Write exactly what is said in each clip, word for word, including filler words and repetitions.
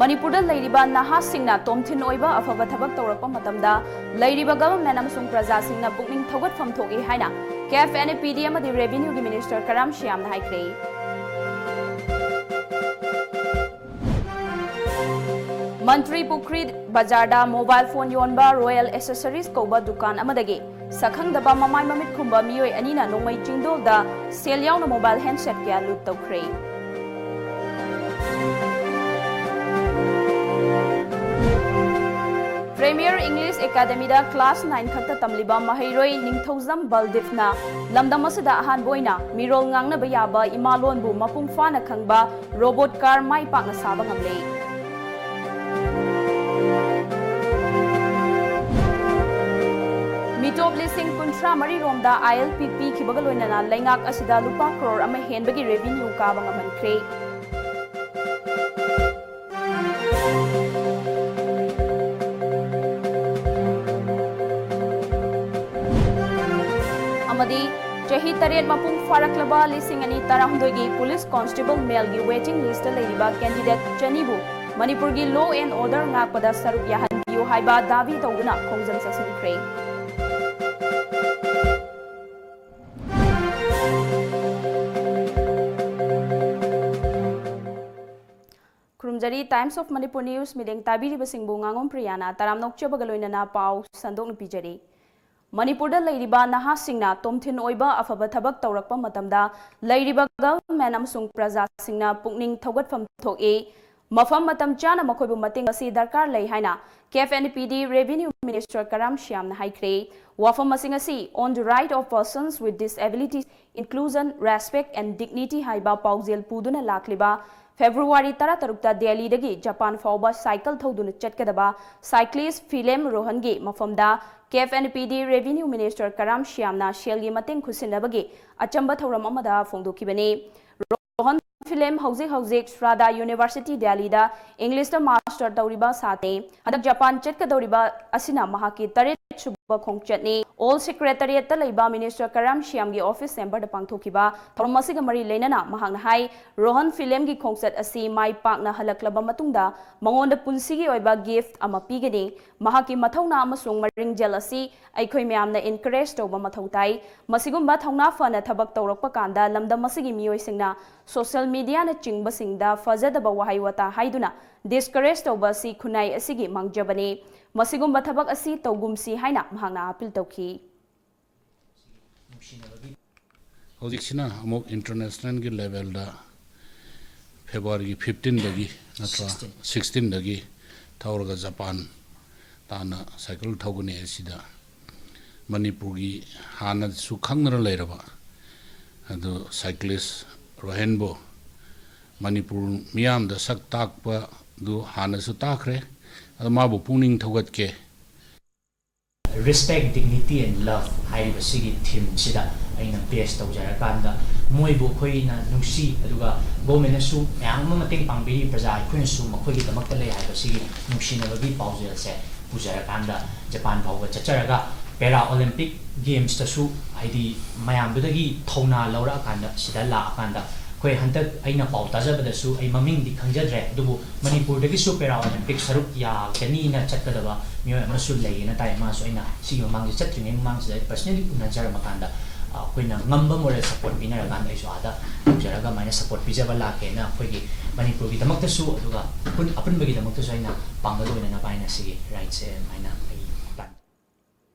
ꯃꯅꯤꯄꯨꯔꯗ ꯂꯩꯔꯤꯕ ꯅꯍꯥꯁꯤꯡꯅ ꯇꯣꯝꯊꯤꯟ ꯑꯣꯏꯕ ꯑꯐꯕ ꯊꯕꯛ ꯇꯧꯔꯛꯄ ꯃꯇꯝꯗ ꯂꯩꯔꯤꯕ ꯒꯚꯔꯟꯃꯦꯟꯠ ꯑꯃꯁꯨꯡ ꯄ꯭ꯔꯖꯥꯁꯤꯡꯅ ꯄꯨꯛꯅꯤꯡ ꯊꯧꯒꯠꯐꯝ ꯊꯣꯛꯏ ꯍꯥꯏꯅ ꯀꯦꯐ ꯑꯦꯟ ꯄꯤ ꯗꯤ ꯑꯃꯗꯤ ꯔꯦꯚꯤꯅ꯭ꯌꯨꯒꯤ ꯃꯤꯅꯤꯁꯇꯔ ꯀꯔꯥꯝ ꯁ꯭ꯌꯥꯝꯅ ꯍꯥꯏꯈ꯭ꯔꯦ꯫ ꯃꯟꯇ꯭ꯔꯤ ꯄꯨꯈ꯭ꯔꯤ ꯕꯖꯥꯔꯗ ꯃꯣꯕꯥꯏꯜ ꯐꯣꯟ ꯌꯣꯟꯕ ꯔꯣꯌꯦꯜ ꯑꯦꯁꯦꯁꯔꯤꯁ ꯀꯧꯕ ꯗꯨꯀꯥꯟ ꯑꯃꯗꯒꯤ ꯁꯛꯈꯪꯗꯕ ꯃꯃꯥꯏ ꯃꯃꯤꯠ ꯈꯨꯝꯕ ꯃꯤꯑꯣꯏ ꯑꯅꯤꯅ ꯅꯣꯡꯃꯩ ꯆꯤꯡꯗꯣꯜꯗ ꯁꯦꯜ ꯌꯥꯎꯅ ꯃꯣꯕꯥꯏꯜ ꯍꯦꯟꯁꯦꯠ ꯀꯌꯥ ꯂꯨꯠ ꯇꯧꯈ꯭ꯔꯦ꯫ ꯄ꯭ꯔꯤꯃꯤꯌꯔ ꯏꯪꯂꯤꯁ ꯑꯦꯀꯥꯗꯃꯤꯗ ꯀ꯭ꯂꯥꯁ ꯅꯥꯏꯟ ꯈꯛꯇ ꯇꯝꯂꯤꯕ ꯃꯍꯩꯔꯣꯏ ꯅꯤꯡꯊꯧꯖꯝ ꯕꯜꯗꯤꯞꯅ ꯂꯝꯗꯝ ꯑꯁꯤꯗ ꯑꯍꯥꯟꯕ ꯑꯣꯏꯅ ꯃꯤꯔꯣꯜ ꯉꯥꯡꯅꯕ ꯌꯥꯕ ꯏꯃꯥ ꯂꯣꯟꯕꯨ ꯃꯄꯨꯡ ꯐꯥꯅ ꯈꯪꯕ ꯔꯣꯕꯣꯠ ꯀꯥꯔ ꯃꯥꯏ ꯄꯥꯛꯅ ꯁꯥꯕ ꯉꯝꯂꯦ꯫ ꯃꯤꯇꯣꯞ ꯂꯤꯁꯤꯡ ꯀꯨꯟꯊ꯭ꯔꯥ ꯃꯔꯤ ꯔꯣꯝꯗ ꯑꯥꯏ ꯑꯦꯜ ꯄꯤ ꯄꯤꯈꯤꯕꯒ ꯂꯣꯏꯅꯅ ꯂꯩꯉꯥꯛ ꯑꯁꯤꯗ ꯂꯨꯄꯥ ꯀ꯭ꯔꯣꯔ ꯑꯃ ꯍꯦꯟꯕꯒꯤ ꯔꯦꯚꯤꯅ꯭ꯌꯨ ꯀꯥꯕ ꯉꯝꯍꯟꯈ꯭ꯔꯦ꯫ ꯑꯃꯗꯤ ꯆꯍꯤ ꯇꯔꯦꯠ ꯃꯄꯨꯡ ꯐꯥꯔꯛꯂꯕ ꯂꯤꯁꯤꯡ ꯑꯅꯤ ꯇꯔꯥꯍꯨꯝꯗꯣꯏꯒꯤ ꯄꯨꯂꯤꯁ ꯀꯣꯟꯁꯇꯦꯕꯜ ꯃꯦꯜꯒꯤ ꯋꯦꯇꯤꯡ ꯂꯤꯁꯇ ꯂꯩꯔꯤꯕ ꯀꯦꯟꯗꯤꯗꯦꯠ ꯆꯅꯤꯕꯨ ꯃꯅꯤꯄꯨꯔꯒꯤ ꯂꯣ ꯑꯦꯟ ꯑꯣꯔꯗꯔ ꯉꯥꯛꯄꯗ ꯁꯔꯨꯛ ꯌꯥꯍꯟꯕꯤꯌꯨ ꯍꯥꯏꯕ ꯗꯥꯕꯤ ꯇꯧꯗꯨꯅ ꯈꯣꯡꯖꯪ ꯆꯠꯁꯤꯟꯈ꯭ꯔꯦ꯫ ꯈꯨꯔꯨꯝꯖꯔꯤ꯫ Times of Manipur News ꯃꯤꯠꯌꯦꯡ ꯇꯥꯕꯤꯔꯤꯕꯁꯤꯡꯕꯨ ꯉꯥꯉꯣꯝ ꯄ꯭ꯔꯤꯌꯥꯅ ꯇꯔꯥꯝꯅ ꯑꯣꯛꯆꯕꯒ ꯂꯣꯏꯅꯅ ꯄꯥꯎ ꯁꯟꯗꯣꯛꯅ ꯄꯤꯖꯔꯤ꯫ ꯃꯅꯤꯄꯨꯔꯗ ꯂꯩꯔꯤꯕ ꯅꯍꯥꯁꯤꯡꯅ ꯇꯣꯝꯊꯤꯟ ꯑꯣꯏꯕ ꯑꯐꯕ ꯊꯕꯛ ꯇꯧꯔꯛꯄ ꯃꯇꯝꯗ ꯂꯩꯔꯤꯕ ꯒꯚꯔꯟꯃꯦꯟꯠ ꯑꯃꯁꯨꯡ ꯄ꯭ꯔꯖꯥꯁꯤꯡꯅ ꯄꯨꯛꯅꯤꯡ ꯊꯧꯒꯠꯐꯝ ꯊꯣꯛꯏ꯫ ꯃꯐꯝ ꯃꯇꯝ ꯆꯥꯅ ꯃꯈꯣꯏꯕꯨ ꯃꯇꯦꯡ ꯑꯁꯤ ꯗꯔꯀꯥꯔ ꯂꯩ ꯍꯥꯏꯅ ꯀꯦꯐ ꯑꯦꯟ ꯄꯤ ꯗꯤ ꯔꯦꯚꯤꯅ꯭ꯌꯨ ꯃꯤꯅꯤꯁꯇꯔ ꯀꯔꯥꯝ ꯁ꯭ꯌꯥꯝꯅ ꯍꯥꯏꯈ꯭ꯔꯦ꯫ ꯋꯥꯐꯝ ꯑꯁꯤꯡ ꯑꯁꯤ On the Right of Persons with Disabilities, Inclusion, Respect and Dignity ꯍꯥꯏꯕ ꯄꯥꯎꯖꯦꯜ ꯄꯨꯗꯨꯅ ꯂꯥꯛꯂꯤꯕ ꯐꯦꯕ꯭ꯔꯨꯋꯥꯔꯤ ꯇꯔꯥꯇꯔꯨꯛꯇ ꯗꯦꯜꯂꯤꯗꯒꯤ ꯖꯄꯥꯟ ꯐꯥꯎꯕ ꯁꯥꯏꯀꯜ ꯊꯧꯗꯨꯅ ꯆꯠꯀꯗꯕ ꯁꯥꯏꯀ꯭ꯂꯤꯁ ꯐꯤꯂꯦꯝ ꯔꯣꯍꯟꯒꯤ ꯃꯐꯝꯗ ꯀꯦꯐ ꯑꯦꯟ ꯄꯤ ꯗꯤ ꯔꯦꯚꯤꯅ꯭ꯌꯨ ꯃꯤꯅꯤꯁꯇꯔ ꯀꯔꯥꯝ ꯁ꯭ꯌꯥꯝꯅ ꯁꯦꯜꯒꯤ ꯃꯇꯦꯡ ꯈꯨꯠꯁꯤꯟꯅꯕꯒꯤ ꯑꯆꯝꯕ ꯊꯧꯔꯝ ꯑꯃꯗ ꯐꯣꯡꯗꯣꯛꯈꯤꯕꯅꯤ꯫ ꯔꯣꯍꯟ ꯐꯤꯂꯦꯝ ꯍꯧꯖꯤꯛ ꯍꯧꯖꯤꯛ ꯁ꯭ꯔꯥꯗꯥ ꯌꯨꯅꯤꯚꯔꯁꯤꯇꯤ ꯗꯦꯜꯂꯤꯗ ꯏꯪꯂꯤꯁꯇ ꯃꯥꯁꯇꯔ ꯇꯧꯔꯤꯕ ꯁꯥꯇ꯭ꯔꯅꯤ꯫ ꯍꯟꯗꯛ ꯖꯄꯥꯟ ꯆꯠꯀꯗꯧꯔꯤꯕ ꯑꯁꯤꯅ ꯃꯍꯥꯛꯀꯤ ꯇꯔꯦꯠ ꯁꯨꯕ ꯈꯣꯡꯆꯠꯅꯤ꯫ ꯑꯣꯜ ꯁꯦꯀ꯭ꯔꯦꯇꯔꯤꯌꯦꯠꯇ ꯂꯩꯕ ꯃꯤꯅꯤꯁꯇꯔ ꯀꯔꯥꯝ ꯁ꯭ꯌꯥꯝꯒꯤ ꯑꯣꯐꯤꯁ ꯆꯦꯝꯕꯔꯗ ꯄꯥꯡꯊꯣꯛꯈꯤꯕ ꯊꯧꯔꯝ ꯑꯁꯤꯒ ꯃꯔꯤ ꯂꯩꯅꯅ ꯃꯍꯥꯛꯅ ꯍꯥꯏ, ꯔꯣꯍꯟ ꯐꯤꯂꯝꯒꯤ ꯈꯣꯡꯆꯠ ꯑꯁꯤ ꯃꯥꯏ ꯄꯥꯛꯅ ꯍꯜꯂꯛꯂꯕ ꯃꯇꯨꯡꯗ ꯃꯉꯣꯟꯗ ꯄꯨꯟꯁꯤꯒꯤ ꯑꯣꯏꯕ ꯒꯤꯐ ꯑꯃ ꯄꯤꯒꯅꯤ꯫ ꯃꯍꯥꯛꯀꯤ ꯃꯊꯧꯅꯥ ꯑꯃꯁꯨꯡ ꯃꯔꯤꯡꯖꯦꯜ ꯑꯁꯤ ꯑꯩꯈꯣꯏ ꯃꯌꯥꯝꯅ ꯏꯟꯀꯔꯦꯖ ꯇꯧꯕ ꯃꯊꯧ ꯇꯥꯏ꯫ ꯃꯁꯤꯒꯨꯝꯕ ꯊꯧꯅꯥ ꯐꯅ ꯊꯕꯛ ꯇꯧꯔꯛꯄ ꯀꯥꯟꯗ ꯂꯝꯗꯝ ꯑꯁꯤꯒꯤ ꯃꯤꯑꯣꯏꯁꯤꯡꯅ ꯁꯣꯁꯤꯌꯦꯜ ꯃꯤꯗꯤꯌꯥꯅꯆꯤꯡꯕꯁꯤꯡꯗ ꯐꯖꯗꯕ ꯋꯥꯍꯩ ꯋꯥꯇꯥ ꯍꯥꯏꯗꯨꯅ ꯗꯤꯁꯀꯔꯦꯖ ꯇꯧꯕ ꯑꯁꯤ ꯈꯨꯟꯅꯥꯏ ꯑꯁꯤꯒꯤ ꯃꯥꯡꯖꯕꯅꯤ꯫ ꯃꯁꯤꯒꯨꯝꯕ ꯊꯕꯛ ꯑꯁꯤ ꯇꯧꯒꯨꯝꯁꯤ ꯍꯥꯏꯅ ꯃꯍꯥꯛꯅ ꯑꯥꯄꯤꯜ ꯇꯧꯈꯤ꯫ ꯍꯧꯖꯤꯛꯁꯤꯅ ꯑꯃꯨꯛ ꯏꯟꯇꯔꯅꯦꯁꯅꯦꯜꯒꯤ ꯂꯦꯚꯦꯜꯗ ꯐꯦꯕ꯭ꯔꯨꯋꯥꯔꯤꯒꯤ ꯐꯤꯐꯇꯤꯟꯗꯒꯤ ꯅꯠꯇ꯭ꯔ ꯁꯤꯛꯁꯇꯤꯟꯗꯒꯤ ꯊꯧꯔꯒ ꯖꯄꯥꯟ ꯇꯥꯟꯅ ꯁꯥꯏꯀꯜ ꯊꯧꯒꯅꯤ꯫ ꯑꯁꯤꯗ ꯃꯅꯤꯄꯨꯔꯒꯤ ꯍꯥꯟꯅꯁꯨ ꯈꯪꯅꯔ ꯂꯩꯔꯕ ꯑꯗꯨ ꯁꯥꯏꯀ꯭ꯂꯤꯁ ꯔꯣꯍꯦꯟꯕꯨ ꯃꯅꯤꯄꯨꯔ ꯃꯤꯌꯥꯝꯗ ꯁꯛ ꯇꯥꯛꯄꯗꯨ ꯍꯥꯟꯅꯁꯨ ꯇꯥꯛꯈ꯭ꯔꯦ꯫ ꯑꯗꯣ ꯃꯥꯕꯨ ꯄꯨꯛꯅꯤꯡ ꯊꯧꯒꯠꯀꯦ꯫ Respect, Dignity and Love ꯍꯥꯏꯔꯤꯕꯁꯤꯒꯤ ꯊꯤꯝꯁꯤꯗ ꯑꯩꯅ ꯕꯦꯁ ꯇꯧꯖꯔꯀꯥꯟꯗ ꯃꯣꯏꯕꯨ ꯑꯩꯈꯣꯏꯅ ꯅꯨꯡꯁꯤ, ꯑꯗꯨꯒ ꯒꯣꯔꯃꯦꯟꯅꯁꯨ ꯃꯌꯥꯝ ꯑꯃ ꯃꯇꯦꯡ ꯄꯥꯡꯕꯤꯔꯤ, ꯄ꯭ꯔꯖꯥ ꯑꯩꯈꯣꯏꯅꯁꯨ ꯃꯈꯣꯏꯒꯤꯗꯃꯛꯇ ꯂꯩ ꯍꯥꯏꯕꯁꯤꯒꯤ ꯅꯨꯡꯁꯤꯅꯕꯒꯤ ꯄꯥꯎꯖꯦꯜꯁꯦ ꯄꯨꯖꯔꯀꯥꯟꯗ ꯖꯄꯥꯟ ꯐꯥꯎꯕ ꯆꯠꯆꯔꯒ ꯄꯦꯔꯥ ꯑꯣꯂꯤꯝꯄꯤꯛ ꯒꯦꯝꯁꯇꯁꯨ ꯍꯥꯏꯗꯤ ꯃꯌꯥꯝꯗꯨꯗꯒꯤ ꯊꯧꯅꯥ ꯂꯧꯔꯛꯑꯀꯥꯟꯗ ꯁꯤꯗ ꯂꯥꯛꯑꯀꯥꯟꯗ ꯑꯩꯈꯣꯏ ꯍꯟꯗꯛ ꯑꯩꯅ ꯄꯥꯎ ꯇꯥꯖꯕꯗꯁꯨ ꯑꯩ ꯃꯃꯤꯡꯗꯤ ꯈꯪꯖꯗ꯭ꯔꯦ, ꯑꯗꯨꯕꯨ ꯃꯅꯤꯄꯨꯔꯗꯒꯤꯁꯨ ꯄꯦꯔꯥ ꯑꯣꯂꯤꯝꯄꯤꯛ ꯁꯔꯨꯛ ꯌꯥꯒꯅꯤꯅ ꯆꯠꯀꯗꯕ ꯃꯤꯑꯣꯏ ꯑꯃꯁꯨ ꯂꯩꯌꯦꯅ ꯇꯥꯏ꯫ ꯃꯥꯁꯨ ꯑꯩꯅ ꯁꯤꯒꯤ ꯃꯃꯥꯡꯁꯦ ꯆꯠꯇ꯭ꯔꯤꯉꯩ ꯃꯃꯥꯡꯁꯤꯗ ꯑꯩ ꯄꯔꯁꯅꯦꯜꯂꯤ ꯎꯅꯖꯔꯝꯃ ꯀꯥꯟꯗ ꯑꯩꯈꯣꯏꯅ ꯉꯝꯕ ꯃꯣꯔꯦꯜ ꯁꯄꯣꯔꯠ ꯄꯤꯅꯔꯀꯥꯟꯗ ꯑꯩꯁꯨ ꯑꯥꯗ ꯌꯧꯖꯔꯒ ꯑꯗꯨꯃꯥꯏꯅ ꯁꯄꯣꯔꯠ ꯄꯤꯖꯕ ꯂꯥꯛꯀꯦꯅ ꯑꯩꯈꯣꯏꯒꯤ ꯃꯅꯤꯄꯨꯔꯒꯤꯗꯃꯛꯇꯁꯨ ꯑꯗꯨꯒ ꯑꯄꯨꯟ ꯑꯄꯨꯟꯕꯒꯤꯗꯃꯛꯇꯁꯨ ꯑꯩꯅ ꯄꯥꯡꯒꯜ ꯑꯣꯏꯅꯅꯕ ꯍꯥꯏꯅ ꯁꯤꯒꯤ ꯔꯥꯏꯗꯁꯦ ꯑꯗꯨꯃꯥꯏꯅ ꯑꯩ ꯄ꯭ꯂꯥꯟ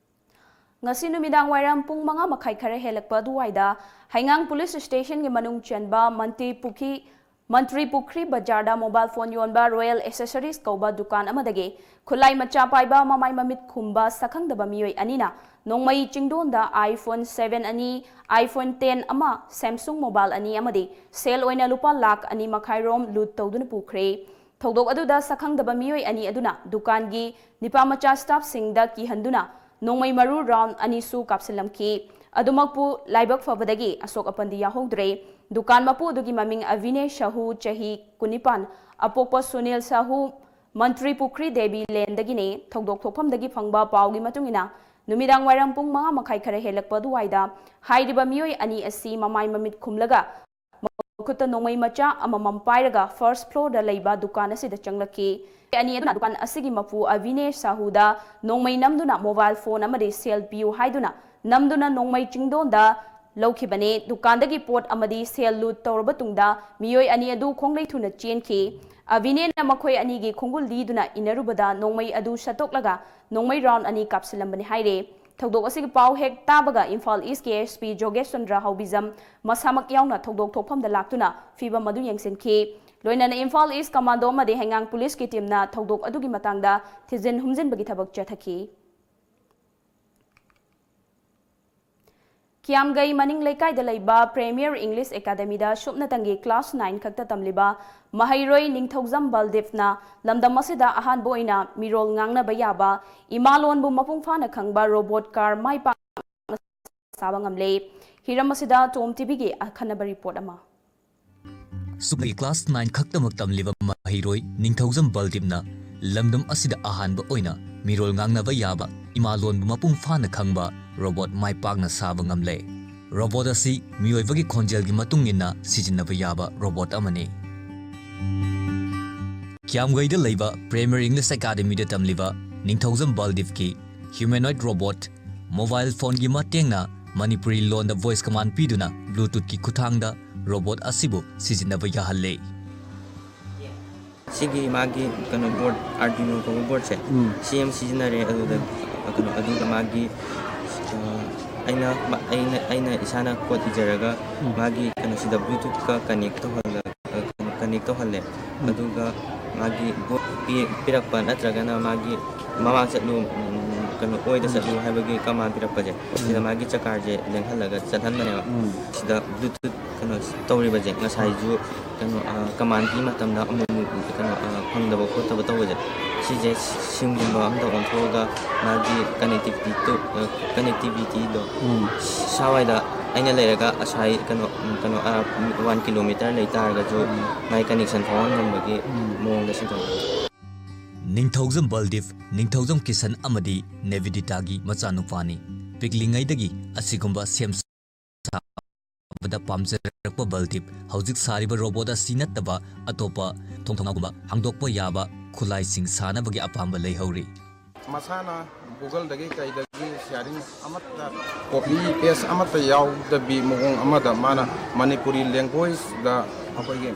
ꯉꯁꯤ ꯅꯨꯃꯤꯗꯥꯡ ꯋꯥꯏꯔꯝ ꯄꯨꯡ ꯃꯉꯥ ꯃꯈꯥꯏ ꯈꯔ ꯍꯦꯜꯂꯛꯄ ꯑꯗꯨꯋꯥꯏꯗ ꯍꯩꯉꯥꯡ ꯄꯨꯂꯤꯁ ꯁ꯭ꯇꯦꯁꯟꯒꯤ ꯃꯅꯨꯡ ꯆꯟꯕ ꯃꯟꯇ꯭ꯔꯤ ꯄꯨꯈ꯭ꯔꯤ ꯃꯟꯇ꯭ꯔꯤ ꯄꯨꯈ꯭ꯔꯤ ꯕꯖꯥꯔꯗ ꯃꯣꯕꯥꯏꯜ ꯐꯣꯟ ꯌꯣꯟꯕ ꯔꯣꯌꯦꯜ ꯑꯦꯁꯦꯁꯔꯤꯁ ꯀꯧꯕ ꯗꯨꯀꯥꯟ ꯑꯃꯗꯒꯤ ꯈꯨꯠꯂꯥꯏ ꯃꯆꯥ ꯄꯥꯏꯕ ꯃꯃꯥꯏ ꯃꯃꯤꯠ ꯈꯨꯝꯕ ꯁꯛꯈꯪꯗꯕ ꯃꯤꯑꯣꯏ ꯑꯅꯤꯅ ꯅꯣꯡꯃꯩ ꯆꯤꯡꯗꯣꯟꯗ iPhone seven ꯑꯅꯤ, iPhone ten ꯑꯃ, Samsung mobile ꯑꯅꯤ ꯑꯃꯗꯤ ꯁꯦꯜ ꯑꯣꯏꯅ ꯂꯨꯄꯥ ꯂꯥꯈ ꯑꯅꯤ ꯃꯈꯥꯏ ꯔꯣꯝ ꯂꯨꯠ ꯇꯧꯗꯨꯅ ꯄꯨꯈ꯭ꯔꯦ꯫ ꯊꯧꯗꯣꯛ ꯑꯗꯨꯗ ꯁꯛꯈꯪꯗꯕ ꯃꯤꯑꯣꯏ ꯑꯅꯤ ꯑꯗꯨꯅ ꯗꯨꯀꯥꯟꯒꯤ ꯅꯤꯄꯥꯃꯆꯥ ꯁ꯭ꯇꯥꯐꯁꯤꯡꯗ ꯀꯤꯍꯟꯗꯨꯅ ꯅꯣꯡꯃꯩ ꯃꯔꯨ ꯔꯥꯎꯟ ꯑꯅꯤꯁꯨ ꯀꯥꯞꯁꯤꯜꯂꯝꯈꯤ꯫ ꯑꯗꯨꯃꯛꯄꯨ ꯂꯥꯏꯕꯛ ꯐꯕꯗꯒꯤ ꯑꯁꯣꯛ ꯑꯄꯟꯗꯤ ꯌꯥꯎꯍꯧꯗ꯭ꯔꯦ꯫ ꯗꯨꯀꯥꯟ ꯃꯄꯨ ꯑꯗꯨꯒꯤ ꯃꯃꯤꯡ ꯑꯚꯤꯅꯦ ꯁꯥꯍꯨ, ꯆꯍꯤ ꯀꯨꯟꯅꯤꯄꯥꯟ, ꯑꯄꯣꯛꯄ ꯁꯨꯅꯤꯜ ꯁꯥꯍꯨ, ꯃꯟꯇ꯭ꯔꯤ ꯄꯨꯈ꯭ꯔꯤ ꯗꯦꯕꯤ ꯂꯦꯟꯗꯒꯤꯅꯦ꯫ ꯊꯧꯗꯣꯛ ꯊꯣꯛꯐꯝꯗꯒꯤ ꯐꯪꯕ ꯄꯥꯎꯒꯤ ꯃꯇꯨꯡ ꯏꯟꯅ, ꯅꯨꯃꯤꯗꯥꯡ ꯋꯥꯏꯔꯝ ꯄꯨꯡ ꯃꯉꯥ ꯃꯈꯥꯏ ꯈꯔ ꯍꯦꯜꯂꯛꯄ ꯑꯗꯨꯋꯥꯏꯗ ꯍꯥꯏꯔꯤꯕ ꯃꯤꯑꯣꯏ ꯑꯅꯤ ꯑꯁꯤ ꯃꯃꯥꯏ ꯃꯃꯤꯠ ꯈꯨꯝꯂꯒ ꯃꯈꯨꯠꯇ ꯅꯣꯡꯃꯩ ꯃꯆꯥ ꯑꯃꯃꯝ ꯄꯥꯏꯔꯒ first floorꯗ ꯂꯩꯕ ꯗꯨꯀꯥꯟ ꯑꯁꯤꯗ ꯆꯪꯂꯛꯈꯤ꯫ ꯑꯅꯤ ꯑꯗꯨꯅ ꯗꯨꯀꯥꯟ ꯑꯁꯤꯒꯤ ꯃꯄꯨ ꯑꯚꯤꯅꯦꯁ ꯁꯥꯍꯨꯗ ꯅꯣꯡꯃꯩ ꯅꯝꯗꯨꯅ mobile phone ꯑꯃꯗꯤ cell ꯄꯤꯌꯨ ꯍꯥꯏꯗꯨꯅ ꯅꯝꯗꯨꯅ ꯅꯣꯡꯃꯩ ꯆꯤꯡꯗꯣꯟꯗ ꯂꯧꯈꯤꯕꯅꯤ꯫ ꯗꯨꯀꯥꯟꯗꯒꯤ ꯄꯣꯠ ꯑꯃꯗꯤ cell loot ꯇꯧꯔꯕ ꯇꯨꯡꯗ ꯃꯤꯑꯣꯏ ꯑꯅꯤ ꯑꯗꯨ ꯈꯣꯡꯂꯩ ꯊꯨꯅ ꯆꯦꯟꯈꯤ꯫ ꯑꯚꯤꯅꯦꯁꯅ ꯃꯈꯣꯏ ꯑꯅꯤꯒꯤ ꯈꯣꯡꯒꯨꯜ ꯂꯤꯗꯨꯅ ꯏꯟꯅꯔꯨꯕꯗ ꯅꯣꯡꯃꯩ ꯑꯗꯨ ꯁꯠꯇꯣꯛꯂꯒ ꯅꯣꯡꯃꯩ round ꯑꯅꯤ ꯀꯥꯞꯁꯤꯜꯂꯝꯕꯅꯤ ꯍꯥꯏꯔꯦ꯫ ꯊꯧꯗꯣꯛ ꯑꯁꯤꯒꯤ ꯄꯥꯎ ꯍꯦꯛ ꯇꯥꯕꯒ ꯏꯝꯐꯥꯜ ꯏꯁꯀꯤ SP ꯖꯣꯒꯦꯁ ꯆꯟꯗ꯭ꯔ ꯍꯥꯎꯕꯤꯖꯝ ꯃꯁꯥꯃꯛ ꯌꯥꯎꯅ ꯊꯧꯗꯣꯛ ꯊꯣꯛꯐꯝꯗ ꯂꯥꯛꯇꯨꯅ ꯐꯤꯕꯝ ꯑꯗꯨ ꯌꯦꯡꯁꯤꯟꯈꯤ꯫ ꯂꯣꯏꯅꯅ ꯏꯝꯐꯥꯜ ꯏꯁ ꯀꯃꯥꯟꯗꯣ ꯑꯃꯗꯤ ꯍꯩꯉꯥꯡ ꯄꯨꯂꯤꯁꯀꯤ ꯇꯤꯝꯅ ꯊꯧꯗꯣꯛ ꯑꯗꯨꯒꯤ ꯃꯇꯥꯡꯗ ꯊꯤꯖꯤꯟ ꯍꯨꯝꯖꯤꯟꯕꯒꯤ ꯊꯕꯛ ꯆꯠꯊꯈꯤ꯫ ꯀꯤꯌꯥꯝꯒꯩ ꯃꯅꯤꯡ ꯂꯩꯀꯥꯏꯗ ꯂꯩꯕ Premier English Academyꯗ ꯁꯨꯞꯅꯇꯪꯒꯤ class nine ꯈꯛꯇ ꯇꯝꯂꯤꯕ ꯃꯍꯩꯔꯣꯏ ꯅꯤꯡꯊꯧꯖꯝ ꯕꯜꯗꯤꯞꯅ ꯂꯝꯗꯝ ꯑꯁꯤꯗ ꯑꯍꯥꯟꯕ ꯑꯣꯏꯅ ꯃꯤꯔꯣꯜ ꯉꯥꯡꯅꯕ ꯌꯥꯕ ꯏꯃꯥꯂꯣꯟꯕꯨ ꯃꯄꯨꯡ ꯐꯥꯅ ꯈꯪꯕ robot car ꯃꯥꯏ ꯄꯥꯛꯅ ꯁꯥꯕ ꯉꯝꯂꯦ꯫ ꯍꯤꯔꯝ ꯑꯁꯤꯗ Tom TVꯒꯤ ꯑꯈꯟꯅꯕ report ꯑꯃ꯫ ꯁꯨꯞꯅꯒꯤ class nine ꯈꯛꯇꯃꯛ ꯇꯝꯂꯤꯕ ꯃꯍꯩꯔꯣꯏ ꯅꯤꯡꯊꯧꯖꯝ ꯕꯜꯗꯤꯞꯅ ꯂꯝꯗꯝ ꯑꯁꯤꯗ ꯑꯍꯥꯟꯕ ꯑꯣꯏꯅ ꯃꯤꯔꯣꯜ ꯉꯥꯡꯅꯕ ꯌꯥꯕ ꯏꯃꯥꯂꯣꯟꯕꯨ ꯃꯄꯨꯡ ꯐꯥꯅ ꯈꯪꯕ robot ꯃꯥꯏ ꯄꯥꯛꯅ ꯁꯥꯕ ꯉꯝꯂꯦ꯫ Robot ꯑꯁꯤ ꯃꯤꯑꯣꯏꯕꯒꯤ ꯈꯣꯟꯖꯦꯜꯒꯤ ꯃꯇꯨꯡ ꯏꯟꯅ ꯁꯤꯖꯤꯟꯅꯕ ꯌꯥꯕ robot ꯑꯃꯅꯤ꯫ ꯀꯤꯌꯥꯝꯒꯩꯗ ꯂꯩꯕ Premier English Academyꯗ ꯇꯝꯂꯤꯕ ꯅꯤꯡꯊꯧꯖꯝ ꯕꯜꯗꯤꯞꯀꯤ humanoid robot mobile phoneꯒꯤ ꯃꯇꯦꯡꯅ ꯃꯅꯤꯄꯨꯔꯤ ꯂꯣꯟꯗ voice command ꯄꯤꯗꯨꯅ Bluetoothꯀꯤ ꯈꯨꯠꯊꯥꯡꯗ robot ꯑꯁꯤꯕꯨ ꯁꯤꯖꯤꯟꯅꯕ ꯌꯥꯍꯜꯂꯦ꯫ ꯁꯤꯒꯤ ꯃꯥꯒꯤ ꯀꯩꯅꯣ board, Arduino ꯀꯧꯕ boardꯁꯦ, ꯎꯝ꯫ ꯁꯤ ꯑꯃ ꯁꯤꯖꯤꯟꯅꯔꯦ꯫ ꯑꯗꯨꯗ ꯀꯩꯅꯣ, ꯑꯗꯨꯒ ꯃꯥꯒꯤ, ꯑ, ꯑꯩꯅ, ꯑꯩꯅ, ꯑꯩꯅ ꯏꯁꯥꯅ code ꯏꯖꯔꯒ ꯎꯝ꯫ ꯃꯥꯒꯤ ꯀꯩꯅꯣꯁꯤꯗ Bluetoothꯀ connect ꯇꯧꯍꯜꯂ-, ꯑ, connect ꯇꯧꯍꯜꯂꯦ꯫ ꯎꯝ꯫ ꯑꯗꯨꯒ ꯃꯥꯒꯤ board ꯄꯤ-, ꯄꯤꯔꯛꯄ ꯅꯠꯇ꯭ꯔꯒꯅ ꯃꯥꯒꯤ ꯃꯃꯥꯡ ꯆꯠꯂꯨ, ꯎꯝ, ꯀꯩꯅꯣ, ꯑꯣꯏꯗ ꯎꯝ꯫ ꯆꯠꯂꯨ ꯍꯥꯏꯕꯒꯤ command ꯄꯤꯔꯛꯄꯁꯦ, ꯎꯝ꯫ ꯁꯤꯗ ꯃꯥꯒꯤ ꯆꯀꯥꯔꯁꯦ ꯂꯦꯡꯍꯜꯂꯒ ꯆꯠꯍꯟꯕꯅꯦꯕ꯫ ꯎꯝ꯫ ꯁꯤꯗ Bluetooth ꯀꯩꯅꯣ ꯇꯧꯔꯤꯕꯁꯦ, ꯉꯁꯥꯏꯁꯨ ꯀꯩꯅꯣ, ꯑ, commandꯀꯤ ꯃꯇꯝꯗ ꯑꯃꯨꯛ ꯑꯃꯨꯛ ꯀꯩꯅꯣ, ꯑ, ꯐꯪꯗꯕ ꯈꯣꯠꯇꯕ ꯇꯧꯕꯁꯦ, ꯁꯤꯁꯦ ꯁꯤꯝꯒꯨꯝꯕ ꯑꯃꯗ ꯑꯣꯟꯊꯣꯛꯑꯒ ꯃꯥꯒꯤ connectivity ꯇꯨ, ꯑ, connectivityꯗꯣ ꯎꯝ꯫ ꯁ꯭ꯋꯥꯏꯗ ꯑꯩꯅ ꯂꯩꯔꯒ ꯑꯁꯥꯏ ꯀꯩꯅꯣ, ꯎꯝ, ꯀꯩꯅꯣ, ꯑ, one kilometer ꯂꯩ ꯇꯥꯔꯒꯁꯨ ꯎꯝ꯫ ꯃꯥꯒꯤ connection ꯐꯥꯎꯍꯟ ꯉꯝꯕꯒꯤ ꯎꯝ꯫ ꯃꯑꯣꯡꯗ ꯁꯤꯟꯊꯣꯛꯑꯦ꯫ ꯅꯤꯡꯊꯧꯖꯝ ꯕꯜꯗꯤꯞ, ꯅꯤꯡꯊꯧꯖꯝ ꯀꯤꯁꯟ ꯑꯃꯗꯤ ꯅꯦꯕꯤꯗꯤꯇꯥꯒꯤ ꯃꯆꯥꯅꯨꯄꯥꯅꯤ꯫ ꯄꯤꯛꯂꯤꯉꯩꯗꯒꯤ ꯑꯁꯤꯒꯨꯝꯕ ꯁꯦꯝ ꯁꯥꯕꯗ ꯄꯥꯝꯖꯔꯛꯄ ꯕꯜꯗꯤꯞ ꯍꯧꯖꯤꯛ ꯁꯥꯔꯤꯕ ꯔꯣꯕꯣꯠ ꯑꯁꯤ ꯅꯠꯇꯕ ꯑꯇꯣꯞꯄ ꯊꯣꯡ ꯊꯣꯡꯅꯥꯎꯒꯨꯝꯕ ꯍꯥꯡꯗꯣꯛꯄ ꯌꯥꯕ ꯈꯨꯠꯂꯥꯏꯁꯤꯡ ꯁꯥꯅꯕꯒꯤ ꯑꯄꯥꯝꯕ ꯂꯩꯍꯧꯔꯤ꯫ ꯃꯁꯥꯅ Google-ꯗꯒꯤ ꯀꯩꯗꯒꯤ sharing ꯑꯃꯠꯇ, copy paste ꯑꯃꯠꯇ ꯌꯥꯎꯗꯕꯤ ꯃꯑꯣꯡ ꯑꯃꯗ ꯃꯥꯅ ꯃꯅꯤꯄꯨꯔꯤ language-ꯗ ꯑꯩꯈꯣꯏꯒꯤ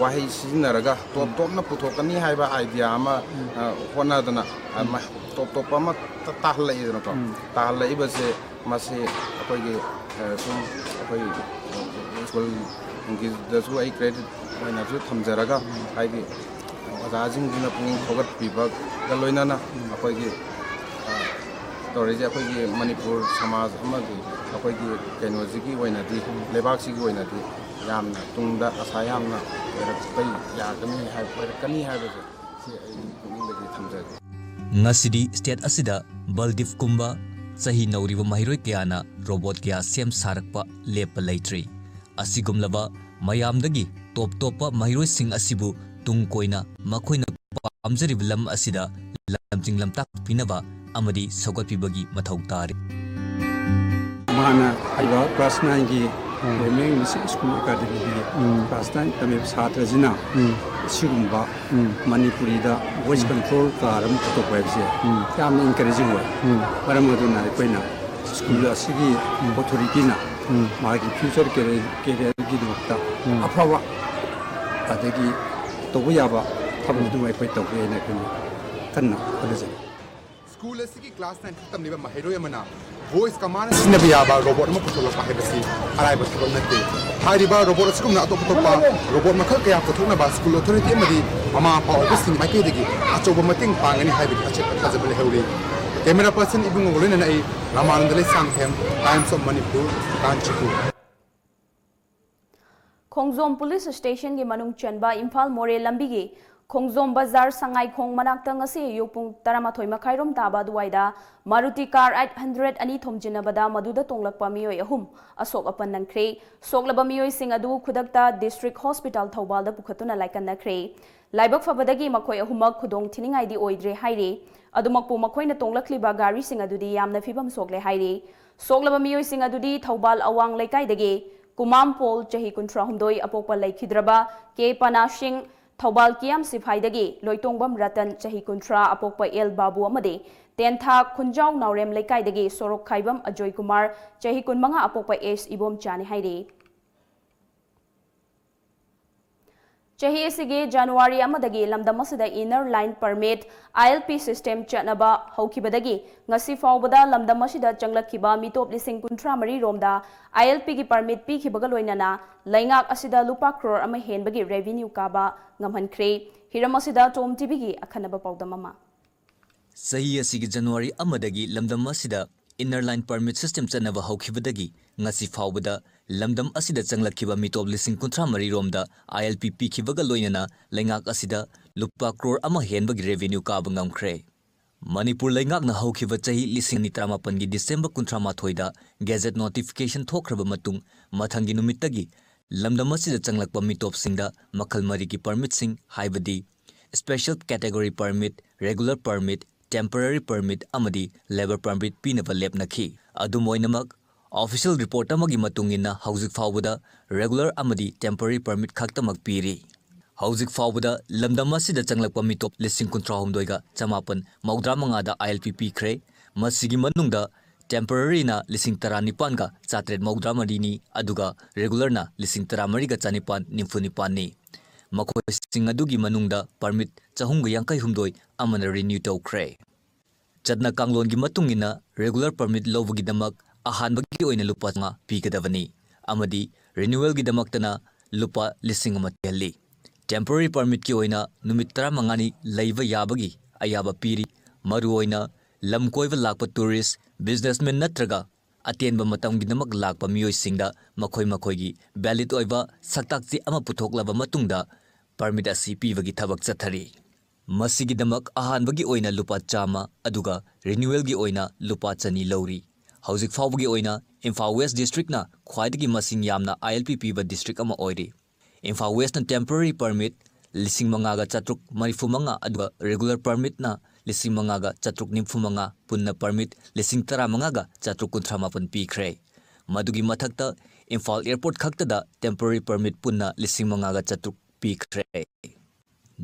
ꯋꯥꯍꯩ ꯁꯤꯖꯤꯟꯅꯔꯒ ꯇꯣꯞ ꯇꯣꯞꯅ ꯄꯨꯊꯣꯛꯀꯅꯤ ꯍꯥꯏꯕ idea ꯑꯃ, ꯑ, ꯍꯣꯠꯅꯗꯅ, ꯑ, ꯃ-, ꯇꯣꯞ ꯇꯣꯞꯄ ꯑꯃ ꯇ-, ꯇꯥꯍꯜꯂꯛꯏꯗꯅꯀꯣ꯫ ꯎꯝ꯫ ꯇꯥꯍꯜꯂꯛꯏꯕꯁꯦ ꯃꯁꯤ ꯑꯩꯈꯣꯏꯒꯤ, ꯑ, ꯁꯨꯝ ꯑꯩꯈꯣꯏ ꯁ꯭ꯀꯨꯜꯒꯤꯗꯁꯨ ꯑꯩ credit ꯑꯣꯏꯅꯁꯨ ꯊꯝꯖꯔꯒ, ꯍꯥꯏꯗꯤ ꯑꯣꯖꯥꯁꯤꯡꯁꯤꯅ ꯄꯨꯛꯅꯤꯡ ꯊꯧꯒꯠꯄꯤꯕꯒ ꯂꯣꯏꯅꯅ ꯑꯩꯈꯣꯏꯒꯤ, ꯑ, ꯇꯧꯔꯤꯁꯦ ꯑꯩꯈꯣꯏꯒꯤ ꯃꯅꯤꯄꯨꯔ ꯁꯃꯥꯖ ꯑꯃꯗꯤ ꯑꯩꯈꯣꯏꯒꯤ ꯀꯩꯅꯣꯁꯤꯒꯤ ꯑꯣꯏꯅꯗꯤ, ꯂꯩꯕꯥꯛꯁꯤꯒꯤ ꯑꯣꯏꯅꯗꯤ ꯌꯥꯝꯅ ꯇꯨꯡꯗ ꯑꯁꯥ ꯌꯥꯝꯅ ꯑꯣꯏꯔꯛꯄ ꯌꯥꯒꯅꯤ ꯍꯥꯏ-, ꯑꯣꯏꯔꯛꯀꯅꯤ ꯍꯥꯏꯕꯁꯦ ꯁꯤ ꯑꯩ ꯄꯨꯛꯅꯤꯡꯗꯒꯤ ꯊꯝꯖꯒꯦ꯫ ꯉꯁꯤꯗꯤ state ꯑꯁꯤꯗ ꯕꯜꯗꯤꯞꯀꯨꯝꯕ ꯆꯍꯤ ꯅꯧꯔꯤꯕ ꯃꯍꯩꯔꯣꯏ ꯀꯌꯥꯅ ꯔꯣꯕꯣꯠ ꯀꯌꯥ ꯁꯦꯝ ꯁꯥꯔꯛꯄ ꯂꯦꯞꯄ ꯂꯩꯇ꯭ꯔꯤ꯫ ꯑꯁꯤꯒꯨꯝꯂꯕ ꯃꯌꯥꯝꯗꯒꯤ ꯇꯣꯞ ꯇꯣꯞꯄ ꯃꯍꯩꯔꯣꯏꯁꯤꯡ ꯑꯁꯤꯕꯨ ꯇꯨꯡ ꯀꯣꯏꯅ ꯃꯈꯣꯏꯅ ꯄꯥꯝꯖꯔꯤꯕ ꯂꯝ ꯑꯁꯤꯗ ꯂꯝꯖꯤꯡ ꯂꯝꯇꯥꯛꯄꯤꯅꯕ ꯑꯃꯗꯤ ꯁꯧꯒꯠꯄꯤꯕꯒꯤ ꯃꯊꯧ ꯇꯥꯔꯤ꯫ ꯃꯥꯅ ꯍꯥꯏꯕ class nine-ꯒꯤ ꯎꯝ꯫ Women English School Academy-ꯒꯤ ꯎꯝ꯫ Class nine ꯇꯝꯃꯤꯕ ꯁꯥꯇ꯭ꯔꯁꯤꯅ ꯎꯝ꯫ ꯑꯁꯤꯒꯨꯝꯕ ꯎꯝ꯫ ꯃꯅꯤꯄꯨꯔꯤꯗ voice ꯎꯝ꯫ Control car ꯑꯃ ꯄꯨꯊꯣꯛꯄ ꯍꯥꯏꯕꯁꯦ ꯎꯝ꯫ ꯌꯥꯝꯅ encouraging ꯑꯣꯏ꯫ ꯎꯝ꯫ ꯃꯔꯝ ꯑꯗꯨꯅ ꯑꯩꯈꯣꯏꯅ ꯁ꯭ꯀꯨꯜ ꯑꯁꯤꯒꯤ ꯎꯝ꯫ Authority-ꯅ ꯎꯝ꯫ ꯃꯥꯒꯤ future career, career-ꯒꯤꯗꯃꯛꯇ ꯎꯝ꯫ ꯑꯐꯕ ꯑꯗꯒꯤ ꯇꯧꯕ ꯌꯥꯕ ꯊꯕꯛ ꯑꯗꯨꯝ ꯑꯩꯈꯣꯏ ꯇꯧꯒꯦ ꯍꯥꯏꯅ ꯑꯩꯈꯣꯏꯅ ꯀꯟꯅ ꯍꯣꯠꯅꯖꯔꯤ꯫ ꯁ꯭ꯀꯨꯜ ꯑꯁꯤꯒꯤ class nine ꯈꯛ ꯇꯝꯂꯤꯕ ꯃꯍꯩꯔꯣꯏ ꯑꯃꯅ voice command ꯁꯤꯖꯤꯟꯅꯕ ꯌꯥꯕ ꯔꯣꯕꯣꯠ ꯑꯃ ꯄꯨꯊꯣꯛꯂꯛꯄ ꯍꯥꯏꯕꯁꯤ ꯑꯔꯥꯏꯕ ꯊꯕꯛ ꯅꯠꯇꯦ꯫ ꯍꯥꯏꯔꯤꯕ ꯔꯣꯕꯣꯠ ꯑꯁꯤꯒꯨꯝꯅ ꯑꯇꯣꯞ ꯑꯇꯣꯞꯄ ꯔꯣꯕꯣꯠ ꯃꯈꯜ ꯀꯌꯥ ꯄꯨꯊꯣꯛꯅꯕ ꯁ꯭ꯀꯨꯜ ꯑꯣꯊꯣꯔꯤꯇꯤ ꯑꯃꯗꯤ ꯃꯃꯥ ꯃꯄꯥ ꯑꯣꯏꯕꯁꯤꯡꯒꯤ ꯃꯥꯏꯀꯩꯗꯒꯤ ꯑꯆꯧꯕ ꯃꯇꯦꯡ ꯄꯥꯡꯒꯅꯤ ꯍꯥꯏꯕꯒꯤ ꯑꯆꯦꯠꯄ ꯊꯥꯖꯕ ꯂꯩꯍꯧꯔꯤ꯫ Camera person ꯏꯕꯨꯡꯉꯣꯒ ꯂꯣꯏꯅꯅ ꯑꯩ Ramanand Leishangthem, Times of Manipur, Kanchipur. Khongjom police station-ꯒꯤ ꯃꯅꯨꯡ ꯆꯟꯕ ꯏꯝꯐꯥꯜ ꯃꯣꯔꯦ ꯂꯝꯕꯤꯒꯤ ꯈꯣꯡꯖꯣꯝ ꯕꯖꯥꯔ ꯁꯉꯥꯏꯈꯣꯡ ꯃꯅꯥꯛꯇ ꯉꯁꯤ ꯑꯌꯨꯛ ꯄꯨꯡ ꯇꯔꯥꯃꯥꯊꯣꯏ ꯃꯈꯥꯏꯔꯣꯝ ꯇꯥꯕ ꯑꯗꯨꯋꯥꯏꯗ ꯃꯥꯔꯨꯇꯤ ꯀꯥꯔ ꯑꯩꯠ ꯍꯟꯗ꯭ꯔꯦꯠ ꯑꯅꯤ ꯊꯣꯝꯖꯤꯟꯅꯕꯗ ꯃꯗꯨꯗ ꯇꯣꯡꯂꯛꯄ ꯃꯤꯑꯣꯏ ꯑꯍꯨꯝ ꯑꯁꯣꯛ ꯑꯄꯟ ꯅꯪꯈ꯭ꯔꯦ꯫ ꯁꯣꯛꯂꯕ ꯃꯤꯑꯣꯏꯁꯤꯡ ꯑꯗꯨ ꯈꯨꯗꯛꯇ ꯗꯤꯁꯇ꯭ꯔꯤꯛ ꯍꯣꯁꯄꯤꯇꯥꯜ ꯊꯧꯕꯥꯜꯗ ꯄꯨꯈꯠꯇꯨꯅ ꯂꯥꯏꯀꯠꯅꯈ꯭ꯔꯦ꯫ ꯂꯥꯏꯕꯛ ꯐꯕꯗꯒꯤ ꯃꯈꯣꯏ ꯑꯍꯨꯝꯃꯛ ꯈꯨꯗꯣꯡ ꯊꯤꯅꯤꯡꯉꯥꯏꯗꯤ ꯑꯣꯏꯗ꯭ꯔꯦ ꯍꯥꯏꯔꯤ꯫ ꯑꯗꯨꯃꯛꯄꯨ ꯃꯈꯣꯏꯅ ꯇꯣꯡꯂꯛꯂꯤꯕ ꯒꯥꯔꯤꯁꯤꯡ ꯑꯗꯨꯗꯤ ꯌꯥꯝꯅ ꯐꯤꯕꯝ ꯁꯣꯛꯂꯦ ꯍꯥꯏꯔꯤ꯫ ꯁꯣꯛꯂꯕ ꯃꯤꯑꯣꯏꯁꯤꯡ ꯑꯗꯨꯗꯤ ꯊꯧꯕꯥꯜ ꯑꯋꯥꯡ ꯂꯩꯀꯥꯏꯗꯒꯤ ꯀꯨꯃꯥꯝ ꯄꯣꯜ, ꯆꯍꯤ ꯀꯨꯟꯊ꯭ꯔꯥꯍꯨꯝꯗꯣꯏ, ꯑꯄꯣꯛꯄ ꯂꯩꯈꯤꯗ꯭ꯔꯕ ꯀꯦ ꯄꯅꯥ ꯁꯤꯡ, ꯊꯧꯕꯥꯜ ꯀꯤꯌꯥꯝ ꯁꯤꯐꯥꯏꯗꯒꯤ ꯂꯣꯏꯇꯣꯡꯕꯝ ꯔꯇꯟ, ꯆꯍꯤ ꯀꯨꯟꯊ꯭ꯔꯥ, ꯑꯄꯣꯛꯄ ꯑꯦꯜ ꯕꯥꯕꯨ ꯑꯃꯗꯤ ꯇꯦꯟꯊꯥ ꯈꯨꯟꯖꯥꯎ ꯅꯥꯎꯔꯦꯝ ꯂꯩꯀꯥꯏꯗꯒꯤ ꯁꯣꯔꯣꯛ ꯈꯥꯏꯕꯝ ꯑꯖꯣꯏ ꯀꯨꯃꯥꯔ, ꯆꯍꯤ ꯀꯨꯟꯃꯉꯥ, ꯑꯄꯣꯛꯄ ꯑꯦꯁ ꯏꯕꯣꯝꯆꯥꯅꯤ ꯍꯥꯏꯔꯤ꯫ ꯆꯍꯤ ꯑꯁꯤꯒꯤ ꯖꯅꯋꯥꯔꯤ ꯑꯃꯗꯒꯤ ꯂꯝꯗꯝ ꯑꯁꯤꯗ Inner Line Permit, I L P system ꯆꯠꯅꯕ ꯍꯧꯈꯤꯕꯗꯒꯤ ꯉꯁꯤ ꯐꯥꯎꯕꯗ ꯂꯝꯗꯝ ꯑꯁꯤꯗ ꯆꯪꯂꯛꯈꯤꯕ ꯃꯤꯇꯣꯞ ꯂꯤꯁꯤꯡ ꯀꯨꯟꯊ꯭ꯔꯥ ꯃꯔꯤ ꯔꯣꯝꯗ I L P ꯒꯤ permit ꯄꯤꯈꯤꯕꯒ ꯂꯣꯏꯅꯅ ꯂꯩꯉꯥꯛ ꯑꯁꯤꯗ ꯂꯨꯄꯥ ꯀ꯭ꯔꯣꯔ ꯑꯃ ꯍꯦꯟꯕꯒꯤ revenue ꯀꯥꯕ ꯉꯝꯍꯟꯈ꯭ꯔꯦ꯫ ꯍꯤꯔꯝ ꯑꯁꯤꯗ ꯇꯣꯝ ꯇꯤꯚꯤꯒꯤ ꯑꯈꯟꯅꯕ ꯄꯥꯎꯗꯝ ꯑꯃ꯫ ꯆꯍꯤ ꯑꯁꯤꯒꯤ ꯖꯅꯋꯥꯔꯤ ꯑꯃꯗꯒꯤ ꯂꯝꯗꯝ ꯑꯁꯤꯗ Inner Line Permit system ꯆꯠꯅꯕ ꯍꯧꯈꯤꯕꯗꯒꯤ ꯉꯁꯤ ꯐꯥꯎꯕꯗ ꯂꯝꯗꯝ ꯑꯁꯤꯗ ꯆꯪꯂꯛꯈꯤꯕ ꯃꯤꯇꯣꯞ ꯂꯤꯁꯤꯡ ꯀꯨꯟꯊ꯭ꯔꯥ ꯃꯔꯤ ꯔꯣꯝꯗ I L P ꯄꯤꯈꯤꯕꯒ ꯂꯣꯏꯅꯅ ꯂꯩꯉꯥꯛ ꯑꯁꯤꯗ ꯂꯨꯄꯥ ꯀ꯭ꯔꯣꯔ ꯑꯃ ꯍꯦꯟꯕꯒꯤ revenue ꯀꯥꯕ ꯉꯝꯈ꯭ꯔꯦ꯫ ꯃꯅꯤꯄꯨꯔ ꯂꯩꯉꯥꯛꯅ ꯍꯧꯈꯤꯕ ꯆꯍꯤ ꯂꯤꯁꯤꯡ ꯑꯅꯤ ꯇꯔꯥꯃꯥꯄꯟꯒꯤ December ꯀꯨꯟꯊ꯭ꯔꯥ ꯃꯥꯊꯣꯏꯗ Gazette notification ꯊꯣꯛꯈ꯭ꯔꯕ ꯃꯇꯨꯡ, ꯃꯊꯪꯒꯤ ꯅꯨꯃꯤꯠꯇꯒꯤ ꯂꯝꯗꯝ ꯑꯁꯤꯗ ꯆꯪꯂꯛꯄ ꯃꯤꯇꯣꯞꯁꯤꯡꯗ ꯃꯈꯜ ꯃꯔꯤꯒꯤ permit ꯁꯤꯡ, ꯍꯥꯏꯕꯗꯤ Special Category Permit, Regular Permit, Temporary Permit ꯑꯃꯗꯤ Labour Permit ꯄꯤꯅꯕ ꯂꯦꯞꯅꯈꯤ꯫ ꯑꯗꯨꯝ ꯑꯣꯏꯅꯃꯛ, official report ꯑꯃꯒꯤ ꯃꯇꯨꯡ ꯏꯟꯅ ꯍꯧꯖꯤꯛ ꯐꯥꯎꯕꯗ regular ꯑꯃꯗꯤ temporary permit ꯈꯛꯇꯃꯛ ꯄꯤꯔꯤ꯫ ꯍꯧꯖꯤꯛ ꯐꯥꯎꯕꯗ ꯂꯝꯗꯝ ꯑꯁꯤꯗ ꯆꯪꯂꯛꯄ ꯃꯤꯇꯣꯞ ꯂꯤꯁꯤꯡ ꯀꯨꯟꯊ꯭ꯔꯥꯍꯨꯝꯗꯣꯏꯒ ꯆꯃꯥꯄꯟ ꯃꯧꯗ꯭ꯔꯥ ꯃꯉꯥꯗ I L P ꯄꯤꯈ꯭ꯔꯦ꯫ ꯃꯁꯤꯒꯤ ꯃꯅꯨꯡꯗ temporary ꯅ ꯂꯤꯁꯤꯡ ꯇꯔꯥꯅꯤꯄꯥꯟꯒ ꯆꯥꯇ꯭ꯔꯦꯠ ꯃꯧꯗ꯭ꯔꯥ ꯃꯔꯤꯅꯤ, ꯑꯗꯨꯒ regular ꯅ ꯂꯤꯁꯤꯡ ꯇꯔꯥꯃꯔꯤꯒ ꯆꯅꯤꯄꯥꯟ ꯅꯤꯐꯨ ꯅꯤꯄꯥꯟꯅꯤ꯫ ꯃꯈꯣꯏꯁꯤꯡ ꯑꯗꯨꯒꯤ ꯃꯅꯨꯡꯗ permit ꯆꯍꯨꯝꯒ ꯌꯥꯡꯈꯩ ꯍꯨꯝꯗꯣꯏ ꯑꯃꯅ renew ꯇꯧꯈ꯭ꯔꯦ꯫ ꯆꯠꯅ ꯀꯥꯡꯂꯣꯟꯒꯤ ꯃꯇꯨꯡ ꯏꯟꯅ regular permit ꯂꯧꯕꯒꯤꯗꯃꯛ ꯑꯍꯥꯟꯕꯒꯤ ꯑꯣꯏꯅ ꯂꯨꯄꯥ ꯆꯥꯝꯃꯉꯥ ꯄꯤꯒꯗꯕꯅꯤ ꯑꯃꯗꯤ renewal ꯒꯤꯗꯃꯛꯇꯅ ꯂꯨꯄꯥ ꯂꯤꯁꯤꯡ ꯑꯃ ꯊꯤꯍꯜꯂꯤ꯫ Temporary permit ꯀꯤ ꯑꯣꯏꯅ ꯅꯨꯃꯤꯠ ꯇꯔꯥꯃꯉꯥꯅꯤ ꯂꯩꯕ ꯌꯥꯕꯒꯤ ꯑꯌꯥꯕ ꯄꯤꯔꯤ꯫ ꯃꯔꯨꯑꯣꯏꯅ ꯂꯝ ꯀꯣꯏꯕ ꯂꯥꯛꯄ tourist, businessman ꯅꯠꯇ꯭ꯔꯒ ꯑꯇꯦꯟꯕ ꯃꯇꯝꯒꯤꯗꯃꯛ ꯂꯥꯛꯄ ꯃꯤꯑꯣꯏꯁꯤꯡꯗ ꯃꯈꯣꯏ ꯃꯈꯣꯏꯒꯤ valid ꯑꯣꯏꯕ ꯁꯛꯇꯥꯛ ꯆꯦ ꯑꯃ ꯄꯨꯊꯣꯛꯂꯕ ꯃꯇꯨꯡꯗ permit ꯑꯁꯤ ꯄꯤꯕꯒꯤ ꯊꯕꯛ ꯆꯠꯊꯔꯤ꯫ ꯃꯁꯤꯒꯤꯗꯃꯛ ꯑꯍꯥꯟꯕꯒꯤ ꯑꯣꯏꯅ ꯂꯨꯄꯥ ꯆꯥꯝꯃ ꯑꯗꯨꯒ renewalꯒꯤ ꯑꯣꯏꯅ ꯂꯨꯄꯥ ꯆꯅꯤ ꯂꯧꯔꯤ꯫ ꯍꯧꯖꯤꯛ ꯐꯥꯎꯕꯒꯤ ꯑꯣꯏꯅ ꯏꯝꯐꯥꯜ West Districtꯅ ꯈ꯭ꯋꯥꯏꯗꯒꯤ ꯃꯁꯤꯡ ꯌꯥꯝꯅ ILP ꯄꯤꯕ district ꯑꯃ ꯑꯣꯏꯔꯤ꯫ ꯏꯝꯐꯥꯜ Westꯅ temporary permit ꯂꯤꯁꯤꯡ ꯃꯉꯥꯒ ꯆꯥꯇ꯭ꯔꯨꯛ ꯃꯔꯤꯐꯨ ꯃꯉꯥ ꯑꯗꯨꯒ regular permitꯅ ꯂꯤꯁꯤꯡ ꯃꯉꯥꯒ ꯆꯥꯇ꯭ꯔꯨꯛ ꯅꯤꯐꯨ ꯃꯉꯥ, ꯄꯨꯟꯅ permit ꯂꯤꯁꯤꯡ ꯇꯔꯥꯃꯉꯥꯒ ꯆꯥꯇ꯭ꯔꯨꯛ ꯀꯨꯟꯊ꯭ꯔꯥ ꯃꯥꯄꯟ ꯄꯤꯈ꯭ꯔꯦ꯫ ꯃꯗꯨꯒꯤ ꯃꯊꯛꯇ ꯏꯝꯐꯥꯜ airport ꯈꯛꯇꯗ temporary permit ꯄꯨꯟꯅ ꯂꯤꯁꯤꯡ ꯃꯉꯥꯒ ꯆꯥꯇ꯭ꯔꯨꯛ ꯄꯤꯈ꯭ꯔꯦ꯫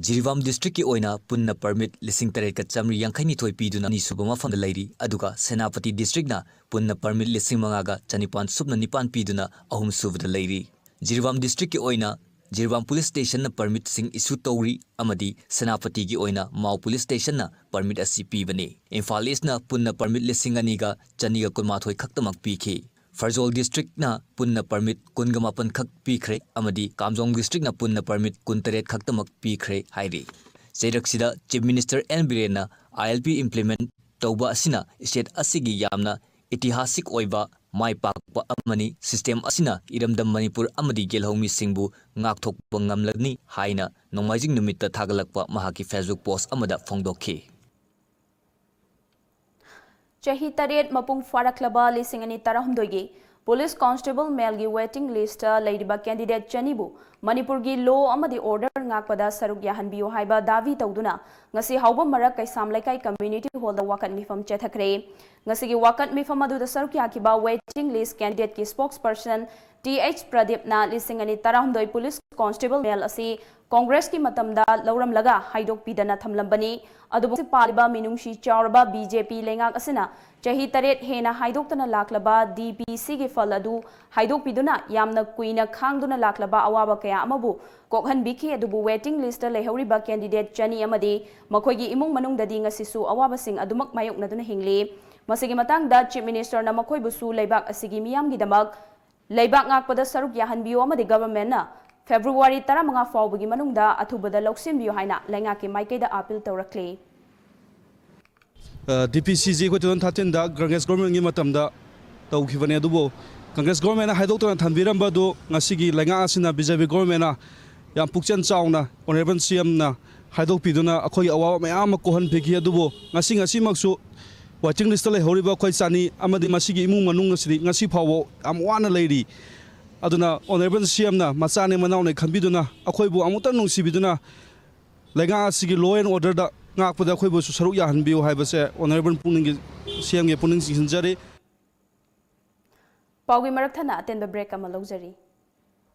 ꯖꯤꯔꯤꯕꯥꯝ districtꯀꯤ ꯑꯣꯏꯅ ꯄꯨꯟꯅ permit ꯂꯤꯁꯤꯡ ꯇꯔꯦꯠꯀ ꯆꯥꯃꯔꯤ ꯌꯥꯡꯈꯩꯅꯤꯊꯣꯏ ꯄꯤꯗꯨꯅ ꯑꯅꯤꯁꯨꯕ ꯃꯐꯝꯗ ꯂꯩꯔꯤ, ꯑꯗꯨꯒ ꯁꯦꯅꯥꯄꯇꯤ districtꯅ ꯄꯨꯟꯅ permit ꯂꯤꯁꯤꯡ ꯃꯉꯥꯒ ꯆꯅꯤꯄꯥꯟ ꯁꯨꯞꯅ ꯅꯤꯄꯥꯟ ꯄꯤꯗꯨꯅ ꯑꯍꯨꯝꯁꯨꯕꯗ ꯂꯩꯔꯤ꯫ ꯖꯤꯔꯤꯕꯥꯝ districtꯀꯤ ꯑꯣꯏꯅ ꯖꯤꯔꯤꯕꯥꯝ police stationꯅ permitꯁꯤꯡ issue ꯇꯧꯔꯤ ꯑꯃꯗꯤ ꯁꯦꯅꯥꯄꯇꯤꯒꯤ ꯑꯣꯏꯅ ꯃꯥꯎ police stationꯅ permit ꯑꯁꯤ ꯄꯤꯕꯅꯤ꯫ ꯏꯝꯐꯥꯜ Eastꯅ ꯄꯨꯟꯅ permit ꯂꯤꯁꯤꯡ ꯑꯅꯤꯒ ꯆꯅꯤꯒ ꯀꯨꯟꯃꯥꯊꯣꯏ ꯈꯛꯇꯃꯛ ꯄꯤꯈꯤ꯫ ꯐꯔꯖꯣꯜ districtꯅ ꯄꯨꯟꯅ permit ꯀꯨꯟꯒ ꯃꯥꯄꯟ ꯈꯛ ꯄꯤꯈ꯭ꯔꯦ ꯑꯃꯗꯤ ꯀꯥꯝꯖꯣꯡ districtꯅ ꯄꯨꯟꯅ permit ꯀꯨꯟꯇꯔꯦꯠ ꯈꯛꯇꯃꯛ ꯄꯤꯈ꯭ꯔꯦ ꯍꯥꯏꯔꯤ꯫ ꯆꯩꯔꯛꯁꯤꯗ Chief Minister N ꯕꯤꯔꯦꯟꯅ ILP implement ꯇꯧꯕ ꯑꯁꯤꯅ state ꯑꯁꯤꯒꯤ ꯌꯥꯝꯅ ꯏꯇꯤꯍꯥꯁꯤꯛ ꯑꯣꯏꯕ ꯃꯥꯏ ꯄꯥꯛꯄ ꯑꯃꯅꯤ꯫ System ꯑꯁꯤꯅ ꯏꯔꯝꯗꯝ ꯃꯅꯤꯄꯨꯔ ꯑꯃꯗꯤ ꯌꯦꯜꯍꯧꯃꯤꯁꯤꯡꯕꯨ ꯉꯥꯛꯊꯣꯛꯄ ꯉꯝꯂꯒꯅꯤ ꯍꯥꯏꯅ ꯅꯣꯡꯃꯥꯏꯖꯤꯡ ꯅꯨꯃꯤꯠꯇ ꯊꯥꯒꯠꯂꯛꯄ ꯃꯍꯥꯛꯀꯤ Facebook post ꯑꯃꯗ ꯐꯣꯡꯗꯣꯛꯈꯤ꯫ ꯆꯍꯤ ꯇꯔꯦꯠ ꯃꯄꯨꯡ ꯐꯥꯔꯛꯂꯕ ꯂꯤꯁꯤꯡ ꯑꯅꯤ ꯇꯔꯥꯍꯨꯝꯗꯣꯏꯒꯤ police constable maleꯒꯤ waiting listꯇ ꯂꯩꯔꯤꯕ candidate ꯆꯅꯤꯕꯨ ꯃꯅꯤꯄꯨꯔꯒꯤ law ꯑꯃꯗꯤ order ꯉꯥꯛꯄꯗ ꯁꯔꯨꯛ ꯌꯥꯍꯟꯕꯤꯌꯨ ꯍꯥꯏꯕ ꯗꯥꯕꯤ ꯇꯧꯗꯨꯅ ꯉꯁꯤ ꯍꯥꯎꯕꯝ ꯃꯔꯛ ꯀꯩꯁꯥꯝ ꯂꯩꯀꯥꯏ community hallꯗ ꯋꯥꯀꯠ ꯃꯤꯐꯝ ꯆꯠꯊꯈ꯭ꯔꯦ꯫ ꯉꯁꯤꯒꯤ ꯋꯥꯀꯠ ꯃꯤꯐꯝ ꯑꯗꯨꯗ ꯁꯔꯨꯛ ꯌꯥꯈꯤꯕ waiting list candidateꯀꯤ spokesperson ꯇꯤ ꯑꯩꯆ ꯄ꯭ꯔꯗꯤꯞꯅ ꯂꯤꯁꯤꯡ ꯑꯅꯤ ꯇꯔꯥꯍꯨꯝꯗꯣꯏ police constable male ꯑꯁꯤ Congressꯀꯤ ꯃꯇꯝꯗ ꯂꯧꯔꯝꯂꯒ ꯍꯥꯏꯗꯣꯛꯄꯤꯗꯅ ꯊꯝꯂꯝꯕꯅꯤ꯫ ꯑꯗꯨꯕꯨ ꯄꯥꯜꯂꯤꯕ ꯃꯤꯅꯨꯡꯁꯤ ꯆꯥꯎꯔꯕ BJP ꯂꯩꯉꯥꯛ ꯑꯁꯤꯅ ꯆꯍꯤ ꯇꯔꯦꯠ ꯍꯦꯟꯅ ꯍꯥꯏꯗꯣꯛꯇꯅ ꯂꯥꯛꯂꯕ DPCꯒꯤ ꯐꯜ ꯑꯗꯨ ꯍꯥꯏꯗꯣꯛꯄꯤꯗꯨꯅ ꯌꯥꯝꯅ ꯀꯨꯏꯅ ꯈꯥꯡꯗꯨꯅ ꯂꯥꯛꯂꯕ ꯑꯋꯥꯕ ꯀꯌꯥ ꯑꯃꯕꯨ ꯀꯣꯛꯍꯟꯕꯤꯈꯤ꯫ ꯑꯗꯨꯕꯨ waiting listꯇ ꯂꯩꯍꯧꯔꯤꯕ candidate ꯆꯅꯤ ꯑꯃꯗꯤ ꯃꯈꯣꯏꯒꯤ ꯏꯃꯨꯡ ꯃꯅꯨꯡꯗꯗꯤ ꯉꯁꯤꯁꯨ ꯑꯋꯥꯕꯁꯤꯡ ꯑꯗꯨꯃꯛ ꯃꯥꯌꯣꯛꯅꯗꯨꯅ ꯍꯤꯡꯂꯤ꯫ ꯃꯁꯤꯒꯤ ꯃꯇꯥꯡꯗ Chief Ministerꯅ ꯃꯈꯣꯏꯕꯨꯁꯨ ꯂꯩꯕꯥꯛ ꯑꯁꯤꯒꯤ ꯃꯤꯌꯥꯝꯒꯤꯗꯃꯛ ꯂꯩꯕꯥꯛ ꯉꯥꯛꯄꯗ ꯁꯔꯨꯛ ꯌꯥꯍꯟꯕꯤꯌꯨ ꯑꯃꯗꯤ governmentꯅ February ꯇꯔꯥꯃꯉꯥ ꯐꯥꯎꯕꯒꯤ ꯃꯅꯨꯡꯗ ꯑꯊꯨꯕꯗ ꯂꯧꯁꯤꯟꯕꯤꯌꯨ ꯍꯥꯏꯅ ꯂꯩꯉꯥꯛꯀꯤ ꯃꯥꯏꯀꯩꯗ appeal ꯇꯧꯔꯛꯂꯤ꯫ DPCꯁꯤ ꯑꯩꯈꯣꯏ two thousand thirteenꯗ Congress governmentꯀꯤ ꯃꯇꯝꯗ ꯇꯧꯈꯤꯕꯅꯦ, ꯑꯗꯨꯕꯨ Congress governmentꯅ ꯍꯥꯏꯗꯣꯛꯇꯅ ꯊꯝꯕꯤꯔꯝꯕ ꯑꯗꯨ ꯉꯁꯤꯒꯤ ꯂꯩꯉꯥꯛ ꯑꯁꯤꯅ BJP governmentꯅ ꯌꯥꯝ ꯄꯨꯛꯆꯦꯜ ꯆꯥꯎꯅ ꯑꯣꯅꯔꯦꯕꯜ ꯁꯤ ꯑꯦꯝꯅ ꯍꯥꯏꯗꯣꯛꯄꯤꯗꯨꯅ ꯑꯩꯈꯣꯏꯒꯤ ꯑꯋꯥꯕ ꯃꯌꯥꯝ ꯑꯃ ꯀꯣꯛꯍꯟꯕꯤꯈꯤ꯫ ꯑꯗꯨꯕꯨ ꯉꯁꯤ, ꯉꯁꯤꯃꯛꯁꯨ ꯋꯦꯇꯤꯡ ꯂꯤꯁꯇ ꯂꯩꯍꯧꯔꯤꯕ ꯑꯩꯈꯣꯏ ꯆꯅꯤ ꯑꯃꯗꯤ ꯃꯁꯤꯒꯤ ꯏꯃꯨꯡ ꯃꯅꯨꯡ ꯑꯁꯤꯗꯤ ꯉꯁꯤ ꯐꯥꯎꯕ ꯌꯥꯝ ꯋꯥꯅ ꯂꯩꯔꯤ꯫ ꯑꯗꯨꯅ ꯑꯣꯅꯔꯦꯕꯜ ꯁꯤ ꯑꯦꯝꯅ ꯃꯆꯥꯅꯦ ꯃꯅꯥꯎꯅꯦ ꯈꯟꯕꯤꯗꯨꯅ ꯑꯩꯈꯣꯏꯕꯨ ꯑꯃꯨꯛꯇꯪ ꯅꯨꯡꯁꯤꯕꯤꯗꯨꯅ ꯂꯩꯉꯥꯛ ꯑꯁꯤꯒꯤ law and orderꯗ ꯉꯥꯛꯄꯗ ꯑꯩꯈꯣꯏꯕꯨꯁꯨ ꯁꯔꯨꯛ ꯌꯥꯍꯟꯕꯤꯌꯨ ꯍꯥꯏꯕꯁꯦ ꯑꯣꯅꯔꯦꯕꯜ ꯄꯨꯛꯅꯤꯡꯒꯤ, ꯁꯤ ꯑꯦꯝꯒꯤ ꯄꯨꯛꯅꯤꯡ ꯆꯤꯡꯁꯤꯟꯖꯔꯤ꯫ ꯄꯥꯎꯒꯤ ꯃꯔꯛ ꯊꯠꯅ ꯑꯇꯦꯟꯕ break ꯑꯃ ꯂꯧꯖꯔꯤ꯫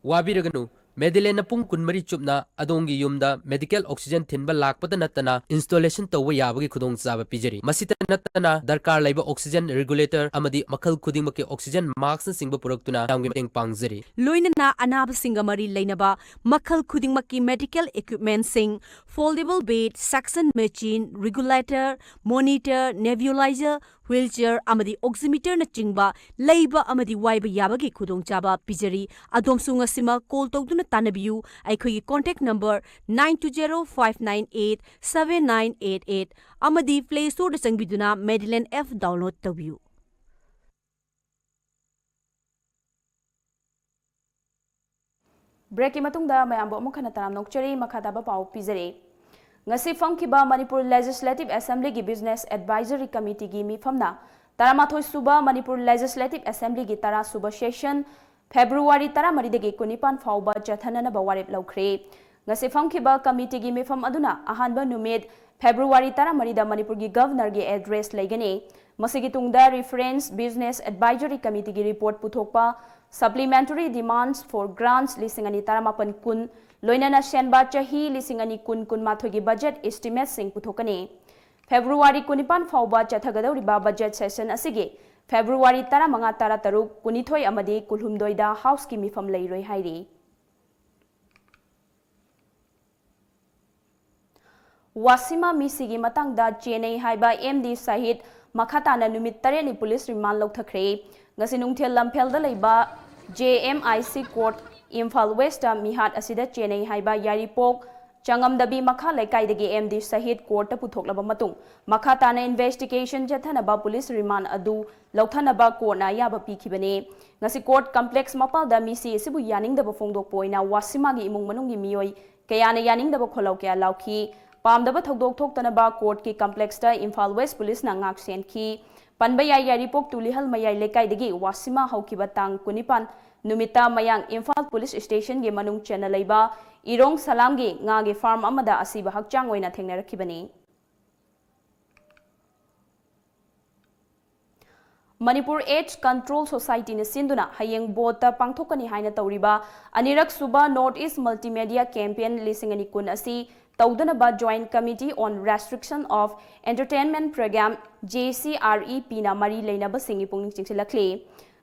ꯋꯥꯕꯤꯔꯒꯅꯨ, ꯃꯦꯗꯤꯂꯦꯟꯅ ꯄꯨꯡ ꯀꯨꯟꯃꯔꯤ ꯆꯨꯞꯅ ꯑꯗꯣꯝꯒꯤ ꯌꯨꯝꯗ medical oxygen ꯊꯤꯟꯕ ꯂꯥꯛꯄꯗ ꯅꯠꯇꯅ installation ꯇꯧꯕ ꯌꯥꯕꯒꯤ ꯈꯨꯗꯣꯡꯆꯥꯕ ꯄꯤꯖꯔꯤ꯫ ꯃꯁꯤꯇ ꯅꯠꯇꯅ ꯗꯔꯀꯥꯔ ꯂꯩꯕ oxygen regulator ꯑꯃꯗꯤ ꯃꯈꯜ ꯈꯨꯗꯤꯡꯃꯛꯀꯤ oxygen maskꯅꯆꯤꯡꯕ ꯄꯨꯔꯛꯇꯨꯅ ꯃꯌꯥꯝꯒꯤ ꯃꯇꯦꯡ ꯄꯥꯡꯖꯔꯤ꯫ ꯂꯣꯏꯅꯅ ꯑꯅꯥꯕꯁꯤꯡꯒ ꯃꯔꯤ ꯂꯩꯅꯕ ꯃꯈꯜ ꯈꯨꯗꯤꯡꯃꯛꯀꯤ medical equipmentꯁꯤꯡ, foldable bed, suction machine, regulator, monitor, nebulizer, wheelchair ꯑꯃꯗꯤ oximeterꯅꯆꯤꯡꯕ ꯂꯩꯕ ꯑꯃꯗꯤ ꯋꯥꯏꯕ ꯌꯥꯕꯒꯤ ꯈꯨꯗꯣꯡꯆꯥꯕ ꯄꯤꯖꯔꯤ꯫ ꯑꯗꯣꯝꯁꯨ ꯉꯁꯤꯃꯛ call ꯇꯧꯗꯨꯅ ꯇꯥꯟꯅꯕꯤꯌꯨ꯫ ꯑꯩꯈꯣꯏꯒꯤ contact number nine two zero five nine eight seven nine eight eight ꯑꯃꯗꯤ Play Storeꯗ ꯆꯪꯕꯤꯗꯨꯅ Medilane app download ꯇꯧꯕꯤꯌꯨ꯫ Breakꯀꯤ ꯃꯇꯨꯡꯗ ꯃꯌꯥꯝꯕꯨ ꯑꯃꯨꯛ ꯍꯟꯅ ꯇꯔꯥꯝꯅ ꯑꯣꯛꯆꯔꯤ꯫ ꯃꯈꯥ ꯇꯥꯕ ꯄꯥꯎ ꯄꯤꯖꯔꯤ꯫ ꯉꯁꯤ ꯐꯝꯈꯤꯕ ꯃꯅꯤꯄꯨꯔ Legislative Assemblyꯒꯤ Business Advisory Committeeꯒꯤ ꯃꯤꯐꯝꯅ ꯇꯔꯥꯃꯥꯊꯣꯏ ꯁꯨꯕ ꯃꯅꯤꯄꯨꯔ Legislative Assemblyꯒꯤ ꯇꯔꯥ ꯁꯨꯕ session February ꯇꯔꯥꯃꯔꯤꯗꯒꯤ ꯀꯨꯟꯅꯤꯄꯥꯟ ꯐꯥꯎꯕ ꯆꯠꯊꯅꯅꯕ ꯋꯥꯔꯦꯞ ꯂꯧꯈ꯭ꯔꯦ꯫ ꯉꯁꯤ ꯐꯝꯈꯤꯕ committeeꯒꯤ ꯃꯤꯐꯝ ꯑꯗꯨꯅ ꯑꯍꯥꯟꯕ ꯅꯨꯃꯤꯠ February ꯇꯔꯥꯃꯔꯤꯗ ꯃꯅꯤꯄꯨꯔꯒꯤ Governorꯒꯤ address ꯂꯩꯒꯅꯤ꯫ ꯃꯁꯤꯒꯤ ꯇꯨꯡꯗ Reference Business Advisory Committeeꯒꯤ report ꯄꯨꯊꯣꯛꯄ, Supplementary Demands for Grants ꯂꯤꯁꯤꯡ ꯑꯅꯤ ꯇꯔꯥꯃꯥꯄꯟ ꯀꯨꯟ, ꯂꯣꯏꯅꯅ ꯁꯦꯝꯕ ꯆꯍꯤ ꯂꯤꯁꯤꯡ ꯑꯅꯤ ꯀꯨꯟ ꯀꯨꯟꯃꯥꯊꯣꯏꯒꯤ budget estimateꯁꯤꯡ ꯄꯨꯊꯣꯛꯀꯅꯤ꯫ February ꯀꯨꯟꯅꯤꯄꯥꯟ ꯐꯥꯎꯕ ꯆꯠꯊꯒꯗꯧꯔꯤꯕ budget session ꯑꯁꯤꯒꯤ February ꯇꯔꯥꯃꯉꯥ, ꯇꯔꯥꯇꯔꯨꯛ, ꯀꯨꯟꯅꯤꯊꯣꯏ ꯑꯃꯗꯤ ꯀꯨꯟꯍꯨꯝꯗꯣꯏꯗ Houseꯀꯤ ꯃꯤꯐꯝ ꯂꯩꯔꯣꯏ ꯍꯥꯏꯔꯤ꯫ ꯋꯥꯁꯤꯃ ꯃꯤꯁꯤꯒꯤ ꯃꯇꯥꯡꯗ ꯆꯦꯟꯅꯩ ꯍꯥꯏꯕ ꯑꯦꯝ ꯗꯤ ꯁꯍꯤꯗ ꯃꯈꯥ ꯇꯥꯅ ꯅꯨꯃꯤꯠ ꯇꯔꯦꯠꯅꯤ police remand ꯂꯧꯊꯈ꯭ꯔꯦ꯫ ꯉꯁꯤ ꯅꯨꯡꯊꯤꯜ ꯂꯝꯐꯦꯜꯗ ꯂꯩꯕ J M I C court Imphal Westꯇ ꯃꯤꯍꯥꯠ ꯑꯁꯤꯗ ꯆꯦꯟꯅꯩ ꯍꯥꯏꯕ ꯌꯥꯏꯔꯤꯄꯣꯛ ꯆꯥꯡꯉꯝꯗꯕꯤ ꯃꯈꯥ ꯂꯩꯀꯥꯏꯗꯒꯤ ꯑꯦꯝ ꯗꯤ ꯁꯍꯤꯗ ꯀꯣꯔꯠꯇ ꯄꯨꯊꯣꯛꯂꯕ ꯃꯇꯨꯡ, ꯃꯈꯥ ꯇꯥꯅ ꯏꯟꯚꯦꯁꯇꯤꯒꯦꯁꯟ ꯆꯠꯊꯅꯕ ꯄꯨꯂꯤꯁ ꯔꯤꯃꯥꯟ ꯑꯗꯨ ꯂꯧꯊꯅꯕ ꯀꯣꯔꯠꯅ ꯑꯌꯥꯕ ꯄꯤꯈꯤꯕꯅꯤ꯫ ꯉꯁꯤ ꯀꯣꯔꯠ ꯀꯝꯄ꯭ꯂꯦꯛꯁ ꯃꯄꯥꯜꯗ ꯃꯤꯁꯤ ꯑꯁꯤꯕꯨ ꯌꯥꯅꯤꯡꯗꯕ ꯐꯣꯡꯗꯣꯛꯄ ꯑꯣꯏꯅ ꯋꯥꯁꯤꯃꯥꯒꯤ ꯏꯃꯨꯡ ꯃꯅꯨꯡꯒꯤ ꯃꯤꯑꯣꯏ ꯀꯌꯥꯅ ꯌꯥꯅꯤꯡꯗꯕ ꯈꯣꯜꯂꯥꯎ ꯀꯌꯥ ꯂꯥꯎꯈꯤ꯫ ꯄꯥꯝꯗꯕ ꯊꯧꯗꯣꯛ ꯊꯣꯛꯇꯅꯕ ꯀꯣꯔꯠꯀꯤ ꯀꯝꯄ꯭ꯂꯦꯛꯁꯇ ꯏꯝꯐꯥꯜ ꯋꯦꯁ ꯄꯨꯂꯤꯁꯅ ꯉꯥꯛ ꯁꯦꯟꯈꯤ꯫ ꯄꯟꯕ ꯌꯥꯏ, ꯌꯥꯏꯔꯤꯄꯣꯛ ꯇꯨꯂꯤꯍꯜ ꯃꯌꯥꯏ ꯂꯩꯀꯥꯏꯗꯒꯤ ꯋꯥꯁꯤꯃꯥ ꯍꯧꯈꯤꯕ ꯇꯥꯡ ꯀꯨꯟꯅꯤꯄꯥꯟ ꯅꯨꯃꯤꯠꯇ ꯃꯌꯥꯡ ꯏꯝꯐꯥꯜ ꯄꯨꯂꯤꯁ ꯁ꯭ꯇꯦꯁꯟꯒꯤ ꯃꯅꯨꯡ ꯆꯟꯅ ꯂꯩꯕ ꯏꯔꯣꯡ ꯁꯂꯥꯝꯒꯤ ꯉꯥꯒꯤ ꯐꯥꯔꯝ ꯑꯃꯗ ꯑꯁꯤꯕ ꯍꯛꯆꯥꯡ ꯑꯣꯏꯅ ꯊꯦꯡꯅꯔꯛꯈꯤꯕꯅꯤ꯫ ꯃꯅꯤꯄꯨꯔ AIDS Control Societyꯅ ꯁꯤꯟꯗꯨꯅ ꯍꯌꯦꯡ ꯕꯣꯠꯇ ꯄꯥꯡꯊꯣꯛꯀꯅꯤ ꯍꯥꯏꯅ ꯇꯧꯔꯤꯕ ꯑꯅꯤꯔꯛ ꯁꯨꯕ North East Multimedia Campaign ꯂꯤꯁꯤꯡ ꯑꯅꯤ ꯀꯨꯟ ꯑꯁꯤ ꯇꯧꯗꯅꯕ Joint Committee on Restriction of Entertainment Program, JCREP ꯅ ꯃꯔꯤ ꯂꯩꯅꯕꯁꯤꯡꯒꯤ ꯄꯨꯛꯅꯤꯡ ꯆꯤꯡꯁꯤꯜꯂꯛꯂꯤ꯫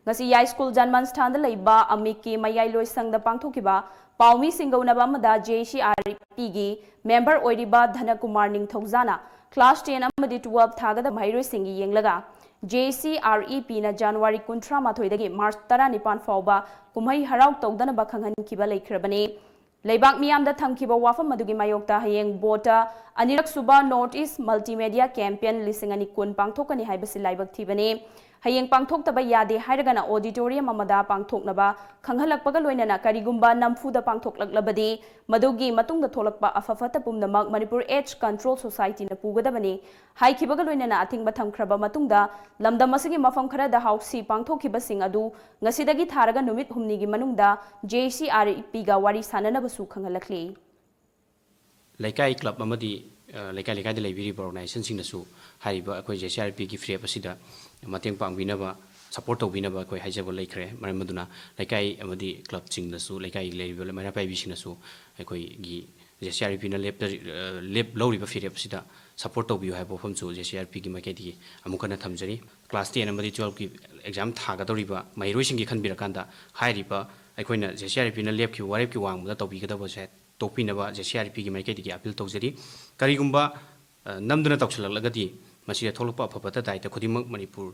ꯉꯁꯤ ꯌꯥꯏꯁ꯭ꯀꯨꯜ ꯖꯟꯃꯟ ꯁ꯭ꯊꯥꯟꯗ ꯂꯩꯕ ꯑꯃꯤꯛꯀꯤ ꯃꯌꯥꯏ ꯂꯣꯏꯁꯪꯗ ꯄꯥꯡꯊꯣꯛꯈꯤꯕ ꯄꯥꯎꯃꯤꯁꯤꯡ ꯀꯧꯅꯕ ꯑꯃꯗ JCREP ꯒꯤ ꯃꯦꯝꯕꯔ ꯑꯣꯏꯔꯤꯕ ꯙꯅꯀꯨꯃꯥꯔ ꯅꯤꯡꯊꯧꯖꯥꯅ class ten ꯑꯃꯗꯤ twelve ꯊꯥꯒꯗꯕ ꯃꯍꯩꯔꯣꯏꯁꯤꯡꯒꯤ ꯌꯦꯡꯂꯒ, JCREP ꯅ ꯖꯅꯋꯥꯔꯤ ꯀꯨꯟꯊ꯭ꯔꯥ ꯃꯥꯊꯣꯏꯗꯒꯤ ꯃꯥꯔꯆ ꯇꯔꯥꯅꯤꯄꯥꯟ ꯐꯥꯎꯕ ꯀꯨꯝꯍꯩ ꯍꯔꯥꯎ ꯇꯧꯗꯅꯕ ꯈꯪꯍꯟꯈꯤꯕ ꯂꯩꯈ꯭ꯔꯕꯅꯤ꯫ ꯂꯩꯕꯥꯛ ꯃꯤꯌꯥꯝꯗ ꯊꯝꯈꯤꯕ ꯋꯥꯐꯝ ꯑꯗꯨꯒꯤ ꯃꯥꯌꯣꯛꯇ ꯍꯌꯦꯡ ꯕꯣꯠꯇ ꯑꯅꯤꯔꯛ ꯁꯨꯕ North East Multimedia Campaign ꯂꯤꯁꯤꯡ ꯑꯅꯤ ꯀꯨꯟ ꯄꯥꯡꯊꯣꯛꯀꯅꯤ ꯍꯥꯏꯕꯁꯤ ꯂꯥꯏꯕꯛ ꯊꯤꯕꯅꯤ꯫ ꯍꯌꯦꯡ ꯄꯥꯡꯊꯣꯛꯇꯕ ꯌꯥꯗꯦ ꯍꯥꯏꯔꯒꯅ auditorium ꯑꯃꯗ ꯄꯥꯡꯊꯣꯛꯅꯕ ꯈꯪꯍꯜꯂꯛꯄꯒ ꯂꯣꯏꯅꯅ ꯀꯔꯤꯒꯨꯝꯕ ꯅꯝꯐꯨꯗ ꯄꯥꯡꯊꯣꯛꯂꯛꯂꯕꯗꯤ ꯃꯗꯨꯒꯤ ꯃꯇꯨꯡꯗ ꯊꯣꯛꯂꯛꯄ ꯑꯐ ꯐꯠꯇ ꯄꯨꯝꯅꯃꯛ ꯃꯅꯤꯄꯨꯔ AIDS Control Society ꯅ ꯄꯨꯒꯗꯕꯅꯤ ꯍꯥꯏꯈꯤꯕꯒ ꯂꯣꯏꯅꯅ ꯑꯊꯤꯡꯕ ꯊꯝꯈ꯭ꯔꯕ ꯃꯇꯨꯡꯗ ꯂꯝꯗꯝ ꯑꯁꯤꯒꯤ ꯃꯐꯝ ꯈꯔꯗ ꯍꯥꯎꯁꯤ ꯄꯥꯡꯊꯣꯛꯈꯤꯕꯁꯤꯡ ꯑꯗꯨ ꯉꯁꯤꯗꯒꯤ ꯊꯥꯔꯒ ꯅꯨꯃꯤꯠ ꯍꯨꯝꯅꯤꯒꯤ ꯃꯅꯨꯡꯗ JCREP ꯒ ꯋꯥꯔꯤ ꯁꯥꯅꯅꯕꯁꯨ ꯈꯪꯍꯜꯂꯛꯂꯤ꯫ ꯂꯩꯀꯥꯏ ꯀ꯭ꯂꯕ ꯑꯃꯗꯤ, ꯑ, ꯂꯩꯀꯥꯏ ꯂꯩꯀꯥꯏꯗ ꯂꯩꯕꯤꯔꯤꯕ organization ꯁꯤꯡꯅꯁꯨ ꯍꯥꯏꯔꯤꯕ ꯑꯩꯈꯣꯏ JCREP ꯒꯤ ꯐꯤꯔꯦꯞ ꯑꯁꯤꯗ ꯃꯇꯦꯡ ꯄꯥꯡꯕꯤꯅꯕ, support ꯇꯧꯕꯤꯅꯕ ꯑꯩꯈꯣꯏ ꯍꯥꯏꯖꯕ ꯂꯩꯈ꯭ꯔꯦ꯫ ꯃꯔꯝ ꯑꯗꯨꯅ ꯂꯩꯀꯥꯏ ꯑꯃꯗꯤ ꯀ꯭ꯂꯕꯁꯤꯡꯗꯁꯨ, ꯂꯩꯀꯥꯏ ꯂꯩꯔꯤꯕ ꯃꯩꯔꯥ ꯄꯥꯏꯕꯤꯁꯤꯡꯅꯁꯨ ꯑꯩꯈꯣꯏꯒꯤ JCREP ꯅ ꯂꯦꯞꯇ-, ꯑ, ꯂꯦꯞ ꯂꯧꯔꯤꯕ ꯐꯤꯔꯦꯞ ꯑꯁꯤꯗ support ꯇꯧꯕꯤꯌꯨ ꯍꯥꯏꯕ ꯋꯥꯐꯝꯁꯨ JCREP ꯒꯤ ꯃꯥꯏꯀꯩꯗꯒꯤ ꯑꯃꯨꯛ ꯍꯟꯅ ꯊꯝꯖꯔꯤ꯫ Class ten ꯑꯃꯗꯤ twelve ꯀꯤ exam ꯊꯥꯒꯗꯧꯔꯤꯕ ꯃꯍꯩꯔꯣꯏꯁꯤꯡꯒꯤ ꯈꯟꯕꯤꯔꯀꯥꯟꯗ ꯍꯥꯏꯔꯤꯕ ꯑꯩꯈꯣꯏꯅ JCREP ꯅ ꯂꯦꯞꯈꯤꯕ ꯋꯥꯔꯦꯞꯀꯤ ꯋꯥꯡꯃꯗ ꯇꯧꯕꯤꯒꯗꯕꯁꯦ ꯇꯣꯛꯄꯤꯅꯕ JCREP ꯒꯤ ꯃꯥꯏꯀꯩꯗꯒꯤ appeal ꯇꯧꯖꯔꯤ꯫ ꯀꯔꯤꯒꯨꯝꯕ, ꯑ, ꯅꯝꯗꯨꯅ ꯇꯧꯁꯤꯜꯂꯛꯂꯒꯗꯤ ꯃꯁꯤꯗ ꯊꯣꯛꯂꯛꯄ ꯑꯐ ꯐꯠꯇ ꯗꯥꯏꯇ ꯈꯨꯗꯤꯡꯃꯛ ꯃꯅꯤꯄꯨꯔ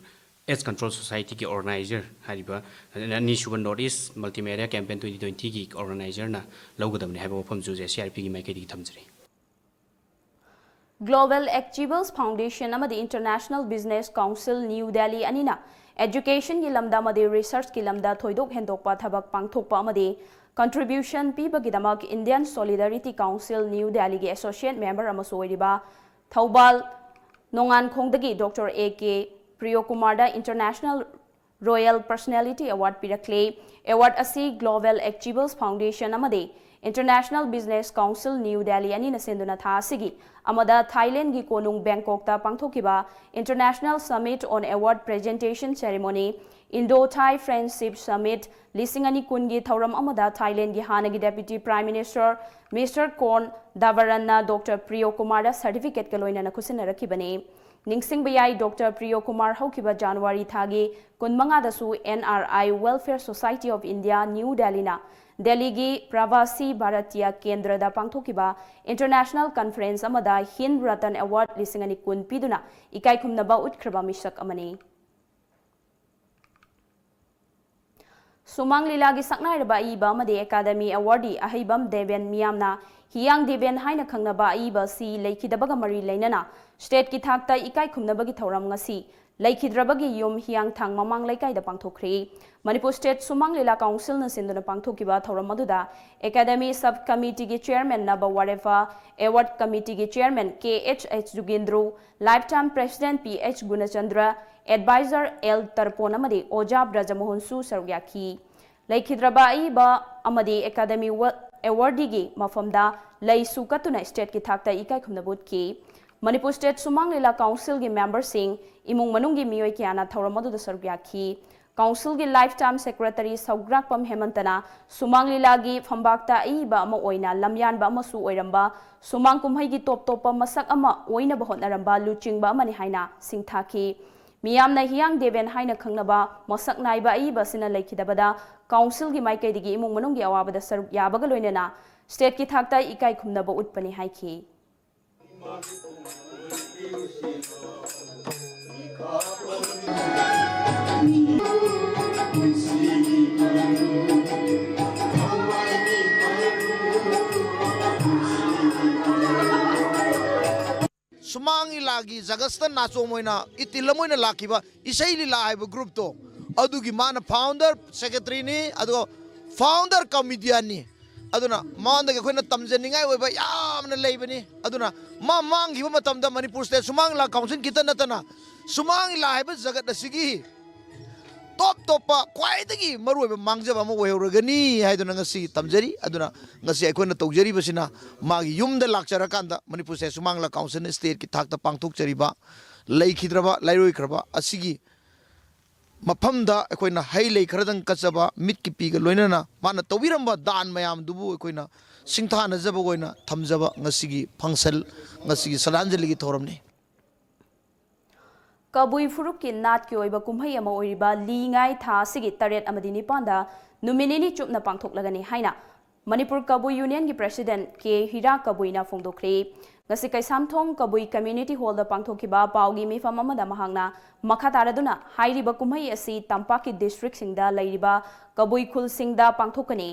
Pest Control Societyꯒꯤ organizer ꯍꯥꯏꯔꯤꯕ ꯑꯅꯤꯁꯨꯕ North East Multimedia Campaign twenty twentyꯒꯤ organizerꯅ ꯂꯧꯒꯗꯕꯅꯤ ꯍꯥꯏꯕ ꯋꯥꯐꯝꯁꯨ ꯖꯦ ꯁꯤ ꯑꯥꯔ ꯄꯤꯒꯤ ꯃꯥꯏꯀꯩꯗꯒꯤ ꯊꯝꯖꯔꯤ꯫ Global Achievers Foundation ꯑꯃꯗꯤ International Business Council New Delhi ꯑꯅꯤꯅ educationꯒꯤ ꯂꯝꯗ ꯑꯃꯗꯤ researchꯀꯤ ꯂꯝꯗ ꯊꯣꯏꯗꯣꯛ ꯍꯦꯟꯗꯣꯛꯄ ꯊꯕꯛ ꯄꯥꯡꯊꯣꯛꯄ ꯑꯃꯗꯤ contribution ꯄꯤꯕꯒꯤꯗꯃꯛ Indian Solidarity Council New Delhiꯒꯤ associate member ꯑꯃꯁꯨ ꯑꯣꯏꯔꯤꯕ ꯊꯧꯕꯥꯜ ꯅꯣꯡꯉꯥꯟꯈꯣꯡꯗꯒꯤ ꯗꯣꯛꯇꯔ ꯑꯦ ꯀꯦ ꯄ꯭ꯔꯤꯌꯣꯀꯨꯃꯥꯔꯗ International Royal Personality Award ꯄꯤꯔꯛꯂꯦ꯫ Award ꯑꯁꯤ Global Achievers Foundation ꯑꯃꯗꯤ International Business Council New Delhi ꯑꯅꯤꯅ ꯁꯤꯟꯗꯨꯅ ꯊꯥ ꯑꯁꯤꯒꯤ ꯑꯃꯗ ꯊꯥꯏꯂꯦꯟꯒꯤ ꯀꯣꯅꯨꯡ ꯕꯦꯡꯀꯣꯛꯇ ꯄꯥꯡꯊꯣꯛꯈꯤꯕ International Summit on Award Presentation Ceremony, Indo-Thai Friendship Summit ꯂꯤꯁꯤꯡ ꯑꯅꯤ ꯀꯨꯟꯒꯤ ꯊꯧꯔꯝ ꯑꯃꯗ ꯊꯥꯏꯂꯦꯟꯒꯤ ꯍꯥꯟꯅꯒꯤ Deputy Prime Minister Mister Kon Davaranꯅ ꯗꯣꯛꯇꯔ ꯄ꯭ꯔꯤꯌꯣ ꯀꯨꯃꯥꯔꯗ certificateꯀ ꯂꯣꯏꯅꯅ ꯈꯨꯠꯁꯤꯟꯅꯔꯛꯈꯤꯕꯅꯤ꯫ ꯅꯤꯡꯁꯤꯡꯕ ꯌꯥꯏ, ꯗꯣꯛꯇꯔ ꯄ꯭ꯔꯤꯌꯣ ꯀꯨꯃꯥꯔ ꯍꯧꯈꯤꯕ ꯖꯅꯋꯥꯔꯤ ꯊꯥꯒꯤ ꯀꯨꯟꯃꯉꯥꯗꯁꯨ N R I Welfare Society of India, New Delhiꯅ ꯗꯦꯜꯂꯤꯒꯤ ꯄ꯭ꯔꯕꯥꯁꯤ ꯚꯥꯔꯇꯤꯌꯥ ꯀꯦꯟꯗ꯭ꯔꯗ ꯄꯥꯡꯊꯣꯛꯈꯤꯕ international conference ꯑꯃꯗ Hind Ratan Award ꯂꯤꯁꯤꯡ ꯑꯅꯤ ꯀꯨꯟ ꯄꯤꯗꯨꯅ ꯏꯀꯥꯏꯈꯨꯝꯅꯕ ꯎꯠꯈ꯭ꯔꯕ ꯃꯤꯁꯛ ꯑꯃꯅꯤ꯫ ꯁꯨꯃꯥꯡ ꯂꯤꯂꯥꯒꯤ ꯁꯛꯅꯥꯏꯔꯕ ꯑꯏꯕ ꯑꯃꯗꯤ Academy Awardee ꯑꯍꯩꯕꯝ ꯗꯦꯕꯦꯟ ꯃꯤꯌꯥꯝꯅ ꯍꯤꯌꯥꯡ ꯗꯦꯕꯦꯟ ꯍꯥꯏꯅ ꯈꯪꯅꯕ ꯑꯏꯕ ꯑꯁꯤ ꯂꯩꯈꯤꯗꯕꯒ ꯃꯔꯤ ꯂꯩꯅꯅ stateꯀꯤ ꯊꯥꯛꯇ ꯏꯀꯥꯏ ꯈꯨꯝꯅꯕꯒꯤ ꯊꯧꯔꯝ ꯉꯁꯤ ꯂꯩꯈꯤꯗ꯭ꯔꯕꯒꯤ ꯌꯨꯝ ꯍꯤꯌꯥꯡꯊꯥꯡ ꯃꯃꯥꯡ ꯂꯩꯀꯥꯏꯗ ꯄꯥꯡꯊꯣꯛꯈ꯭ꯔꯦ꯫ ꯃꯅꯤꯄꯨꯔ State ꯁꯨꯃꯥꯡ ꯂꯤꯂꯥ Councilꯅ ꯁꯤꯟꯗꯨꯅ ꯄꯥꯡꯊꯣꯛꯈꯤꯕ ꯊꯧꯔꯝ ꯑꯗꯨꯗ Academy Sub Committeeꯒꯤ Chairman ꯅꯕ ꯋꯥꯔꯦꯐꯥ, Award Committeeꯒꯤ Chairman K H H ꯖꯨꯒꯦꯟꯗ꯭ꯔꯨ, Lifetime President P H ꯒꯨꯅꯆꯟꯗ꯭ꯔ, Advisor L ꯇꯔꯄꯣꯟ ꯑꯃꯗꯤ ꯑꯣꯖꯥ ꯕ꯭ꯔꯖꯃꯣꯍꯟꯁꯨ ꯁꯔꯨꯛ ꯌꯥꯈꯤ꯫ ꯂꯩꯈꯤꯗ꯭ꯔꯕ ꯑꯏꯕ ꯑꯃꯗꯤ Academy Awardeeꯒꯤ ꯃꯐꯝꯗ ꯂꯩꯁꯨ ꯀꯠꯇꯨꯅ stateꯀꯤ ꯊꯥꯛꯇ ꯏꯀꯥꯏ ꯈꯨꯝꯅꯕ ꯎꯠꯈꯤ꯫ ꯃꯅꯤꯄꯨꯔ State ꯁꯨꯃꯥꯡ ꯂꯤꯂꯥ Councilꯒꯤ memberꯁꯤꯡ, ꯏꯃꯨꯡ ꯃꯅꯨꯡꯒꯤ ꯃꯤꯑꯣꯏ ꯀꯌꯥꯅ ꯊꯧꯔꯝ ꯑꯗꯨꯗ ꯁꯔꯨꯛ ꯌꯥꯈꯤ꯫ Councilꯒꯤ Lifetime Secretary ꯁꯧꯒ꯭ꯔꯥꯛꯄꯝ ꯍꯦꯃꯟꯇꯅ ꯁꯨꯃꯥꯡ ꯂꯤꯂꯥꯒꯤ ꯐꯝꯕꯥꯛꯇ ꯑꯏꯕ ꯑꯃ ꯑꯣꯏꯅ ꯂꯝꯌꯥꯟꯕ ꯑꯃꯁꯨ ꯑꯣꯏꯔꯝꯕ ꯁꯨꯃꯥꯡ ꯀꯨꯝꯍꯩꯒꯤ ꯇꯣꯞ ꯇꯣꯞꯄ ꯃꯁꯛ ꯑꯃ ꯑꯣꯏꯅꯕ ꯍꯣꯠꯅꯔꯝꯕ ꯂꯨꯆꯤꯡꯕ ꯑꯃꯅꯤ ꯍꯥꯏꯅ ꯁꯤꯡꯊꯥꯈꯤ꯫ ꯃꯤꯌꯥꯝꯅ ꯍꯤꯌꯥꯡ ꯗꯦꯕꯦꯟ ꯍꯥꯏꯅ ꯈꯪꯅꯕ ꯃꯁꯛ ꯅꯥꯏꯕ ꯑꯏꯕ ꯑꯁꯤꯅ ꯂꯩꯈꯤꯗꯕꯗ Councilꯒꯤ ꯃꯥꯏꯀꯩꯗꯒꯤ ꯏꯃꯨꯡ ꯃꯅꯨꯡꯒꯤ ꯑꯋꯥꯕꯗ ꯁꯔꯨꯛ ꯌꯥꯕꯒ ꯂꯣꯏꯅꯅ stateꯀꯤ ꯊꯥꯛꯇ ꯏꯀꯥꯏ ꯈꯨꯝꯅꯕ ꯎꯠꯄꯅꯤ ꯍꯥꯏꯈꯤ꯫ ꯂꯤꯂꯥꯒꯤ ꯖꯒꯠꯁꯤꯗ ꯅꯥꯆꯣꯝ ꯑꯣꯏꯅ ꯏꯇꯤꯜ ꯑꯃ ꯑꯣꯏꯅ ꯂꯥꯛꯈꯤꯕ ꯏꯁꯩ ꯂꯤꯂꯥ ꯍꯥꯏꯕ ꯒ꯭ꯔꯨꯞꯇꯣ, ꯑꯗꯨꯒꯤ ꯃꯥꯅ ꯐꯥꯎꯟꯗꯔ ꯁꯦꯀ꯭ꯔꯦꯇꯔꯤꯅꯤ, ꯑꯗꯨꯒ ꯐꯥꯎꯟꯗꯔ ꯀꯃꯤꯗꯤꯌꯟꯅꯤ꯫ ꯑꯗꯨꯅ ꯃꯉꯣꯟꯗꯒꯤ ꯑꯩꯈꯣꯏꯅ ꯇꯝꯖꯅꯤꯡꯉꯥꯏ ꯑꯣꯏꯕ ꯌꯥꯝꯅ ꯂꯩꯕꯅꯤ꯫ ꯑꯗꯨꯅ ꯃꯥ ꯃꯥꯡꯈꯤꯕ ꯃꯇꯝꯗ ꯃꯅꯤꯄꯨꯔ ꯁ꯭ꯇꯦꯠ ꯁꯨꯃꯥꯡ ꯂꯤꯂꯥ ꯀꯥꯎꯟꯁꯤꯜ ꯈꯤꯇ ꯅꯠꯇꯅ ꯁꯨꯃꯥꯡ ꯂꯤꯂꯥ ꯍꯥꯏꯕ ꯖꯒꯠ ꯑꯁꯤꯒꯤ ꯇꯣꯞ ꯇꯣꯞꯄ ꯈ꯭ꯋꯥꯏꯗꯒꯤ ꯃꯔꯨꯑꯣꯏꯕ ꯃꯥꯡꯖꯕ ꯑꯃ ꯑꯣꯏꯍꯧꯔꯒꯅꯤ ꯍꯥꯏꯗꯨꯅ ꯉꯁꯤ ꯇꯝꯖꯔꯤ꯫ ꯑꯗꯨꯅ ꯉꯁꯤ ꯑꯩꯈꯣꯏꯅ ꯇꯧꯖꯔꯤꯕꯁꯤꯅ ꯃꯥꯒꯤ ꯌꯨꯝꯗ ꯂꯥꯛꯆꯔꯀꯥꯟꯗ ꯃꯅꯤꯄꯨꯔ ꯁ꯭ꯇꯦꯠ ꯁꯨꯃꯥꯡ ꯂꯤꯂꯥ ꯀꯥꯎꯟꯁꯤꯜꯅ ꯁ꯭ꯇꯦꯠꯀꯤ ꯊꯥꯛꯇ ꯄꯥꯡꯊꯣꯛꯆꯔꯤꯕ ꯂꯩꯈꯤꯗ꯭ꯔꯕ, ꯂꯩꯔꯣꯏꯈ꯭ꯔꯕ ꯑꯁꯤꯒꯤ ꯃꯐꯝꯗ ꯑꯩꯈꯣꯏꯅ ꯍꯩ ꯂꯩ ꯈꯔꯗꯪ ꯀꯠꯆꯕ, ꯃꯤꯠꯀꯤ ꯄꯤꯒ ꯂꯣꯏꯅꯅ ꯃꯥꯅ ꯇꯧꯕꯤꯔꯝꯕ ꯗꯥꯟ ꯃꯌꯥꯝꯗꯨꯕꯨ ꯑꯩꯈꯣꯏꯅ ꯁꯤꯡꯊꯥꯅꯖꯕ ꯑꯣꯏꯅ ꯊꯝꯖꯕ ꯉꯁꯤꯒꯤ ꯐꯪꯁꯟ, ꯉꯁꯤꯒꯤ ꯁ꯭ꯔꯗꯥꯟꯖꯂꯤꯒꯤ ꯊꯧꯔꯝꯅꯤ꯫ ꯀꯕꯨꯏ ꯐꯨꯔꯨꯞꯀꯤ ꯅꯥꯠꯀꯤ ꯑꯣꯏꯕ ꯀꯨꯝꯍꯩ ꯑꯃ ꯑꯣꯏꯔꯤꯕ ꯂꯤꯉꯥꯏ ꯊꯥ ꯑꯁꯤꯒꯤ ꯇꯔꯦꯠ ꯑꯃꯗꯤ ꯅꯤꯄꯥꯟꯗ ꯅꯨꯃꯤꯠ ꯅꯤꯅꯤ ꯆꯨꯞꯅ ꯄꯥꯡꯊꯣꯛꯂꯒꯅꯤ ꯍꯥꯏꯅ ꯃꯅꯤꯄꯨꯔ ꯀꯕꯨꯏ ꯌꯨꯅꯤꯌꯟꯒꯤ ꯄ꯭ꯔꯦꯁꯤꯗꯦꯟꯠ ꯀꯦ ꯍꯤꯔꯥ ꯀꯕꯨꯏꯅ ꯐꯣꯡꯗꯣꯛꯈ꯭ꯔꯦ꯫ ꯉꯁꯤ ꯀꯩꯁꯥꯝꯊꯣꯡ ꯀꯕꯨꯏ ꯀꯝꯃ꯭ꯌꯨꯅꯤꯇꯤ ꯍꯣꯜꯗ ꯄꯥꯡꯊꯣꯛꯈꯤꯕ ꯄꯥꯎꯒꯤ ꯃꯤꯐꯝ ꯑꯃꯗ ꯃꯍꯥꯛꯅ ꯃꯈꯥ ꯇꯥꯔꯗꯨꯅ ꯍꯥꯏꯔꯤꯕ ꯀꯨꯝꯍꯩ ꯑꯁꯤ ꯇꯝꯄꯥꯛꯀꯤ ꯗꯤꯁꯇ꯭ꯔꯤꯛꯁꯤꯡꯗ ꯂꯩꯔꯤꯕ ꯀꯕꯨꯏ ꯈꯨꯜꯁꯤꯡꯗ ꯄꯥꯡꯊꯣꯛꯀꯅꯤ꯫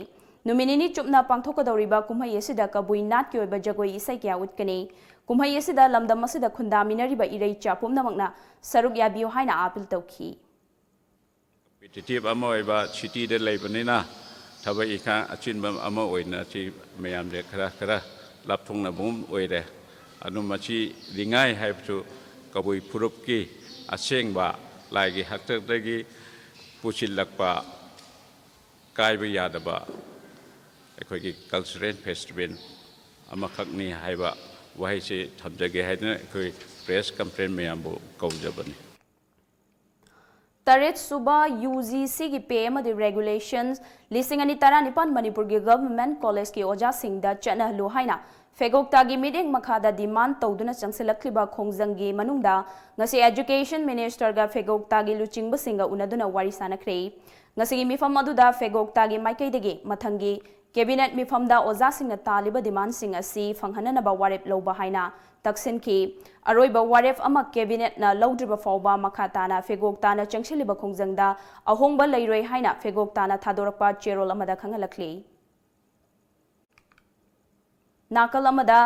ꯅꯨꯃꯤꯠ ꯅꯤꯅꯤ ꯆꯨꯞꯅ ꯄꯥꯡꯊꯣꯛꯀꯗꯧꯔꯤꯕ ꯀꯨꯝꯍꯩ ꯑꯁꯤꯗ ꯀꯕꯨꯏ ꯅꯥꯠꯀꯤ ꯑꯣꯏꯕ ꯖꯒꯣꯏ ꯏꯁꯩ ꯀꯌꯥ ꯎꯠꯀꯅꯤ꯫ ꯀꯨꯝꯍꯩ ꯑꯁꯤꯗ ꯂꯝꯗꯝ ꯑꯁꯤꯗ ꯈꯨꯟꯗꯥꯃꯤꯟꯅꯔꯤꯕ ꯏꯔꯩꯆꯥ ꯄꯨꯝꯅꯃꯛꯅ ꯁꯔꯨꯛ ꯌꯥꯕꯤꯌꯨ ꯍꯥꯏꯅ ꯑꯥꯄꯤꯜ ꯇꯧꯈꯤ꯫ ꯀꯝꯄꯤꯇꯤꯇꯤꯚ ꯑꯃ ꯑꯣꯏꯕ ꯁꯤꯇꯤꯗ ꯂꯩꯕꯅꯤꯅ ꯊꯕꯛ ꯏꯪꯈꯥꯡ ꯑꯆꯤꯟꯕ ꯑꯃ ꯑꯣꯏꯅ ꯁꯤ ꯃꯌꯥꯝꯁꯦ ꯈꯔ ꯈꯔ ꯂꯥꯞꯊꯣꯛꯅꯕꯒꯨꯝ ꯑꯣꯏꯔꯦ꯫ ꯑꯗꯨ ꯃꯁꯤ ꯂꯤꯉꯥꯏ ꯍꯥꯏꯕꯁꯨ ꯀꯕꯨꯏ ꯐꯨꯔꯨꯞꯀꯤ ꯑꯁꯦꯡꯕ ꯂꯥꯏꯒꯤ ꯍꯥꯛꯇꯛꯇꯒꯤ ꯄꯨꯁꯤꯜꯂꯛꯄ ꯀꯥꯏꯕ ꯌꯥꯗꯕ ꯑꯩꯈꯣꯏꯒꯤ ꯀꯜꯆꯔꯦꯜ ꯐꯦꯁꯇꯤꯚꯦꯜ ꯑꯃꯈꯛꯅꯤ ꯍꯥꯏꯕ ꯋꯥꯍꯩꯁꯤ ꯊꯝꯖꯒꯦ ꯍꯥꯏꯗꯨꯅ ꯑꯩꯈꯣꯏ ꯄ꯭ꯔꯦꯁ ꯀꯟꯐꯔꯦꯟꯁ ꯃꯌꯥꯝꯕꯨ ꯀꯧꯖꯕꯅꯤ꯫ ꯇꯔꯦꯠ ꯁꯨꯕ ꯌꯨ ꯖꯤ ꯁꯤꯒꯤ ꯄꯦ ꯑꯃꯗꯤ ꯔꯦꯒꯨꯂꯦꯁꯟꯁ ꯂꯤꯁꯤꯡ ꯑꯅꯤ ꯇꯔꯥꯅꯤꯄꯥꯟ ꯃꯅꯤꯄꯨꯔꯒꯤ ꯒꯚꯔꯟꯃꯦꯟꯠ ꯀꯣꯂꯦꯖꯀꯤ ꯑꯣꯖꯥꯁꯤꯡꯗ ꯆꯠꯅꯍꯜꯂꯨ ꯍꯥꯏꯅ ꯐꯦꯒꯣꯛꯇꯥꯒꯤ ꯃꯤꯠꯌꯦꯡ ꯃꯈꯥꯗ ꯗꯤꯃꯥꯟ ꯇꯧꯗꯨꯅ ꯆꯪꯁꯤꯜꯂꯛꯂꯤꯕ ꯈꯣꯡꯖꯪꯒꯤ ꯃꯅꯨꯡꯗ ꯉꯁꯤ ꯑꯦꯖꯨꯀꯦꯁꯟ ꯃꯤꯅꯤꯁꯇꯔꯒ ꯐꯦꯒꯣꯛꯇꯥꯒꯤ ꯂꯨꯆꯤꯡꯕꯁꯤꯡꯒ ꯎꯅꯗꯨꯅ ꯋꯥꯔꯤ ꯁꯥꯅꯈ꯭ꯔꯦ꯫ ꯉꯁꯤꯒꯤ ꯃꯤꯐꯝ ꯑꯗꯨꯗ ꯐꯦꯒꯣꯛꯇꯥꯒꯤ ꯃꯥꯏꯀꯩꯗꯒꯤ ꯃꯊꯪꯒꯤ ꯀꯦꯕꯤꯅꯦꯠ ꯃꯤꯐꯝꯗ ꯑꯣꯖꯥꯁꯤꯡꯅ ꯇꯥꯜꯂꯤꯕ ꯗꯤꯃꯥꯟꯁꯤꯡ ꯑꯁꯤ ꯐꯪꯍꯟꯅꯅꯕ ꯋꯥꯔꯦꯞ ꯂꯧꯕ ꯍꯥꯏꯅ ꯇꯛꯁꯤꯟꯈꯤ꯫ ꯑꯔꯣꯏꯕ ꯋꯥꯔꯦꯞ ꯑꯃ ꯀꯦꯕꯤꯅꯦꯠꯅ ꯂꯧꯗ꯭ꯔꯤꯕ ꯐꯥꯎꯕ ꯃꯈꯥ ꯇꯥꯅ ꯐꯦꯒꯣꯛꯇꯥꯅ ꯆꯪꯁꯤꯜꯂꯤꯕ ꯈꯣꯡꯖꯪꯗ ꯑꯍꯣꯡꯕ ꯂꯩꯔꯣꯏ ꯍꯥꯏꯅ ꯐꯦꯒꯣꯛꯇꯥꯅ ꯊꯥꯗꯣꯔꯛꯄ ꯆꯦꯔꯣꯜ ꯑꯃꯗ ꯈꯪꯍꯜꯂꯛꯂꯤ꯫ ꯅꯥꯀꯜ ꯑꯃꯗ,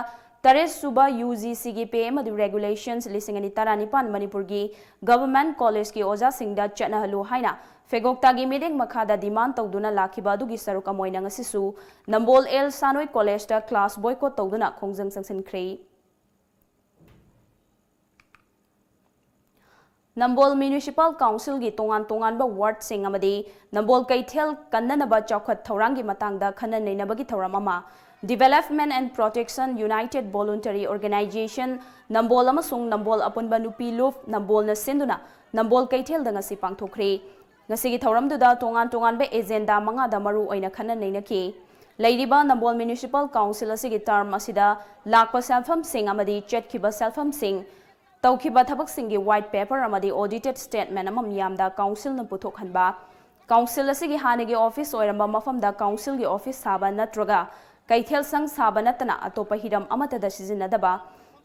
ꯇꯔꯦꯠ ꯁꯨꯕ UGCꯒꯤ Pay ꯑꯃꯗꯤ Regulations ꯂꯤꯁꯤꯡ ꯑꯅꯤ ꯇꯔꯥꯅꯤꯄꯥꯟ ꯃꯅꯤꯄꯨꯔꯒꯤ Government Collegeꯀꯤ ꯑꯣꯖꯥꯁꯤꯡꯗ ꯆꯠꯅꯍꯜꯂꯨ ꯍꯥꯏꯅ ꯐꯦꯒꯣꯛꯇꯥꯒꯤ ꯃꯤꯠꯌꯦꯡ ꯃꯈꯥꯗ demand ꯇꯧꯗꯨꯅ ꯂꯥꯛꯈꯤꯕ ꯑꯗꯨꯒꯤ ꯁꯔꯨꯛ ꯑꯃ ꯑꯣꯏꯅ ꯉꯁꯤꯁꯨ ꯅꯝꯕꯣꯜ ꯑꯦꯜ ꯁꯥꯅꯣꯏ Collegeꯇ class boycott ꯇꯧꯗꯨꯅ ꯈꯣꯡꯖꯪ ꯆꯪꯁꯤꯟꯈ꯭ꯔꯦ꯫ ꯅꯝꯕꯣꯜ Municipal Councilꯒꯤ ꯇꯣꯉꯥꯟ ꯇꯣꯉꯥꯟꯕ wardꯁꯤꯡ ꯑꯃꯗꯤ ꯅꯝꯕꯣꯜ ꯀꯩꯊꯦꯜ ꯀꯟꯅꯅꯕ ꯆꯥꯎꯈꯠ ꯊꯧꯔꯥꯡꯒꯤ ꯃꯇꯥꯡꯗ ꯈꯟꯅ ꯅꯩꯅꯕꯒꯤ ꯊꯧꯔꯝ ꯑꯃ Development and Protection United Voluntary Organisation ꯅꯝꯕꯣꯜ ꯑꯃꯁꯨꯡ ꯅꯝꯕꯣꯜ ꯑꯄꯨꯟꯕ ꯅꯨꯄꯤ ꯂꯨꯞ ꯅꯝꯕꯣꯜꯅ ꯁꯤꯟꯗꯨꯅ ꯅꯝꯕꯣꯜ ꯀꯩꯊꯦꯜꯗ ꯉꯁꯤ ꯄꯥꯡꯊꯣꯛꯈ꯭ꯔꯦ꯫ ꯉꯁꯤꯒꯤ ꯊꯧꯔꯝꯗꯨꯗ ꯇꯣꯉꯥꯟ ꯇꯣꯉꯥꯟꯕ agenda ꯃꯉꯥꯗ ꯃꯔꯨ ꯑꯣꯏꯅ ꯈꯟꯅ ꯅꯩꯅꯈꯤ꯫ ꯂꯩꯔꯤꯕ ꯅꯝꯕꯣꯜ Municipal Council ꯑꯁꯤꯒꯤ term ꯑꯁꯤꯗ ꯂꯥꯛꯄ ꯁꯦꯜꯐꯝꯁꯤꯡ ꯑꯃꯗꯤ ꯆꯠꯈꯤꯕ ꯁꯦꯜꯐꯝꯁꯤꯡ, ꯇꯧꯈꯤꯕ ꯊꯕꯛꯁꯤꯡꯒꯤ white paper ꯑꯃꯗꯤ audited statement ꯑꯃ ꯃꯤꯌꯥꯝꯗ councilꯅ ꯄꯨꯊꯣꯛꯍꯟꯕ, council ꯑꯁꯤꯒꯤ ꯍꯥꯟꯅꯒꯤ office ꯑꯣꯏꯔꯝꯕ ꯃꯐꯝꯗ councilꯒꯤ office ꯁꯥꯕ ꯅꯠꯇ꯭ꯔꯒ ꯀꯩꯊꯦꯜ ꯁꯪ ꯁꯥꯕ ꯅꯠꯇꯅ ꯑꯇꯣꯞꯄ ꯍꯤꯔꯝ ꯑꯃꯠꯇꯗ ꯁꯤꯖꯤꯟꯅꯗꯕ,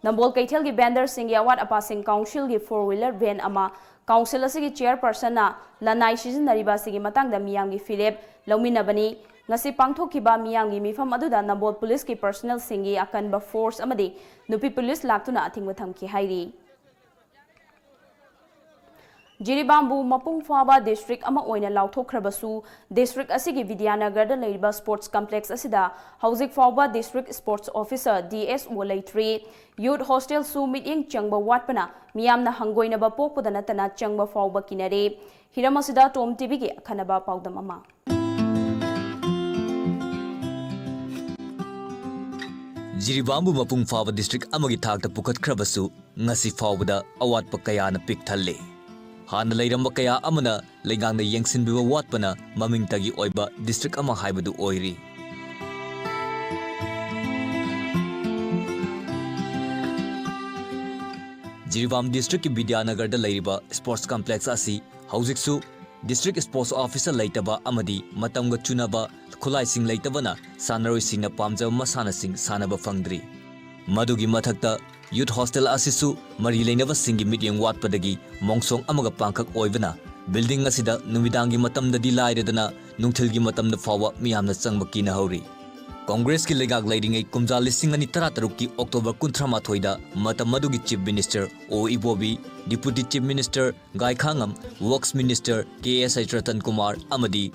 ꯅꯝꯕꯣꯜ ꯀꯩꯊꯦꯜꯒꯤ vendorꯁꯤꯡꯒꯤ ꯑꯋꯥꯠ ꯑꯄꯥꯁꯤꯡ councilꯒꯤ four wheeler van ꯑꯃ council ꯑꯁꯤꯒꯤ chairpersonꯅ ꯂꯅꯥꯏ ꯁꯤꯖꯤꯟꯅꯔꯤꯕ ꯑꯁꯤꯒꯤ ꯃꯇꯥꯡꯗ ꯃꯤꯌꯥꯝꯒꯤ ꯐꯤꯔꯦꯞ ꯂꯧꯃꯤꯟꯅꯕꯅꯤ꯫ ꯉꯁꯤ ꯄꯥꯡꯊꯣꯛꯈꯤꯕ ꯃꯤꯌꯥꯝꯒꯤ ꯃꯤꯐꯝ ꯑꯗꯨꯗ ꯅꯝꯕꯣꯜ ꯄꯨꯂꯤꯁꯀꯤ personnelꯁꯤꯡꯒꯤ ꯑꯀꯟꯕ force ꯑꯃꯗꯤ ꯅꯨꯄꯤ ꯄꯨꯂꯤꯁ ꯂꯥꯛꯇꯨꯅ ꯑꯊꯤꯡꯕ ꯊꯝꯈꯤ ꯍꯥꯏꯔꯤ꯫ ꯖꯤꯔꯤꯕꯥꯝꯕꯨ ꯃꯄꯨꯡ ꯐꯥꯕ district ꯑꯃ ꯑꯣꯏꯅ ꯂꯥꯎꯊꯣꯛꯈ꯭ꯔꯕꯁꯨ, district ꯑꯁꯤꯒꯤ ꯕꯤꯗ꯭ꯌꯥꯅꯒꯔꯗ ꯂꯩꯔꯤꯕ sports complex ꯑꯁꯤꯗ ꯍꯧꯖꯤꯛ ꯐꯥꯎꯕ district sports officer, DSO, ꯂꯩꯇ꯭ꯔꯤ꯫ Youth hostelꯁꯨ ꯃꯤꯠꯌꯦꯡ ꯆꯪꯕ ꯋꯥꯠꯄꯅ ꯃꯤꯌꯥꯝꯅ ꯍꯪꯒꯣꯏꯅꯕ ꯄꯣꯛꯄꯗ ꯅꯠꯇꯅ ꯆꯪꯕ ꯐꯥꯎꯕ ꯀꯤꯅꯔꯦ꯫ ꯍꯤꯔꯝ ꯑꯁꯤꯗ Tom TVꯒꯤ ꯑꯈꯟꯅꯕ ꯄꯥꯎꯗꯝ ꯑꯃ꯫ ꯖꯤꯔꯤꯕꯥꯝꯕꯨ ꯃꯄꯨꯡ ꯐꯥꯕ district ꯑꯃꯒꯤ ꯊꯥꯛꯇ ꯄꯨꯈꯠꯈ꯭ꯔꯕꯁꯨ, ꯉꯁꯤ ꯐꯥꯎꯕꯗ ꯑꯋꯥꯠꯄ ꯀꯌꯥꯅ ꯄꯤꯛ ꯊꯜꯂꯤ꯫ ꯍꯥꯟꯅ ꯂꯩꯔꯝꯕ ꯀꯌꯥ ꯑꯃꯅ ꯂꯩꯉꯥꯛꯅ ꯌꯦꯡꯁꯤꯟꯕꯤꯕ ꯋꯥꯠꯄꯅ ꯃꯃꯤꯡꯇꯒꯤ ꯑꯣꯏꯕ district ꯑꯃ ꯍꯥꯏꯕꯗꯨ ꯑꯣꯏꯔꯤ꯫ ꯖꯤꯔꯤꯕꯥꯝ districtꯀꯤ ꯕꯤꯗ꯭ꯌꯥꯅꯒꯔꯗ ꯂꯩꯔꯤꯕ sports complex ꯑꯁꯤ ꯍꯧꯖꯤꯛꯁꯨ district sports officer ꯂꯩꯇꯕ ꯑꯃꯗꯤ ꯃꯇꯝꯒ ꯆꯨꯅꯕ ꯈꯨꯠꯂꯥꯏꯁꯤꯡ ꯂꯩꯇꯕꯅ ꯁꯥꯟꯅꯔꯣꯏꯁꯤꯡꯅ ꯄꯥꯝꯖꯕ ꯃꯁꯥꯟꯅꯁꯤꯡ ꯁꯥꯟꯅꯕ ꯐꯪꯗ꯭ꯔꯤ꯫ ꯃꯗꯨꯒꯤ ꯃꯊꯛꯇ youth hostel ꯑꯁꯤꯁꯨ ꯃꯔꯤ ꯂꯩꯅꯕꯁꯤꯡꯒꯤ ꯃꯤꯠꯌꯦꯡ ꯋꯥꯠꯄꯗꯒꯤ ꯃꯣꯡꯁꯣꯡ ꯑꯃꯒ ꯄꯥꯡꯈꯛ ꯑꯣꯏꯕꯅ building ꯑꯁꯤꯗ ꯅꯨꯃꯤꯗꯥꯡꯒꯤ ꯃꯇꯝꯗꯗꯤ ꯂꯥꯏꯔꯗꯅ ꯅꯨꯡꯊꯤꯜꯒꯤ ꯃꯇꯝꯗ ꯐꯥꯎꯕ ꯃꯤꯌꯥꯝꯅ ꯆꯪꯕ ꯀꯤꯅꯍꯧꯔꯤ꯫ ꯀꯣꯡꯒ꯭ꯔꯦꯁꯀꯤ ꯂꯩꯉꯥꯛ ꯂꯩꯔꯤꯉꯩ ꯀꯨꯝꯖꯥ ꯂꯤꯁꯤꯡ ꯑꯅꯤ ꯇꯔꯥꯇꯔꯨꯛꯀꯤ October ꯀꯨꯟꯊ꯭ꯔꯥ ꯃꯥꯊꯣꯏꯗ ꯃꯇꯝ ꯑꯗꯨꯒꯤ Chief Minister ꯑꯣ ꯏꯕꯣꯕꯤ, Deputy Chief Minister ꯒꯥꯏꯈꯥꯉꯝ, Works Minister ꯀꯦ ꯑꯦꯁ ꯍꯩꯁ ꯔꯇꯟ ꯀꯨꯃꯥꯔ ꯑꯃꯗꯤ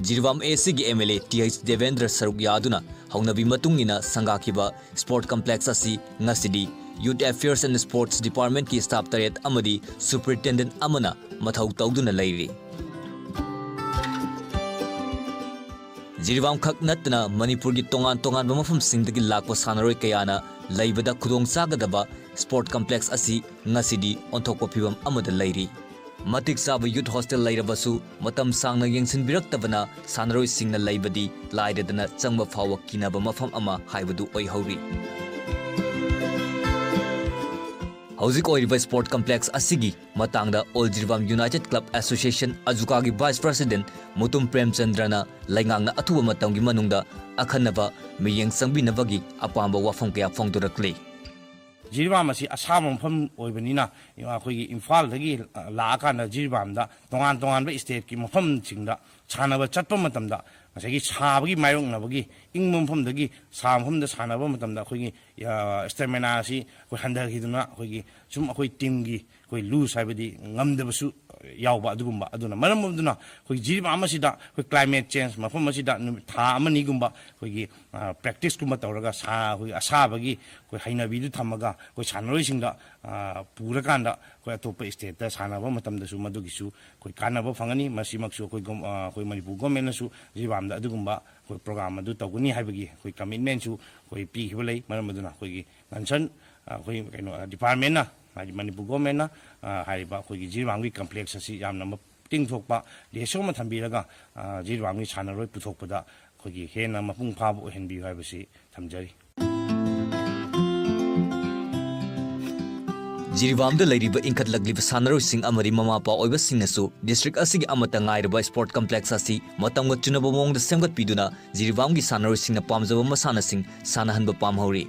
ꯖꯤꯔꯤꯕꯥꯝ ꯑꯦ ꯁꯤꯒꯤ M L A T H Devendra ꯁꯔꯨꯛ ꯌꯥꯗꯨꯅ ꯍꯧꯅꯕꯤ ꯃꯇꯨꯡ ꯏꯟꯅ ꯁꯪꯒꯥꯈꯤꯕ Sport Complex ꯑꯁꯤ ꯉꯁꯤꯗꯤ Youth Affairs and Sports Departmentꯀꯤ staff ꯇꯔꯦꯠ ꯑꯃꯗꯤ Superintendent ꯑꯃꯅ ꯃꯊꯧ ꯇꯧꯗꯨꯅ ꯂꯩꯔꯤ꯫ ꯖꯤꯔꯤꯕꯥꯝ ꯈꯛ ꯅꯠꯇꯅ ꯃꯅꯤꯄꯨꯔꯒꯤ ꯇꯣꯉꯥꯟ ꯇꯣꯉꯥꯟꯕ ꯃꯐꯝꯁꯤꯡꯗꯒꯤ ꯂꯥꯛꯄ ꯁꯥꯟꯅꯔꯣꯏ ꯀꯌꯥꯅ ꯂꯩꯕꯗ ꯈꯨꯗꯣꯡ ꯆꯥꯒꯗꯕ Sport Complex ꯑꯁꯤ ꯉꯁꯤꯗꯤ ꯑꯣꯟꯊꯣꯛꯄ ꯐꯤꯚꯝ ꯑꯃꯗ ꯂꯩꯔꯤ꯫ ꯃꯇꯤꯛ ꯆꯥꯕ youth hostel ꯂꯩꯔꯕꯁꯨ ꯃꯇꯝ ꯁꯥꯡꯅ ꯌꯦꯡꯁꯤꯟꯕꯤꯔꯛꯇꯕꯅ ꯁꯥꯟꯅꯔꯣꯏꯁꯤꯡꯅ ꯂꯩꯕꯗꯤ ꯂꯥꯏꯔꯗꯅ ꯆꯪꯕ ꯐꯥꯎꯕ ꯀꯤꯅꯕ ꯃꯐꯝ ꯑꯃ ꯍꯥꯏꯕꯗꯨ ꯑꯣꯏꯍꯧꯔꯤ꯫ ꯍꯧꯖꯤꯛ ꯑꯣꯏꯔꯤꯕ Sport Complex ꯑꯁꯤꯒꯤ ꯃꯇꯥꯡꯗ All Jiribam United Club Association, ꯑꯖꯨꯀꯥꯒꯤ Vice President Mutum ꯄ꯭ꯔꯦꯝꯆꯟꯗ꯭ꯔꯅ ꯂꯩꯉꯥꯛꯅ ꯑꯊꯨꯕ ꯃꯇꯝꯒꯤ ꯃꯅꯨꯡꯗ ꯑꯈꯟꯅꯕ ꯃꯤꯠꯌꯦꯡ ꯆꯪꯕꯤꯅꯕꯒꯤ ꯑꯄꯥꯝꯕ ꯋꯥꯐꯝ ꯀꯌꯥ ꯐꯣꯡꯗꯣꯔꯛꯂꯤ꯫ ꯖꯤꯔꯤꯕꯥꯝ ꯑꯁꯤ ꯑꯁꯥꯕ ꯃꯐꯝ ꯑꯣꯏꯕꯅꯤꯅ, ꯑꯩꯈꯣꯏꯒꯤ ꯏꯝꯐꯥꯜꯗꯒꯤ ꯂꯥꯛꯑꯀꯥꯟꯗ ꯖꯤꯔꯤꯕꯥꯝꯗ ꯇꯣꯉꯥꯟ ꯇꯣꯉꯥꯟꯕ stateꯀꯤ ꯃꯐꯝꯁꯤꯡꯗ ꯁꯥꯟꯅꯕ ꯆꯠꯄ ꯃꯇꯝꯗ, ꯉꯁꯥꯏꯒꯤ ꯁꯥꯕꯒꯤ ꯃꯥꯌꯣꯛꯅꯕꯒꯤ, ꯏꯪꯕ ꯃꯐꯝꯗꯒꯤ ꯁꯥꯕ ꯃꯐꯝꯗ ꯁꯥꯟꯅꯕ ꯃꯇꯝꯗ ꯑꯩꯈꯣꯏꯒꯤ, ꯑ, stamina ꯑꯁꯤ ꯑꯩꯈꯣꯏ ꯍꯟꯊꯈꯤꯗꯨꯅ, ꯑꯩꯈꯣꯏꯒꯤ ꯁꯨꯝ ꯑꯩꯈꯣꯏ teamꯒꯤ ꯑꯩꯈꯣꯏ lose ꯍꯥꯏꯕꯗꯤ ꯉꯝꯗꯕꯁꯨ ꯌꯥꯎꯕ ꯑꯗꯨꯒꯨꯝꯕ꯫ ꯑꯗꯨꯅ ꯃꯔꯝ ꯑꯗꯨꯅ ꯑꯩꯈꯣꯏ ꯖꯤꯔꯤꯕꯥꯝ ꯑꯁꯤꯗ ꯑꯩꯈꯣꯏ climate change ꯃꯐꯝ ꯑꯁꯤꯗ ꯅꯨꯃꯤꯠ ꯊꯥ ꯑꯃ ꯑꯅꯤꯒꯨꯝꯕ ꯑꯩꯈꯣꯏꯒꯤ, ꯑ, practiceꯀꯨꯝꯕ ꯇꯧꯔꯒ ꯁꯥ-, ꯑꯩꯈꯣꯏꯒꯤ ꯑꯁꯥꯕꯒꯤ ꯑꯩꯈꯣꯏ ꯍꯩꯅꯕꯤꯗꯨ ꯊꯝꯃꯒ ꯑꯩꯈꯣꯏ ꯁꯥꯟꯅꯔꯣꯏꯁꯤꯡꯗ, ꯑ, ꯄꯨꯔꯀꯥꯟꯗ ꯑꯩꯈꯣꯏ ꯑꯇꯣꯞꯄ stateꯇ ꯁꯥꯟꯅꯕ ꯃꯇꯝꯗꯁꯨ ꯃꯗꯨꯒꯤꯁꯨ ꯑꯩꯈꯣꯏ ꯀꯥꯟꯅꯕ ꯐꯪꯒꯅꯤ꯫ ꯃꯁꯤꯃꯛꯁꯨ ꯑꯩꯈꯣꯏ ꯒꯣꯝ-, ꯑ, ꯑꯩꯈꯣꯏ ꯃꯅꯤꯄꯨꯔ governmentꯅꯁꯨ ꯖꯤꯔꯤꯕꯥꯝꯗ ꯑꯗꯨꯒꯨꯝꯕ ꯑꯩꯈꯣꯏ program ꯑꯗꯨ ꯇꯧꯒꯅꯤ ꯍꯥꯏꯕꯒꯤ ꯑꯩꯈꯣꯏ commitmentꯁꯨ ꯑꯩꯈꯣꯏ ꯄꯤꯈꯤꯕ ꯂꯩ꯫ ꯃꯔꯝ ꯑꯗꯨꯅ ꯑꯩꯈꯣꯏꯒꯤ concern, ꯑ, ꯑꯩꯈꯣꯏ ꯀꯩꯅꯣ, ꯑ, departmentꯅ, ꯍꯥꯏꯗꯤ ꯃꯅꯤꯄꯨꯔ governmentꯅ, ꯑ, ꯍꯥꯏꯔꯤꯕ ꯑꯩꯈꯣꯏꯒꯤ ꯖꯤꯔꯤꯕꯥꯝꯒꯤ complex ꯑꯁꯤ ꯌꯥꯝꯅ ꯃꯇꯤꯡ ꯊꯣꯛꯄ ꯗꯦꯁ ꯑꯃ ꯊꯝꯕꯤꯔꯒ, ꯑ, ꯖꯤꯔꯤꯕꯥꯝꯒꯤ ꯁꯥꯟꯅꯔꯣꯏ ꯄꯨꯊꯣꯛꯄꯗ ꯑꯩꯈꯣꯏꯒꯤ ꯍꯦꯟꯅ ꯃꯄꯨꯡ ꯐꯥꯕ ꯑꯣꯏꯍꯟꯕꯤꯌꯨ ꯍꯥꯏꯕꯁꯤ ꯊꯝꯖꯔꯤ꯫ ꯖꯤꯔꯤꯕꯥꯝꯗ ꯂꯩꯔꯤꯕ ꯏꯟꯈꯠꯂꯛꯂꯤꯕ ꯁꯥꯟꯅꯔꯣꯏꯁꯤꯡ ꯑꯃꯗꯤ ꯃꯃꯥ ꯃꯄꯥ ꯑꯣꯏꯕꯁꯤꯡꯅꯁꯨ district ꯑꯁꯤꯒꯤ ꯑꯃꯠꯇ ꯉꯥꯏꯔꯕ Sport Complex ꯑꯁꯤ ꯃꯇꯝꯒ ꯆꯨꯅꯕ ꯃꯑꯣꯡꯗ ꯁꯦꯝꯒꯠꯄꯤꯗꯨꯅ ꯖꯤꯔꯤꯕꯥꯝꯒꯤ ꯁꯥꯟꯅꯔꯣꯏꯁꯤꯡꯅ ꯄꯥꯝꯖꯕ ꯃꯁꯥꯟꯅꯁꯤꯡ ꯁꯥꯟꯅꯍꯟꯕ ꯄꯥꯝꯍꯧꯔꯤ꯫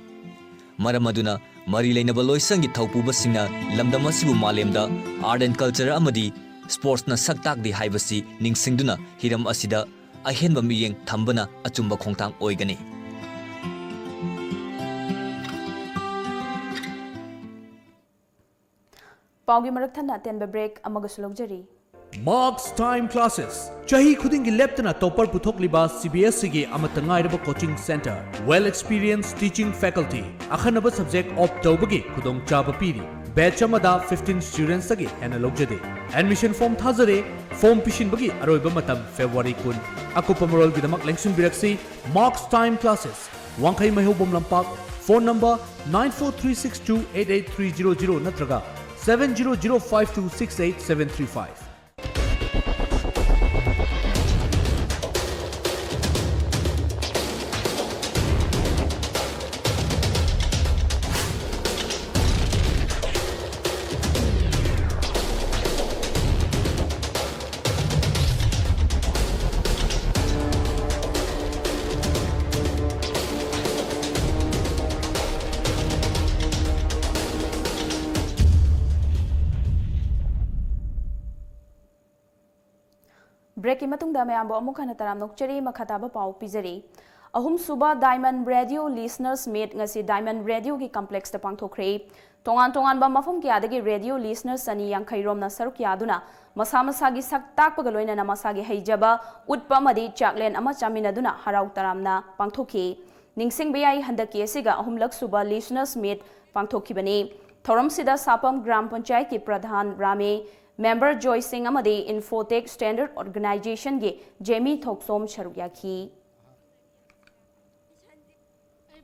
ꯃꯔꯝ ꯑꯗꯨꯅ ꯃꯔꯤ ꯂꯩꯅꯕ ꯂꯣꯏꯁꯪꯒꯤ ꯊꯧꯄꯨꯕꯁꯤꯡꯅ ꯂꯝꯗꯝ ꯑꯁꯤꯕꯨ ꯃꯥꯂꯦꯝꯗ art and culture ꯑꯃꯗꯤ sportsꯅ ꯁꯛ ꯇꯥꯛꯂꯤ ꯍꯥꯏꯕꯁꯤ ꯅꯤꯡꯁꯤꯡꯗꯨꯅ ꯍꯤꯔꯝ ꯑꯁꯤꯗ ꯑꯍꯦꯟꯕ ꯃꯤꯠꯌꯦꯡ ꯊꯝꯕꯅ ꯑꯆꯨꯝꯕ ꯈꯣꯡꯊꯥꯡ ꯑꯣꯏꯒꯅꯤ꯫ ꯄꯥꯎꯒꯤ ꯃꯔꯛ ꯊꯠꯅ ꯑꯇꯦꯟꯕ break ꯑꯃꯒꯁꯨ ꯂꯧꯖꯔꯤ꯫ Marks Time Classes, ꯆꯍꯤ ꯈꯨꯗꯤꯡꯒꯤ ꯂꯦꯞꯇꯅ topper ꯄꯨꯊꯣꯛꯂꯤꯕ C B S E ꯒꯤ ꯑꯃꯠꯇ ꯉꯥꯏꯔꯕ coaching centre, well experienced teaching faculty, ꯑꯈꯟꯅꯕ subject opt ꯇꯧꯕꯒꯤ ꯈꯨꯗꯣꯡꯆꯥꯕ ꯄꯤꯔꯤ꯫ Batch ꯑꯃꯗ fifteen students ꯇꯒꯤ ꯍꯦꯟꯅ ꯂꯧꯖꯗꯦ꯫ Admission form ꯊꯥꯖꯔꯦ꯫ Form ꯄꯤꯁꯤꯟꯕꯒꯤ ꯑꯔꯣꯏꯕ ꯃꯇꯝ February ꯀꯨꯟ꯫ ꯑꯀꯨꯞꯄ ꯃꯔꯣꯜꯒꯤꯗꯃꯛ ꯂꯦꯡꯁꯤꯟꯕꯤꯔꯛꯁꯤ Marks Time Classes, ꯋꯥꯡꯈꯩ ꯃꯩꯍꯧꯕꯝ ꯂꯝꯄꯥꯛ, phone number nine four three six two eight eight three zero zero ꯅꯠꯇ꯭ꯔꯒ seven zero zero five two six eight seven three five꯫ Break ꯀꯤ ꯃꯇꯨꯡꯗ ꯃꯌꯥꯝꯕꯨ ꯑꯃꯨꯛ ꯍꯟꯅ ꯇꯔꯥꯝꯅ ꯑꯣꯛꯆꯔꯤ꯫ ꯃꯈꯥ ꯇꯥꯕ ꯄꯥꯎ ꯄꯤꯖꯔꯤ꯫ ꯑꯍꯨꯝꯁꯨꯕ Diamond Radio Listeners Meet ꯉꯁꯤ Diamond Radio ꯒꯤ complex ꯇ ꯄꯥꯡꯊꯣꯛꯈ꯭ꯔꯦ꯫ ꯇꯣꯉꯥꯟ ꯇꯣꯉꯥꯟꯕ ꯃꯐꯝ ꯀꯌꯥꯗꯒꯤ radio listeners ꯆꯅꯤ ꯌꯥꯡꯈꯩ ꯔꯣꯝꯅ ꯁꯔꯨꯛ ꯌꯥꯗꯨꯅ ꯃꯁꯥ ꯃꯁꯥꯒꯤ ꯁꯛ ꯇꯥꯛꯄꯒ ꯂꯣꯏꯅꯅ ꯃꯁꯥꯒꯤ ꯍꯩꯖꯕ ꯎꯠꯄ ꯑꯃꯗꯤ ꯆꯥꯛꯂꯦꯟ ꯑꯃ ꯆꯥꯃꯤꯟꯅꯗꯨꯅ ꯍꯔꯥꯎ ꯇꯔꯥꯝꯅ ꯄꯥꯡꯊꯣꯛꯈꯤ꯫ ꯅꯤꯡꯁꯤꯡꯕ ꯌꯥꯏ, ꯍꯟꯗꯛꯀꯤ ꯑꯁꯤꯒ ꯑꯍꯨꯝꯂꯛ ꯁꯨꯕ Listeners Meet ꯄꯥꯡꯊꯣꯛꯈꯤꯕꯅꯤ꯫ ꯊꯧꯔꯝꯁꯤꯗ ꯁꯥꯄꯝ ꯒ꯭ꯔꯥꯝ ꯄꯟꯆꯥꯌꯠꯀꯤ ꯄ꯭ꯔꯙꯥꯟ ꯔꯥꯃꯦ, member ꯖꯣꯏ ꯁꯤꯡ ꯑꯃꯗꯤ Infotech Standard Organization ꯒꯤ ꯖꯦꯃꯤ ꯊꯣꯛꯆꯣꯝ ꯁꯔꯨꯛ ꯌꯥꯈꯤ꯫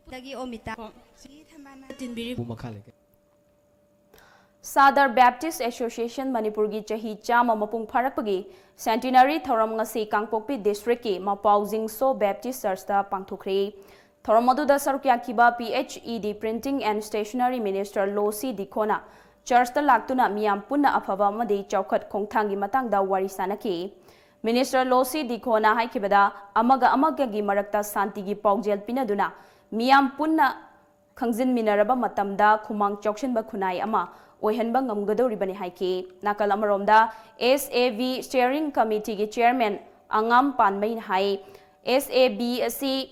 ꯗꯒꯤ ꯑꯣꯃꯤꯇꯥ꯫ ꯇꯤꯟꯕꯤꯔꯤ꯫ Sadar Baptist Association ꯃꯅꯤꯄꯨꯔꯒꯤ ꯆꯍꯤ ꯆꯥꯝꯃ ꯃꯄꯨꯡ ꯐꯥꯔꯛꯄꯒꯤ centenary ꯊꯧꯔꯝ ꯉꯁꯤ ꯀꯥꯡꯄꯣꯛꯄꯤ district ꯀꯤ ꯃꯄꯥꯎ ꯖꯤꯡꯁꯣ Baptist Church ꯇ ꯄꯥꯡꯊꯣꯛꯈ꯭ꯔꯦ꯫ ꯊꯧꯔꯝ ꯑꯗꯨꯗ ꯁꯔꯨꯛ ꯌꯥꯈꯤꯕ P H E D Printing and Stationery Minister ꯂꯣꯁꯤ ꯗꯤꯈꯣꯅ church ꯇ ꯂꯥꯛꯇꯨꯅ ꯃꯤꯌꯥꯝ ꯄꯨꯟꯅ ꯑꯐꯕ ꯑꯃꯗꯤ ꯆꯥꯎꯈꯠ ꯈꯣꯡꯊꯥꯡꯒꯤ ꯃꯇꯥꯡꯗ ꯋꯥꯔꯤ ꯁꯥꯅꯈꯤ꯫ Minister ꯂꯣꯁꯤ ꯗꯤꯈꯣꯅ ꯍꯥꯏꯈꯤꯕꯗ, ꯑꯃꯒ ꯑꯃꯒꯒꯤ ꯃꯔꯛꯇ ꯁꯥꯟꯇꯤꯒꯤ ꯄꯥꯎꯖꯦꯜ ꯄꯤꯅꯗꯨꯅ ꯃꯤꯌꯥꯝ ꯄꯨꯟꯅ ꯈꯪꯖꯤꯟꯃꯤꯟꯅꯔꯕ ꯃꯇꯝꯗ ꯈꯨꯃꯥꯡ ꯆꯥꯎꯁꯤꯟꯕ ꯈꯨꯟꯅꯥꯏ ꯑꯃ ꯑꯣꯏꯍꯟꯕ ꯉꯝꯒꯗꯧꯔꯤꯕꯅꯤ ꯍꯥꯏꯈꯤ꯫ ꯅꯥꯀꯜ ꯑꯃꯔꯣꯝꯗ, S A V Steering Committee ꯒꯤ Chairman ꯑꯉꯥꯝ ꯄꯥꯟꯃꯩꯅ ꯍꯥꯏ, S A V ꯑꯁꯤ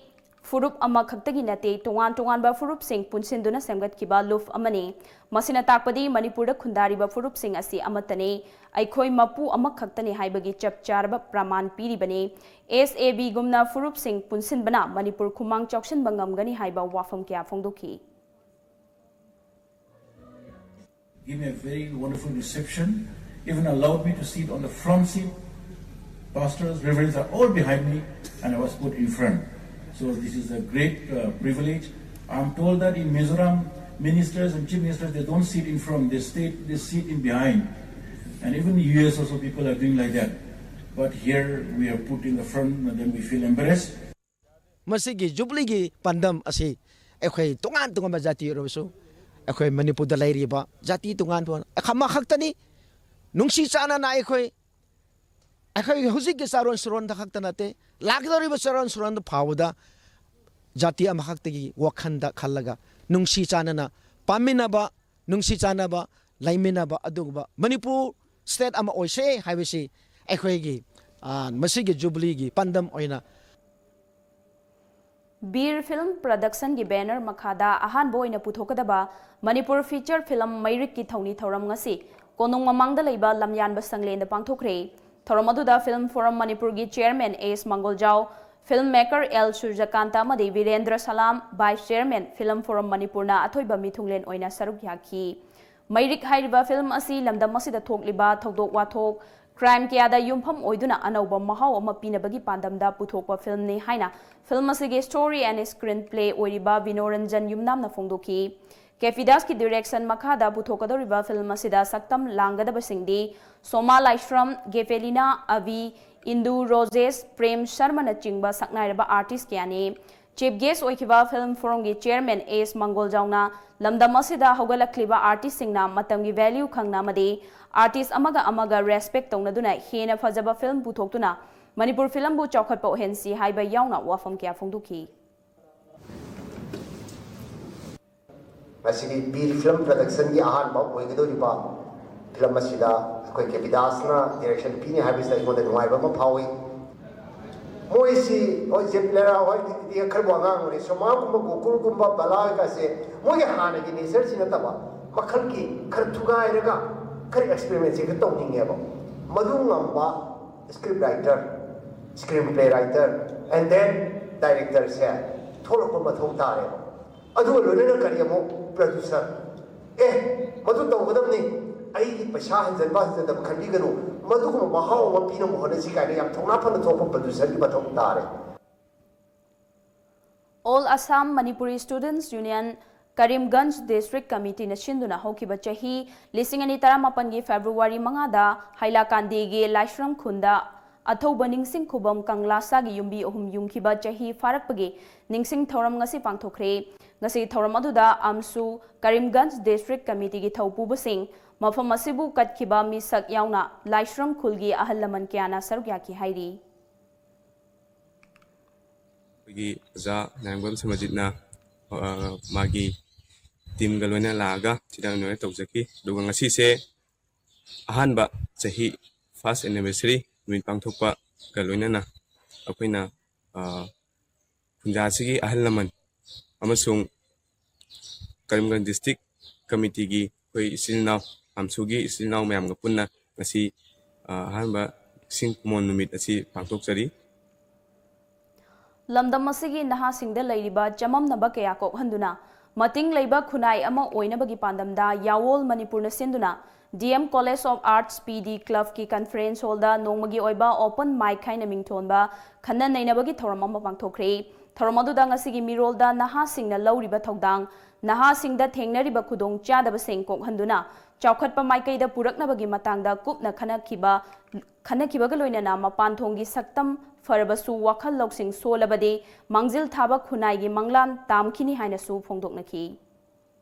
ꯐꯨꯔꯨꯞ ꯑꯃꯈꯛꯇꯒꯤ ꯅꯠꯇꯦ, ꯇꯣꯉꯥꯟ ꯇꯣꯉꯥꯟꯕ ꯐꯨꯔꯨꯞꯁꯤꯡ ꯄꯨꯟꯁꯤꯟꯗꯨꯅ ꯁꯦꯝꯒꯠꯈꯤꯕ ꯂꯨꯞ ꯑꯃꯅꯤ꯫ ꯃꯁꯤꯅ ꯇꯥꯛꯄꯗꯤ ꯃꯅꯤꯄꯨꯔꯗ ꯈꯨꯟꯗꯥꯔꯤꯕ ꯐꯨꯔꯨꯞꯁꯤꯡ ꯑꯁꯤ ꯑꯃꯠꯇꯅꯤ, ꯑꯩꯈꯣꯏ ꯃꯄꯨ ꯑꯃꯈꯛꯇꯅꯤ ꯍꯥꯏꯕꯒꯤ ꯆꯞ ꯆꯥꯔꯕ ꯄ꯭ꯔꯃꯥꯟ ꯄꯤꯔꯤꯕꯅꯤ꯫ ꯑꯦꯁ ꯑꯦ ꯕꯤꯒꯨꯝꯅ ꯐꯨꯔꯨꯞꯁꯤꯡ ꯄꯨꯟꯁꯤꯟꯕꯅ ꯃꯅꯤꯄꯨꯔ ꯈꯨꯃꯥꯡ ꯆꯥꯎꯁꯤꯟꯕ ꯉꯝꯒꯅꯤ ꯍꯥꯏꯕ ꯋꯥꯐꯝ ꯀꯌꯥ ꯐꯣꯡꯗꯣꯛꯈꯤ꯫ Give me a very wonderful reception, even allowed me to sit on the front seat. Pastors, reverends are all behind me, and I was put in front. So this is a great uh, privilege. I'm told that in Mizoram, ministers and chief ministers, they don't sit in front, they, stay, they sit in behind. And even in U S also, people are doing like that. But here, we are put in the front, and then we feel embarrassed. ꯃꯁꯤꯒꯤ ꯖꯨꯕꯂꯤꯒꯤ ꯄꯥꯟꯗꯝ ꯑꯁꯤ ꯑꯩꯈꯣꯏ ꯇꯣꯉꯥꯟ ꯇꯣꯉꯥꯟꯕ ꯖꯥꯇꯤ ꯑꯣꯏꯔꯕꯁꯨ, ꯑꯩꯈꯣꯏ ꯃꯅꯤꯄꯨꯔꯗ ꯂꯩꯔꯤꯕ ꯖꯥꯇꯤ ꯇꯣꯉꯥꯟ ꯇꯣꯉꯥꯟ ꯑꯃꯈꯛꯇꯅꯤ꯫ ꯅꯨꯡꯁꯤ ꯆꯥꯟꯅꯅ ꯑꯩꯈꯣꯏ, ꯑꯩꯈꯣꯏ ꯍꯧꯖꯤꯛꯀꯤ ꯆꯥꯔꯣꯟ ꯁꯨꯔꯣꯟꯗ ꯈꯛꯇ ꯅꯠꯇꯦ, ꯂꯥꯛꯀꯗꯧꯔꯤꯕ ꯆꯥꯔꯣꯟ ꯁꯨꯔꯣꯟꯗ ꯐꯥꯎꯕꯗ ꯖꯥꯇꯤ ꯑꯃꯈꯛꯇꯒꯤ ꯋꯥꯈꯜꯗ ꯈꯜꯂꯒ ꯅꯨꯡꯁꯤ ꯆꯥꯟꯅꯅ ꯄꯥꯟꯃꯤꯟꯅꯕ, ꯅꯨꯡꯁꯤ ꯆꯥꯟꯅꯕ, ꯂꯩꯃꯤꯟꯅꯕ ꯑꯗꯨꯒꯨꯝꯕ ꯃꯅꯤꯄꯨꯔ ꯁ꯭ꯇꯦꯠ ꯑꯃ ꯑꯣꯏꯁꯦ ꯍꯥꯏꯕꯁꯤ ꯑꯩꯈꯣꯏꯒꯤ, ꯑ, ꯃꯁꯤꯒꯤ ꯖꯨꯕꯂꯤꯒꯤ ꯄꯥꯟꯗꯝ ꯑꯣꯏꯅ ꯕꯤꯔ ꯐꯤꯜꯝ ꯄ꯭ꯔꯗꯛꯁꯟꯒꯤ ꯕꯦꯅꯔ ꯃꯈꯥꯗ ꯑꯍꯥꯟꯕ ꯑꯣꯏꯅ ꯄꯨꯊꯣꯛꯀꯗꯕ ꯃꯅꯤꯄꯨꯔ ꯐꯤꯆꯔ ꯐꯤꯜꯝ ꯃꯩꯔꯤꯛꯀꯤ ꯊꯧꯅꯤ ꯊꯧꯔꯝ ꯉꯁꯤ ꯀꯣꯅꯨꯡ ꯃꯃꯥꯡꯗ ꯂꯩꯕ ꯂꯝꯌꯥꯟꯕ ꯁꯪꯂꯦꯟꯗ ꯄꯥꯡꯊꯣꯛꯈ꯭ꯔꯦ꯫ ꯊꯧꯔꯝ ꯑꯗꯨꯗ ꯐꯤꯜꯝ ꯐꯣꯔꯝ ꯃꯅꯤꯄꯨꯔꯒꯤ ꯆꯤꯌꯔꯃꯦꯟ ꯑꯦꯁ ꯃꯪꯒꯣꯜꯖꯥꯎ, ꯐꯤꯜꯝ ꯃꯦꯀꯔ ꯑꯦꯜ ꯁꯨꯔꯖꯀꯥꯟꯇ ꯑꯃꯗꯤ ꯕꯤꯔꯦꯟꯗ꯭ꯔ ꯁꯂꯥꯝ, ꯚꯥꯏꯁ ꯆꯤꯌꯔꯃꯦꯟ, ꯐꯤꯜꯝ ꯐꯣꯔꯝ ꯃꯅꯤꯄꯨꯔꯅ ꯑꯊꯣꯏꯕ ꯃꯤꯊꯨꯡꯂꯦꯟ ꯑꯣꯏꯅ ꯁꯔꯨꯛ ꯌꯥꯈꯤ꯫ ꯃꯩꯔꯤꯛ ꯍꯥꯏꯔꯤꯕ ꯐꯤꯜꯝ ꯑꯁꯤ ꯂꯝꯗꯝ ꯑꯁꯤꯗ ꯊꯣꯛꯂꯤꯕ ꯊꯧꯗꯣꯛ ꯋꯥꯊꯣꯛ, ꯀ꯭ꯔꯥꯏꯝ ꯀꯌꯥꯗ ꯌꯨꯝꯐꯝ ꯑꯣꯏꯗꯨꯅ ꯑꯅꯧꯕ ꯃꯍꯥꯎ ꯑꯃ ꯄꯤꯅꯕꯒꯤ ꯄꯥꯟꯗꯝꯗ ꯄꯨꯊꯣꯛꯄ ꯐꯤꯜꯝꯅꯤ ꯍꯥꯏꯅ ꯐꯤꯜꯝ ꯑꯁꯤꯒꯤ story and screenplay ꯑꯣꯏꯔꯤꯕ ꯕꯤꯅꯣꯔꯟꯖꯟ ꯌꯨꯝꯅꯥꯝꯅ ꯐꯣꯡꯗꯣꯛꯈꯤ꯫ ꯀꯦꯐꯤꯗꯥꯁꯀꯤ ꯗꯤꯔꯦꯛꯁꯟ ꯃꯈꯥꯗ ꯄꯨꯊꯣꯛꯀꯗꯧꯔꯤꯕ ꯐꯤꯜꯝ ꯑꯁꯤꯗ ꯁꯛꯇꯝ ꯂꯥꯡꯒꯗꯕꯁꯤꯡꯗꯤ ꯁꯣꯃꯥ ꯂꯥꯏꯁ꯭ꯔꯝ, ꯒꯦꯐꯦꯂꯤꯅꯥ, ꯑꯚꯤ, ꯏꯟꯗꯨ, ꯔꯣꯖꯦꯁ, ꯄ꯭ꯔꯦꯝ ꯁꯔꯃꯅꯆꯤꯡꯕ ꯁꯛꯅꯥꯏꯔꯕ ꯑꯥꯔꯇꯤꯁ ꯀꯌꯥꯅꯤ꯫ ꯆꯤꯐ ꯒꯦꯁ ꯑꯣꯏꯈꯤꯕ ꯐꯤꯜꯝ ꯐꯣꯔꯝꯒꯤ ꯆꯤꯌꯔꯃꯦꯟ ꯑꯦꯁ ꯃꯪꯒꯣꯜꯖꯥꯎꯅ ꯂꯝꯗꯝ ꯑꯁꯤꯗ ꯍꯧꯒꯠꯂꯛꯂꯤꯕ ꯑꯥꯔꯇꯤꯁꯁꯤꯡꯅ ꯃꯇꯝꯒꯤ ꯚꯦꯂ꯭ꯌꯨ ꯈꯪꯅ ꯑꯃꯗꯤ ꯑꯥꯔꯇꯤꯁ ꯑꯃꯒ ꯑꯃꯒ ꯔꯦꯁꯄꯦꯛ ꯇꯧꯅꯗꯨꯅ ꯍꯦꯟꯅ ꯐꯖꯕ ꯐꯤꯜꯝ ꯄꯨꯊꯣꯛꯇꯨꯅ ꯃꯅꯤꯄꯨꯔ ꯐꯤꯜꯝꯕꯨ ꯆꯥꯎꯈꯠꯄ ꯑꯣꯏꯍꯟꯁꯤ ꯍꯥꯏꯕ ꯌꯥꯎꯅ ꯋꯥꯐꯝ ꯀꯌꯥ ꯐꯣꯡꯗꯣꯛꯈꯤ꯫ ꯃꯁꯤꯒꯤ ꯕꯤꯔ ꯐꯤꯂꯝ ꯄ꯭ꯔꯗꯛꯁꯟꯒꯤ ꯑꯍꯥꯟꯕ ꯑꯣꯏꯒꯗꯧꯔꯤꯕ ꯐꯤꯂꯝ ꯑꯁꯤꯗ ꯑꯩꯈꯣꯏ ꯀꯦꯕꯤꯗꯥꯁꯅ ꯗꯤꯔꯦꯛꯁꯟ ꯄꯤꯅꯤ ꯍꯥꯏꯕꯁꯤꯗ ꯑꯩꯉꯣꯟꯗ ꯅꯨꯡꯉꯥꯏꯕ ꯑꯃ ꯐꯥꯎꯏ꯫ ꯃꯣꯏꯁꯤ ꯍꯣꯏ ꯖꯦꯄꯤꯂꯦꯔꯥ ꯍꯣꯏ ꯈꯔꯕꯨ ꯑꯉꯥꯡ ꯑꯣꯏꯔꯤ, ꯁꯣꯃꯥꯒꯨꯝꯕ ꯒꯣꯀꯨꯜꯒꯨꯝꯕ ꯕꯂꯥꯒꯁꯦ ꯃꯣꯏꯒꯤ ꯍꯥꯟꯅꯒꯤ ꯅꯦꯆꯔꯁꯤ ꯅꯠꯇꯕ ꯃꯈꯜꯒꯤ ꯈꯔ ꯊꯨꯒꯥꯏꯔꯒ ꯈꯔ ꯑꯦꯛꯁꯄꯦꯔꯤꯃꯦꯟꯁꯦ ꯈꯔ ꯇꯧꯅꯤꯡꯉꯦꯕ꯫ ꯃꯗꯨ ꯉꯝꯕ script writer, screenplay writer, and then ꯗꯥꯏꯔꯦꯛꯇꯔꯁꯦ ꯊꯣꯛꯂꯛꯄ ꯃꯊꯧ ꯇꯥꯔꯦꯕ꯫ ꯑꯗꯨꯒ ꯂꯣꯏꯅꯅ ꯀꯔꯤ ꯑꯃꯨꯛ ꯄ꯭ꯔꯗ꯭ꯌꯨꯁꯔ, ꯑꯦ ꯃꯗꯨ ꯇꯧꯒꯗꯕꯅꯤ, ꯑꯩꯒꯤ ꯄꯩꯁꯥ ꯍꯟꯖꯟꯕ ꯍꯟꯖꯟꯗꯕ ꯈꯟꯕꯤꯒꯅꯨ, ꯃꯗꯨꯒꯨꯝꯕ ꯃꯍꯥꯎ ꯑꯃ ꯄꯤꯅꯕ ꯍꯣꯠꯅꯁꯤ ꯀꯥꯏꯅ ꯌꯥꯝ ꯊꯧꯅꯥ ꯐꯅ ꯊꯣꯛꯄ ꯄ꯭ꯔꯗ꯭ꯌꯨꯁꯔꯒꯤ ꯃꯊꯧ ꯇꯥꯔꯦ꯫ All Assam Manipuri Students Union Karimganj district ꯀꯃꯤꯇꯤꯅ ꯁꯤꯟꯗꯨꯅ ꯍꯧꯈꯤꯕ ꯆꯍꯤ ꯂꯤꯁꯤꯡ ꯑꯅꯤ ꯇꯔꯥꯃꯥꯄꯟꯒꯤ ꯐꯦꯕ꯭ꯔꯨꯋꯥꯔꯤ ꯃꯉꯥꯗ ꯍꯥꯏꯂꯥꯀꯥꯟꯗꯤꯒꯤ ꯂꯥꯏꯁ꯭ꯔꯝ ꯈꯨꯟꯗ ꯑꯊꯧꯕ ꯅꯤꯡꯁꯤꯡ ꯈꯨꯕꯝ ꯀꯪꯂꯥꯁꯥꯒꯤ ꯌꯨꯝꯕꯤ ꯑꯍꯨꯝ ꯌꯨꯡꯈꯤꯕ ꯆꯍꯤ ꯐꯥꯔꯛꯄꯒꯤ ꯅꯤꯡꯁꯤꯡ ꯊꯧꯔꯝ ꯉꯁꯤ ꯄꯥꯡꯊꯣꯛꯈ꯭ꯔꯦ꯫ ꯉꯁꯤꯒꯤ ꯊꯧꯔꯝ ꯑꯗꯨꯗ ꯑꯝꯁꯨ ꯀꯔꯤꯝꯒꯟꯖ ꯗꯤꯁꯇ꯭ꯔꯤꯛ ꯀꯃꯤꯇꯤꯒꯤ ꯊꯧꯄꯨꯕꯁꯤꯡ, ꯃꯐꯝ ꯑꯁꯤꯕꯨ ꯀꯠꯈꯤꯕ ꯃꯤꯁꯛ ꯌꯥꯎꯅ ꯂꯥꯏꯁ꯭ꯔꯝ ꯈꯨꯜꯒꯤ ꯑꯍꯜ ꯂꯃꯟ ꯀꯌꯥꯅ ꯁꯔꯨꯛ ꯌꯥꯈꯤ ꯍꯥꯏꯔꯤ꯫ ꯑꯩꯈꯣꯏꯒꯤ ꯑꯣꯖꯥ ꯅꯥꯌꯥꯟꯕꯝ ꯁꯃꯖꯤꯠꯅ, ꯑ, ꯃꯥꯒꯤ ꯇꯤꯝꯒ ꯂꯣꯏꯅ ꯂꯥꯛꯑꯒ ꯁꯤꯗ ꯏꯅꯣꯒ꯭ꯔꯦꯠ ꯇꯧꯖꯈꯤ꯫ ꯑꯗꯨꯒ ꯉꯁꯤꯁꯦ ꯑꯍꯥꯟꯕ ꯆꯍꯤ, ꯐꯥꯔꯁ ꯑꯦꯅꯤꯚꯔꯁꯔꯤ ꯅꯨꯃꯤꯠ ꯄꯥꯡꯊꯣꯛꯄꯒ ꯂꯣꯏꯅꯅ ꯑꯩꯈꯣꯏꯅ, ꯑ, ꯈꯨꯟꯖꯥꯁꯤꯒꯤ ꯑꯍꯜ ꯂꯃꯟ ꯑꯃꯁꯨꯡ ꯀꯔꯤꯝꯒꯟꯖ ꯗꯤꯁꯇ꯭ꯔꯤꯛ ꯀꯃꯤꯇꯤꯒꯤ ꯑꯩꯈꯣꯏ ꯏꯆꯤꯜ ꯏꯅꯥꯎ, ꯑꯝꯁꯨꯒꯤ ꯏꯆꯤꯜ ꯏꯅꯥꯎ ꯃꯌꯥꯝꯒ ꯄꯨꯟꯅ ꯉꯁꯤ, ꯑ, ꯑꯍꯥꯟꯕ ꯅꯤꯡꯁꯤꯡ ꯈꯨꯕꯝ ꯅꯨꯃꯤꯠ ꯑꯁꯤ ꯄꯥꯡꯊꯣꯛꯆꯔꯤ꯫ ꯂꯝꯗꯝ ꯑꯁꯤꯒꯤ ꯅꯍꯥꯁꯤꯡꯗ ꯂꯩꯔꯤꯕ ꯆꯃꯝꯅꯕ ꯀꯌꯥ ꯀꯣꯛꯍꯟꯗꯨꯅ ꯃꯇꯤꯡ ꯂꯩꯕ ꯈꯨꯟꯅꯥꯏ ꯑꯃ ꯑꯣꯏꯅꯕꯒꯤ ꯄꯥꯟꯗꯝꯗ ꯌꯥꯋꯣꯜ ꯃꯅꯤꯄꯨꯔꯅ ꯁꯤꯟꯗꯨꯅ D M college of arts P D ꯀ꯭ꯂꯕꯀꯤ ꯀꯟꯐꯔꯦꯟꯁ ꯍꯣꯜꯗ ꯅꯣꯡꯃꯒꯤ ꯑꯣꯏꯕ ꯑꯣꯄꯟ ꯃꯥꯏꯛ ꯍꯥꯏꯅ ꯃꯤꯡꯊꯣꯟꯕ ꯈꯟꯅ ꯅꯩꯅꯕꯒꯤ ꯊꯧꯔꯝ ꯑꯃ ꯄꯥꯡꯊꯣꯛꯈ꯭ꯔꯦ꯫ ꯊꯧꯔꯝ ꯑꯗꯨꯗ ꯉꯁꯤꯒꯤ ꯃꯤꯔꯣꯜꯗ ꯅꯍꯥꯁꯤꯡꯅ ꯂꯧꯔꯤꯕ ꯊꯧꯗꯥꯡ, ꯅꯍꯥꯁꯤꯡꯗ ꯊꯦꯡꯅꯔꯤꯕ ꯈꯨꯗꯣꯡꯆꯥꯗꯕꯁꯤꯡ ꯀꯣꯛꯍꯟꯗꯨꯅ ꯆꯥꯎꯈꯠꯄ ꯃꯥꯏꯀꯩꯗ ꯄꯨꯔꯛꯅꯕꯒꯤ ꯃꯇꯥꯡꯗ ꯀꯨꯞꯅ ꯈꯟꯅꯈꯤꯕ, ꯈꯟꯅꯈꯤꯕꯒ ꯂꯣꯏꯅꯅ ꯃꯄꯥꯟꯊꯣꯡꯒꯤ ꯁꯛꯇꯝ ꯐꯔꯕꯁꯨ ꯋꯥꯈꯜ ꯂꯧꯁꯤꯡ ꯁꯣꯜꯂꯕꯗꯤ ꯃꯥꯡꯖꯤꯜ ꯊꯥꯕ ꯈꯨꯟꯅꯥꯏꯒꯤ ꯃꯪꯂꯥꯟ ꯇꯥꯝꯈꯤꯅꯤ ꯍꯥꯏꯅꯁꯨ ꯐꯣꯡꯗꯣꯛꯅꯈꯤ꯫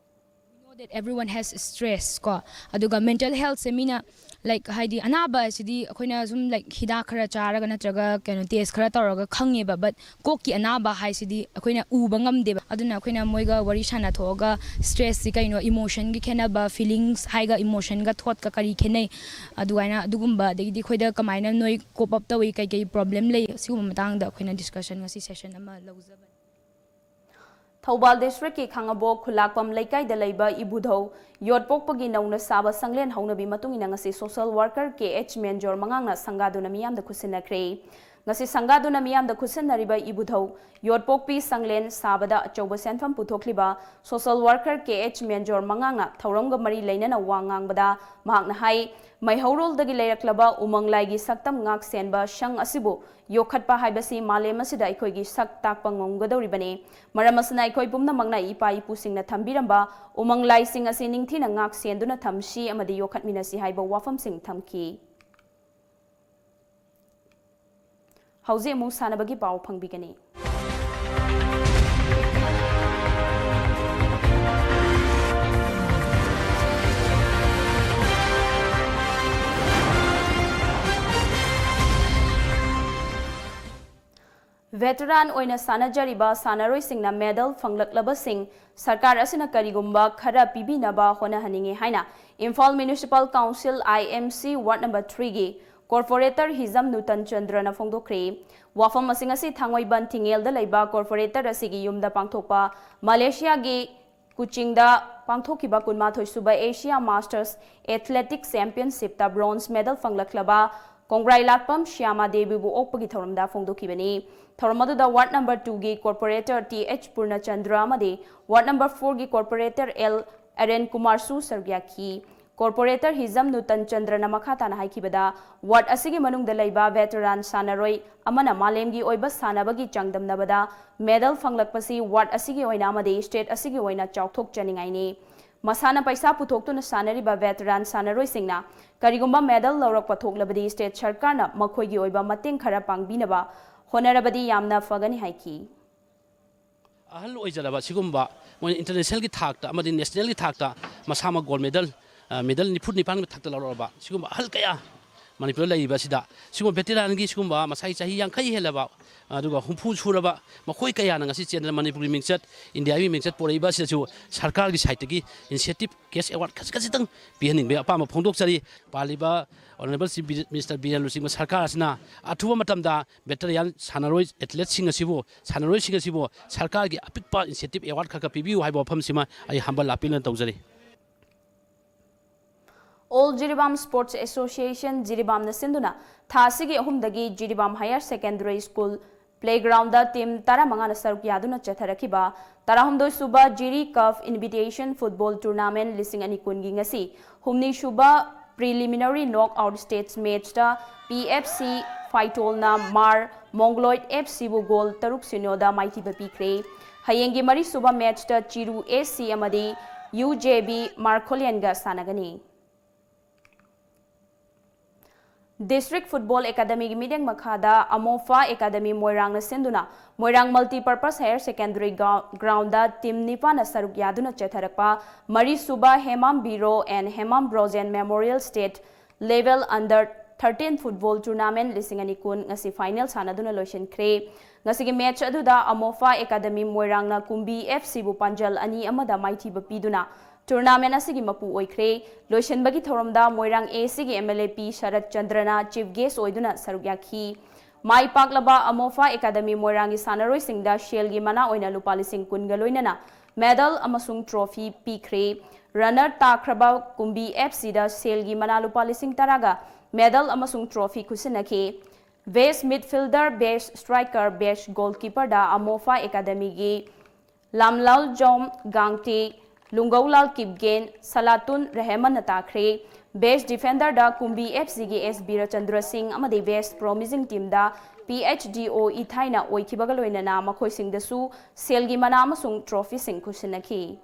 That everyone has stress ꯀꯣ, ꯑꯗꯨꯒ mental healthꯁꯦ ꯃꯤꯅ, like, ꯍꯥꯏꯗꯤ ꯑꯅꯥꯕ ꯍꯥꯏꯁꯤꯗꯤ ꯑꯩꯈꯣꯏꯅ ꯁꯨꯝ, like, ꯍꯤꯗꯥꯛ ꯈꯔ ꯆꯥꯔꯒ ꯅꯠꯇ꯭ꯔꯒ ꯀꯩꯅꯣ test ꯈꯔ ꯇꯧꯔꯒ ꯈꯪꯉꯦꯕ, but ꯀꯣꯛꯀꯤ ꯑꯅꯥꯕ ꯍꯥꯏꯁꯤꯗꯤ ꯑꯩꯈꯣꯏꯅ ꯎꯕ ꯉꯝꯗꯦꯕ꯫ ꯑꯗꯨꯅ ꯑꯩꯈꯣꯏꯅ ꯃꯣꯏꯒ ꯋꯥꯔꯤ ꯁꯥꯟꯅꯊꯣꯛꯑꯒ stressꯁꯤ ꯀꯩꯅꯣ, emotionꯒꯤ ꯈꯦꯠꯅꯕ, feelingsꯍꯥꯏꯒ emotionꯒ thoughtꯀ ꯀꯔꯤ ꯈꯦꯠꯅꯩ, ꯑꯗꯨꯃꯥꯏꯅ ꯑꯗꯨꯒꯨꯝꯕ, ꯑꯗꯒꯤꯗꯤ ꯑꯩꯈꯣꯏꯗ ꯀꯃꯥꯏꯅ ꯅꯣꯏ cope up ꯇꯧꯏ, ꯀꯩꯀꯩ problem ꯂꯩ, ꯁꯤꯒꯨꯝꯕ ꯃꯇꯥꯡꯗ ꯑꯩꯈꯣꯏꯅ discussion ꯉꯁꯤ session ꯑꯃ ꯂꯧꯖꯕꯅꯤ꯫ ꯊꯧꯕꯥꯜ districtꯀꯤ ꯈꯥꯉꯕꯣꯛ ꯈꯨꯂꯥꯛꯄꯝ ꯂꯩꯀꯥꯏꯗ ꯂꯩꯕ ꯏꯕꯨꯙꯧ ꯌꯣꯠꯄꯣꯛꯄꯒꯤ ꯅꯧꯅ ꯁꯥꯕ ꯁꯪꯂꯦꯟ ꯍꯧꯅꯕꯤ ꯃꯇꯨꯡ ꯏꯟꯅ ꯉꯁꯤ social worker ꯀꯦ ꯑꯩꯆ ꯃꯦꯟꯖꯣꯔ ꯃꯉꯥꯡꯅ ꯁꯪꯒꯥꯗꯨꯅ ꯃꯤꯌꯥꯝꯗ ꯈꯨꯠꯁꯤꯟꯅꯈ꯭ꯔꯦ꯫ ꯉꯁꯤ ꯁꯪꯒꯥꯗꯨꯅ ꯃꯤꯌꯥꯝꯗ ꯈꯨꯠꯁꯤꯟꯅꯔꯤꯕ ꯏꯕꯨꯙꯧ ꯌꯣꯠꯄꯣꯛꯄꯤ ꯁꯪꯂꯦꯟ ꯁꯥꯕꯗ ꯑꯆꯧꯕ ꯁꯦꯟꯐꯝ ꯄꯨꯊꯣꯛꯂꯤꯕ social worker ꯀꯦ ꯑꯩꯆ ꯃꯦꯟꯖꯣꯔ ꯃꯉꯥꯡꯅ ꯊꯧꯔꯝꯒ ꯃꯔꯤ ꯂꯩꯅꯅ ꯋꯥ ꯉꯥꯡꯕꯗ ꯃꯍꯥꯛꯅ ꯍꯥꯏ, ꯃꯩꯍꯧꯔꯣꯜꯗꯒꯤ ꯂꯩꯔꯛꯂꯕ ꯎꯃꯪ ꯂꯥꯏꯒꯤ ꯁꯛꯇꯝ ꯉꯥꯛ ꯁꯦꯟꯕ ꯁꯪ ꯑꯁꯤꯕꯨ ꯌꯣꯛꯈꯠꯄ ꯍꯥꯏꯕꯁꯤ ꯃꯥꯂꯦꯝ ꯑꯁꯤꯗ ꯑꯩꯈꯣꯏꯒꯤ ꯁꯛ ꯇꯥꯛꯄ ꯉꯝꯒꯗꯧꯔꯤꯕꯅꯤ꯫ ꯃꯔꯝ ꯑꯁꯤꯅ ꯑꯩꯈꯣꯏ ꯄꯨꯝꯅꯃꯛꯅ ꯏꯄꯥ ꯏꯄꯨꯁꯤꯡꯅ ꯊꯝꯕꯤꯔꯝꯕ ꯎꯃꯪ ꯂꯥꯏꯁꯤꯡ ꯑꯁꯤ ꯅꯤꯡꯊꯤꯅ ꯉꯥꯛ ꯁꯦꯟꯗꯨꯅ ꯊꯝꯁꯤ ꯑꯃꯗꯤ ꯌꯣꯛꯈꯠꯃꯤꯟꯅꯁꯤ ꯍꯥꯏꯕ ꯋꯥꯐꯝꯁꯤꯡ ꯊꯝꯈꯤ꯫ ꯍꯧꯖꯤꯛ ꯑꯃꯨꯛ ꯁꯥꯟꯅꯕꯒꯤ ꯄꯥꯎ ꯐꯪꯕꯤꯒꯅꯤ꯫ Veteran ꯑꯣꯏꯅ ꯁꯥꯟꯅꯖꯔꯤꯕ ꯁꯥꯟꯅꯔꯣꯏꯁꯤꯡꯅ medal ꯐꯪꯂꯛꯂꯕꯁꯤꯡ ꯁꯔꯀꯥꯔ ꯑꯁꯤꯅ ꯀꯔꯤꯒꯨꯝꯕ ꯈꯔ ꯄꯤꯕꯤꯅꯕ ꯍꯣꯠꯅꯍꯟꯅꯤꯡꯏ ꯍꯥꯏꯅ Imphal Municipal Council, I M C, Ward number threeꯒꯤ corporator ꯍꯤꯖꯝ ꯅꯨꯇꯟ ꯆꯟꯗ꯭ꯔꯅ ꯐꯣꯡꯗꯣꯛꯈ꯭ꯔꯦ꯫ ꯋꯥꯐꯝ ꯑꯁꯤꯡ ꯑꯁꯤ ꯊꯥꯡꯃꯩꯕꯟ ꯊꯤꯡꯉꯦꯜꯗ ꯂꯩꯕ corporator ꯑꯁꯤꯒꯤ ꯌꯨꯝꯗ ꯄꯥꯡꯊꯣꯛꯄ ꯃꯂꯦꯁꯤꯌꯥꯒꯤ ꯀꯨꯆꯤꯡꯗ ꯄꯥꯡꯊꯣꯛꯈꯤꯕ ꯀꯨꯟꯃꯥꯊꯣꯏ ꯁꯨꯕ Asia Masters Athletic Championshipꯇ bronze medal ꯐꯪꯂꯛꯂꯕ ꯀꯣꯡꯒ꯭ꯔꯥꯏ ꯂꯥꯛꯄꯝ ꯁ꯭ꯌꯥꯃꯥ ꯗꯦꯕꯤꯕꯨ ꯑꯣꯛꯄꯒꯤ ꯊꯧꯔꯝꯗ ꯐꯣꯡꯗꯣꯛꯈꯤꯕꯅꯤ꯫ ꯊꯧꯔꯝ ꯑꯗꯨꯗ Ward number twoꯒꯤ corporator ꯇꯤ ꯑꯩꯆ ꯄꯨꯔꯅꯆꯟꯗ꯭ꯔ ꯑꯃꯗꯤ Ward number fourꯒꯤ corporator ꯑꯦꯜ ꯑꯔꯦꯟ ꯀꯨꯃꯥꯔꯁꯨ ꯁꯔꯨꯛ ꯌꯥꯈꯤ꯫ Corporator ꯍꯤꯖꯝ ꯅꯨꯇꯟ ꯆꯟꯗ꯭ꯔꯅ ꯃꯈꯥ ꯇꯥꯅ ꯍꯥꯏꯈꯤꯕꯗ, ward ꯑꯁꯤꯒꯤ ꯃꯅꯨꯡꯗ ꯂꯩꯕ veteran ꯁꯥꯟꯅꯔꯣꯏ ꯑꯃꯅ ꯃꯥꯂꯦꯝꯒꯤ ꯑꯣꯏꯕ ꯁꯥꯟꯅꯕꯒꯤ ꯆꯥꯡꯗꯝꯅꯕꯗ medal ꯐꯪꯂꯛꯄꯁꯤ ward ꯑꯁꯤꯒꯤ ꯑꯣꯏꯅ ꯑꯃꯗꯤ state ꯑꯁꯤꯒꯤ ꯑꯣꯏꯅ ꯆꯥꯎꯊꯣꯛꯆꯅꯤꯡꯉꯥꯏꯅꯤ꯫ ꯃꯁꯥꯅ ꯄꯩꯁꯥ ꯄꯨꯊꯣꯛꯇꯨꯅ ꯁꯥꯟꯅꯔꯤꯕ veteran ꯁꯥꯟꯅꯔꯣꯏꯁꯤꯡꯅ ꯀꯔꯤꯒꯨꯝꯕ medal ꯂꯧꯔꯛꯄ ꯊꯣꯛꯂꯕꯗꯤ state ꯁꯔꯀꯥꯔꯅ ꯃꯈꯣꯏꯒꯤ ꯑꯣꯏꯕ ꯃꯇꯦꯡ ꯈꯔ ꯄꯥꯡꯕꯤꯅꯕ ꯍꯣꯠꯅꯔꯕꯗꯤ ꯌꯥꯝꯅ ꯐꯒꯅꯤ ꯍꯥꯏꯈꯤ꯫ ꯑꯍꯜ ꯑꯣꯏꯖꯔꯕ ꯁꯤꯒꯨꯝꯕ ꯃꯣꯏꯅ ꯏꯟꯇꯔꯅꯦꯁꯅꯦꯜꯒꯤ ꯊꯥꯛꯇ ꯑꯃꯗꯤ ꯅꯦꯁꯅꯦꯜꯒꯤ ꯊꯥꯛꯇ ꯃꯁꯥꯃꯛ ꯒꯣꯜ ꯃꯦꯗꯜ, ꯑ, ꯃꯦꯗꯜ ꯅꯤꯐꯨ ꯅꯤꯄꯥꯟꯒꯤ ꯃꯊꯛꯇ ꯂꯧꯔꯛꯑꯕ ꯁꯤꯒꯨꯝꯕ ꯑꯍꯜ ꯀꯌꯥ ꯃꯅꯤꯄꯨꯔꯗ ꯂꯩꯔꯤꯕ ꯑꯁꯤꯗ ꯁꯤꯒꯨꯝꯕ ꯚꯦꯇꯦꯔꯥꯟꯒꯤ ꯁꯤꯒꯨꯝꯕ ꯃꯁꯥꯒꯤ ꯆꯍꯤ ꯌꯥꯡꯈꯩ ꯍꯦꯜꯂꯕ ꯑꯗꯨꯒ ꯍꯨꯝꯐꯨ ꯁꯨꯔꯕ ꯃꯈꯣꯏ ꯀꯌꯥꯅ ꯉꯁꯤ ꯆꯦꯟꯗꯅ ꯃꯅꯤꯄꯨꯔꯒꯤ ꯃꯤꯡꯆꯠ, ꯏꯟꯗꯤꯌꯥꯒꯤ ꯃꯤꯡꯆꯠ ꯄꯣꯔꯛꯏꯕ ꯑꯁꯤꯗꯁꯨ ꯁꯔꯀꯥꯔꯒꯤ ꯁꯥꯏꯠꯇꯒꯤ ꯏꯟꯁꯦꯟꯇꯤꯞ ꯀꯦꯁ ꯑꯦꯋꯥꯔꯗ ꯈꯖꯤꯛ ꯈꯖꯤꯛꯇꯪ ꯄꯤꯍꯟꯅꯤꯡꯕꯒꯤ ꯑꯄꯥꯝꯕ ꯐꯣꯡꯗꯣꯛꯆꯔꯤ꯫ ꯄꯥꯜꯂꯤꯕ ꯑꯣꯅꯔꯦꯕꯜ ꯆꯤꯐ ꯃꯤꯅꯤꯁꯇꯔ ꯕꯤꯔꯦꯟ ꯂꯨꯆꯤꯡꯕ ꯁꯔꯀꯥꯔ ꯑꯁꯤꯅ ꯑꯊꯨꯕ ꯃꯇꯝꯗ ꯚꯦꯇꯦꯔꯥꯟ ꯁꯥꯟꯅꯔꯣꯏ ꯑꯦꯊꯂꯦꯠꯁꯤꯡ ꯑꯁꯤꯕꯨ, ꯁꯥꯟꯅꯔꯣꯏꯁꯤꯡ ꯑꯁꯤꯕꯨ ꯁꯔꯀꯥꯔꯒꯤ ꯑꯄꯤꯛꯄ ꯏꯟꯁꯦꯟꯇꯤꯞ ꯑꯦꯋꯥꯔꯗ ꯈꯔ ꯈꯔ ꯄꯤꯕꯤꯌꯨ ꯍꯥꯏꯕ ꯋꯥꯐꯝꯁꯤꯃ ꯑꯩ humble appeal ꯑꯣꯏꯅ ꯇꯧꯖꯔꯤ꯫ All Jiribam Sports Association, ꯖꯤꯔꯤꯕꯥꯝꯅ ꯁꯤꯟꯗꯨꯅ ꯊꯥ ꯑꯁꯤꯒꯤ ꯑꯍꯨꯝꯗꯒꯤ Jiribam Higher Secondary School playground team ꯇꯔꯥꯃꯉꯥꯅ ꯁꯔꯨꯛ ꯌꯥꯗꯨꯅ ꯆꯠꯊꯔꯛꯈꯤꯕ ꯇꯔꯥꯍꯨꯝꯗꯣꯏ ꯁꯨꯕ Jiri cup invitation football tournament ꯂꯤꯁꯤꯡ ꯑꯅꯤ ꯀꯨꯟꯒꯤ ꯉꯁꯤ ꯍꯨꯝꯅꯤ ꯁꯨꯕ preliminary knock out stage match ꯇ P F C ꯐꯥꯏꯇꯣꯜꯅ ꯃꯥꯔ ꯃꯣꯡꯒꯣꯂꯣꯏꯗ F C ꯕꯨ ꯒꯣꯜ ꯇꯔꯨꯛ ꯁꯤꯅꯣꯗ ꯃꯥꯏꯊꯤꯕ ꯄꯤꯈ꯭ꯔꯦ꯫ ꯍꯌꯦꯡꯒꯤ ꯃꯔꯤ ꯁꯨꯕ match ꯇ ꯆꯤꯔꯨ A C ꯑꯃꯗꯤ U J B ꯃꯥꯔꯈꯣꯂꯤꯌꯟꯒ ꯁꯥꯟꯅꯒꯅꯤ꯫ District Football Academy ꯒꯤ ꯃꯤꯠꯌꯦꯡ ꯃꯈꯥꯗ ꯑꯃꯣꯐꯥ Academy ꯃꯣꯏꯔꯥꯡꯅ ꯁꯤꯟꯗꯨꯅ ꯃꯣꯏꯔꯥꯡ Multipurpose Higher Secondary ꯒ꯭ꯔꯥꯎ-, ground ꯇ ꯇꯤꯝ ꯅꯤꯄꯥꯟꯅ ꯁꯔꯨꯛ ꯌꯥꯗꯨꯅ ꯆꯠꯊꯔꯛꯄ ꯃꯔꯤ ꯁꯨꯕ Hemam ꯕꯤꯔꯣ and Hemam Brojen Memorial State Level Under Thirteen Football Tournament ꯂꯤꯁꯤꯡ ꯑꯅꯤ ꯀꯨꯟ ꯉꯁꯤ final ꯁꯥꯟꯅꯗꯨꯅ ꯂꯣꯏꯁꯤꯟꯈ꯭ꯔꯦ꯫ ꯉꯁꯤꯒꯤ match ꯑꯗꯨꯗ ꯑꯃꯣꯐꯥ Academy ꯃꯣꯏꯔꯥꯡꯅ ꯀꯨꯝꯕꯤ F C ꯕꯨ ꯄꯥꯟꯖꯜ ꯑꯅꯤ ꯑꯃꯗ ꯃꯥꯏꯊꯤꯕ ꯄꯤꯗꯨꯅ tournament ꯑꯁꯤꯒꯤ ꯃꯄꯨ ꯑꯣꯏꯈ꯭ꯔꯦ꯫ ꯂꯣꯏꯁꯤꯟꯕꯒꯤ ꯊꯧꯔꯝꯗ ꯃꯣꯏꯔꯥꯡ A C ꯒꯤ M L A P shirt ꯆꯟꯗ꯭ꯔꯅ chief guest ꯑꯣꯏꯗꯨꯅ ꯁꯔꯨꯛ ꯌꯥꯈꯤ꯫ ꯃꯥꯏ ꯄꯥꯛꯂꯕ ꯑꯃꯣꯐꯥ Academy ꯃꯣꯏꯔꯥꯡꯒꯤ ꯁꯥꯟꯅꯔꯣꯏꯁꯤꯡꯗ ꯁꯦꯜꯒꯤ ꯃꯅꯥ ꯑꯣꯏꯅ ꯂꯨꯄꯥ ꯂꯤꯁꯤꯡ ꯀꯨꯟꯒ ꯂꯣꯏꯅꯅ medal ꯑꯃꯁꯨꯡ trophy ꯄꯤꯈ꯭ꯔꯦ꯫ Runner ꯇꯥꯈ꯭ꯔꯕ ꯀꯨꯝꯕꯤ F C ꯗ ꯁꯦꯜꯒꯤ ꯃꯅꯥ ꯂꯨꯄꯥ ꯂꯤꯁꯤꯡ ꯇꯔꯥꯒ medal ꯑꯃꯁꯨꯡ trophy ꯈꯨꯠꯁꯤꯟꯅꯈꯤ꯫ Best midfielder, best striker, best goalkeeper ꯗ ꯑꯃꯣꯐꯥ Academy ꯒꯤ ꯂꯥꯝꯂꯥꯜꯖꯣꯝ ꯒꯥꯡꯇꯦ, ꯂꯨꯡꯒꯧꯂꯥꯜ ꯀꯤꯞꯒꯦꯟ, ꯁꯂꯥꯇꯨꯟ ꯔꯦꯍꯃꯟꯅ ꯇꯥꯈ꯭ꯔꯦ꯫ Best defender ꯗ ꯀꯨꯝꯕꯤ F C ꯒꯤ S ꯕꯤꯔꯆꯟꯗ꯭ꯔ ꯁꯤꯡ ꯑꯃꯗꯤ best promising team ꯗ P H D O ꯏꯊꯥꯏꯅ ꯑꯣꯏꯈꯤꯕꯒ ꯂꯣꯏꯅꯅ ꯃꯈꯣꯏꯁꯤꯡꯗꯁꯨ ꯁꯦꯜꯒꯤ ꯃꯅꯥ ꯑꯃꯁꯨꯡ trophy ꯁꯤꯡ ꯈꯨꯠꯁꯤꯟꯅꯈꯤ꯫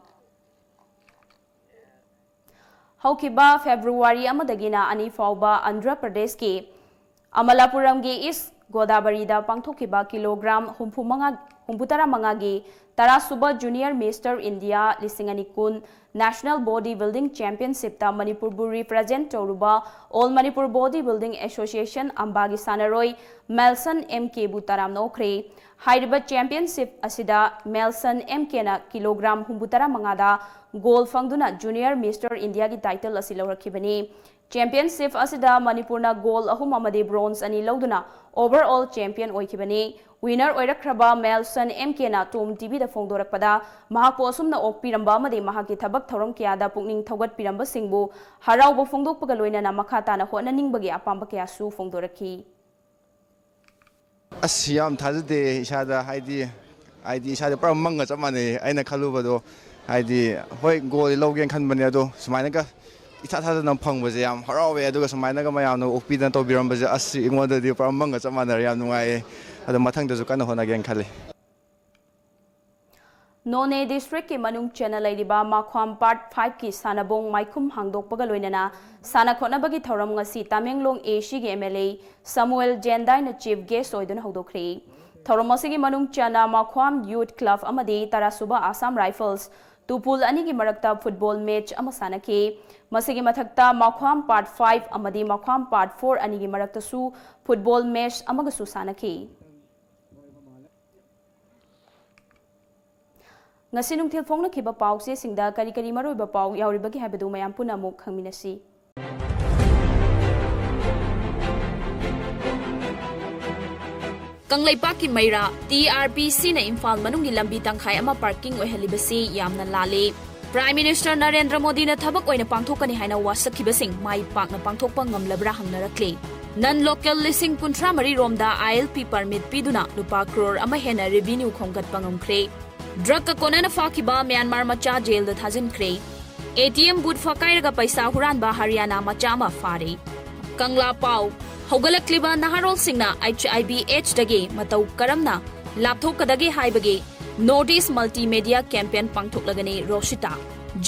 ꯍꯧꯈꯤꯕ February ꯑꯃꯗꯒꯤꯅ ꯑꯅꯤ ꯐꯥꯎꯕ ꯑꯟꯙ꯭ꯔ ꯄ꯭ꯔꯗꯦꯁꯀꯤ ꯑꯃꯂꯥꯄꯨꯔꯝꯒꯤ ꯏꯁ ꯒꯣꯗꯥꯕꯔꯤꯗ ꯄꯥꯡꯊꯣꯛꯈꯤꯕ ꯀꯤꯂꯣꯒ꯭ꯔꯥꯝ ꯍꯨꯝꯐꯨ ꯃꯉꯥ, ꯍꯨꯝꯐꯨ ꯇꯔꯥ ꯃꯉꯥꯒꯤ ꯇꯔꯥ ꯁꯨꯕ Junior Mister India ꯂꯤꯁꯤꯡ ꯑꯅꯤ ꯀꯨꯟ National Body Building Championshipꯇ ꯃꯅꯤꯄꯨꯔꯕꯨ represent ꯇꯧꯔꯨꯕ All Manipur Body Building Association ꯑꯝꯕꯥꯒꯤ ꯁꯥꯟꯅꯔꯣꯏ ꯃꯦꯜꯁꯟ M Kꯕꯨ ꯇꯔꯥꯝꯅ ꯑꯣꯛꯈ꯭ꯔꯦ꯫ ꯍꯥꯏꯔꯤꯕ championship ꯑꯁꯤꯗ ꯃꯦꯜꯁꯟ M Kꯅ ꯀꯤꯂꯣꯒ꯭ꯔꯥꯝ ꯍꯨꯝꯐꯨ ꯇꯔꯥ ꯃꯉꯥꯗ gold ꯐꯪꯗꯨꯅ Junior Mister Indiaꯒꯤ title ꯑꯁꯤ ꯂꯧꯔꯛꯈꯤꯕꯅꯤ꯫ Championship ꯑꯁꯤꯗ ꯃꯅꯤꯄꯨꯔꯅ gold ꯑꯍꯨꯝ ꯑꯃꯗꯤ bronze ꯑꯅꯤ ꯂꯧꯗꯨꯅ overall champion ꯑꯣꯏꯈꯤꯕꯅꯤ꯫ Winner ꯑꯣꯏꯔꯛꯈ꯭ꯔꯕ ꯃꯦꯜꯁꯟ M Kꯅ ꯇꯣꯝ TVꯗ ꯐꯣꯡꯗꯣꯔꯛꯄꯗ, ꯃꯍꯥꯛꯄꯨ ꯑꯁꯨꯝꯅ ꯑꯣꯛꯄꯤꯔꯝꯕ ꯑꯃꯗꯤ ꯃꯍꯥꯛꯀꯤ ꯊꯕꯛ ꯊꯧꯔꯝ ꯀꯌꯥꯗ ꯄꯨꯛꯅꯤꯡ ꯊꯧꯒꯠꯄꯤꯔꯝꯕꯁꯤꯡꯕꯨ ꯍꯔꯥꯎꯕ ꯐꯣꯡꯗꯣꯛꯄꯒ ꯂꯣꯏꯅꯅ ꯃꯈꯥ ꯇꯥꯅ ꯍꯣꯠꯅꯅꯤꯡꯕꯒꯤ ꯑꯄꯥꯝꯕ ꯀꯌꯥꯁꯨ ꯐꯣꯡꯗꯣꯔꯛꯈꯤ꯫ ꯑꯁ, ꯌꯥꯝ ꯊꯥꯖꯗꯦ ꯏꯁꯥꯗ꯫ ꯍꯥꯏꯗꯤ ꯍꯥꯏꯗꯤ ꯏꯁꯥꯗ ꯄꯨꯔꯥ ꯃꯪꯒ ꯆꯞ ꯃꯥꯟꯅꯩ꯫ ꯑꯩꯅ ꯈꯜꯂꯨꯕꯗꯣ, ꯍꯥꯏꯗꯤ, ꯍꯣꯏ, gold ꯂꯧꯒꯦꯅ ꯈꯟꯕꯅꯦ, ꯑꯗꯣ ꯁꯨꯃꯥꯏꯅꯒ ꯏꯊꯥ ꯊꯥꯖꯗꯅ ꯐꯪꯕꯁꯦ ꯌꯥꯝ ꯍꯔꯥꯎꯋꯦ꯫ ꯑꯗꯨꯒ ꯁꯨꯃꯥꯏꯅꯒ ꯃꯌꯥꯝꯅ ꯑꯣꯛꯄꯤꯗꯅ ꯇꯧꯕꯤꯔꯝꯕꯁꯦ, ꯑꯁ, ꯑꯩꯉꯣꯟꯗꯗꯤ ꯄꯨꯔꯥ ꯃꯪꯒ ꯆꯞ ꯃꯥꯟꯅꯔꯦ꯫ ꯌꯥꯝ ꯅꯨꯡꯉꯥꯏꯌꯦ꯫ ꯑꯗꯣ ꯃꯊꯪꯗꯁꯨ ꯀꯟꯅ ꯍꯣꯠꯅꯒꯦꯅ ꯈꯜꯂꯤ꯫ ꯅꯣꯅꯦ districtꯀꯤ ꯃꯅꯨꯡ ꯆꯟꯅ ꯂꯩꯔꯤꯕ ꯃꯈ꯭ꯋꯥꯝ Part Fiveꯀꯤ ꯁꯥꯟꯅꯕꯨꯡ ꯃꯥꯏꯈꯨꯝ ꯍꯥꯡꯗꯣꯛꯄꯒ ꯂꯣꯏꯅꯅ ꯁꯥꯟꯅ ꯈꯣꯠꯅꯕꯒꯤ ꯊꯧꯔꯝ ꯉꯁꯤ ꯇꯃꯦꯡꯂꯣꯡ ACꯒꯤ MLA ꯁꯃꯨꯑꯦꯜ ꯖꯦꯟꯗꯥꯏꯅ chief guest ꯑꯣꯏꯗꯨꯅ ꯍꯧꯗꯣꯛꯈ꯭ꯔꯦ꯫ ꯊꯧꯔꯝ ꯑꯁꯤꯒꯤ ꯃꯅꯨꯡ ꯆꯟꯅ ꯃꯈ꯭ꯋꯥꯝ Youth Club ꯑꯃꯗꯤ ꯇꯔꯥꯁꯨꯕ Assam Rifles ꯇꯨꯄꯨꯜ ꯑꯅꯤꯒꯤ ꯃꯔꯛꯇ football match ꯑꯃ ꯁꯥꯟꯅꯈꯤ꯫ ꯃꯁꯤꯒꯤ ꯃꯊꯛꯇ ꯃꯈ꯭ꯋꯥꯝ Part Five ꯑꯃꯗꯤ ꯃꯈ꯭ꯋꯥꯝ Part Four ꯑꯅꯤꯒꯤ ꯃꯔꯛꯇꯁꯨ football match ꯑꯃꯒꯁꯨ ꯁꯥꯟꯅꯈꯤ꯫ ꯉꯁꯤ ꯅꯨꯡꯊꯤꯜ ꯐꯣꯡꯅꯈꯤꯕ ꯄꯥꯎꯆꯦꯁꯤꯡꯗ ꯀꯔꯤ ꯀꯔꯤ ꯃꯔꯨꯑꯣꯏꯕ ꯄꯥꯎ ꯌꯥꯎꯔꯤꯕꯒꯦ ꯍꯥꯏꯕꯗꯨ ꯃꯌꯥꯝ ꯄꯨꯟꯅ ꯑꯃꯨꯛ ꯈꯪꯃꯤꯟꯅꯁꯤ꯫ ꯀꯪꯂꯩꯄꯥꯛꯀꯤ ꯃꯩꯔꯥ TRPCꯅ ꯏꯝꯐꯥꯜ ꯃꯅꯨꯡꯒꯤ ꯂꯝꯕꯤ ꯇꯪꯈꯥꯏ ꯑꯃ parking ꯑꯣꯏꯍꯜꯂꯤꯕꯁꯤ ꯌꯥꯝꯅ ꯂꯥꯜꯂꯤ꯫ Prime Minister ꯅꯔꯦꯟꯗ꯭ꯔ ꯃꯣꯗꯤꯅ ꯊꯕꯛ ꯑꯣꯏꯅ ꯄꯥꯡꯊꯣꯛꯀꯅꯤ ꯍꯥꯏꯅ ꯋꯥꯁꯛꯈꯤꯕꯁꯤꯡ ꯃꯥꯏ ꯄꯥꯛꯅ ꯄꯥꯡꯊꯣꯛꯄ ꯉꯝꯂꯕ꯭ꯔꯥ ꯍꯪꯅꯔꯛꯂꯤ꯫ Non local ꯂꯤꯁꯤꯡ ꯀꯨꯟꯊ꯭ꯔꯥ ꯃꯔꯤ ꯔꯣꯝꯗ ILP permit ꯄꯤꯗꯨꯅ ꯂꯨꯄꯥ ꯀ꯭ꯔꯣꯔ ꯑꯃ ꯍꯦꯟꯅ revenue ꯈꯣꯝꯒꯠꯄ ꯉꯝꯈ꯭ꯔꯦ꯫ Drugꯀ ꯀꯣꯟꯅꯅ ꯐꯥꯈꯤꯕ ꯃ꯭ꯌꯥꯟꯃꯥꯔ ꯃꯆꯥ ꯖꯦꯜꯗ ꯊꯥꯖꯤꯟꯈ꯭ꯔꯦ꯫ ATM booth ꯐꯥꯀꯥꯏꯔꯒ ꯄꯩꯁꯥ ꯍꯨꯔꯥꯟꯕ ꯍꯔꯤꯌꯥꯅꯥ ꯃꯆꯥ ꯑꯃ ꯐꯥꯔꯦ꯫ ꯀꯪꯂꯥ ꯄꯥꯎ꯫ ꯍꯧꯒꯠꯂꯛꯂꯤꯕ ꯅꯍꯥꯔꯣꯜꯁꯤꯡꯅ HIV AIDS ꯗꯒꯤ ꯃꯇꯧ ꯀꯔꯝꯅ ꯂꯥꯞꯊꯣꯛꯀꯗꯒꯦ ꯍꯥꯏꯕꯒꯤ North East Multimedia Campaign ꯄꯥꯡꯊꯣꯛꯂꯒꯅꯤ ꯔꯣꯁꯤꯇꯥ꯫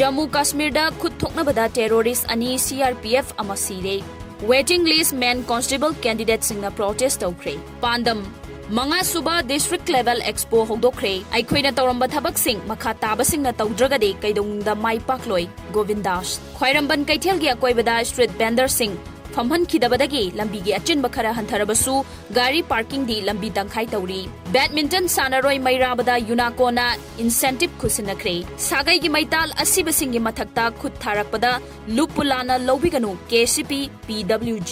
Jammu ꯀꯥꯁꯃꯤꯔꯗ ꯈꯨꯠ ꯊꯣꯛꯅꯕꯗ terrorist ꯑꯅꯤ CRPF ꯑꯃ ꯁꯤꯔꯦ꯫ Waiting list men constable candidatesꯁꯤꯡꯅ protest ꯇꯧꯈ꯭ꯔꯦ꯫ ꯄꯥꯟꯗꯝ, ꯃꯉꯥꯁꯨꯕ district level expo ꯍꯧꯗꯣꯛꯈ꯭ꯔꯦ꯫ ꯑꯩꯈꯣꯏꯅ ꯇꯧꯔꯝꯕ ꯊꯕꯛꯁꯤꯡ ꯃꯈꯥ ꯇꯥꯕꯁꯤꯡꯅ ꯇꯧꯗ꯭ꯔꯒꯗꯤ ꯀꯩꯗꯧꯅꯨꯡꯗ ꯃꯥꯏ ꯄꯥꯛꯂꯣꯏ, ꯒꯣꯕꯤꯟꯗꯥꯁ꯫ ꯈ꯭ꯋꯥꯏꯔꯝꯕꯟ ꯀꯩꯊꯦꯜꯒꯤ ꯑꯀꯣꯏꯕꯗ street vendorꯁꯤꯡ ꯐꯝꯍꯟꯈꯤꯗꯕꯗꯒꯤ ꯂꯝꯕꯤꯒꯤ ꯑꯆꯤꯟꯕ ꯈꯔ ꯍꯟꯊꯔꯕꯁꯨ ꯒꯥꯔꯤ parkingꯗꯤ ꯂꯝꯕꯤ ꯇꯪꯈꯥꯏ ꯇꯧꯔꯤ꯫ Badminton ꯁꯥꯟꯅꯔꯣꯏ ꯃꯩꯔꯥꯕꯗ UNACOꯅ incentive ꯈꯨꯠꯁꯤꯟꯅꯈ꯭ꯔꯦ꯫ ꯁꯥꯒꯩꯒꯤ ꯃꯩꯇꯥꯜ ꯑꯁꯤꯕꯁꯤꯡꯒꯤ ꯃꯊꯛꯇ ꯈꯨꯠ ꯊꯥꯔꯛꯄꯗ ꯂꯨꯞ ꯄꯨꯂꯥꯅ ꯂꯧꯕꯤꯒꯅꯨ, KCP, PWG꯫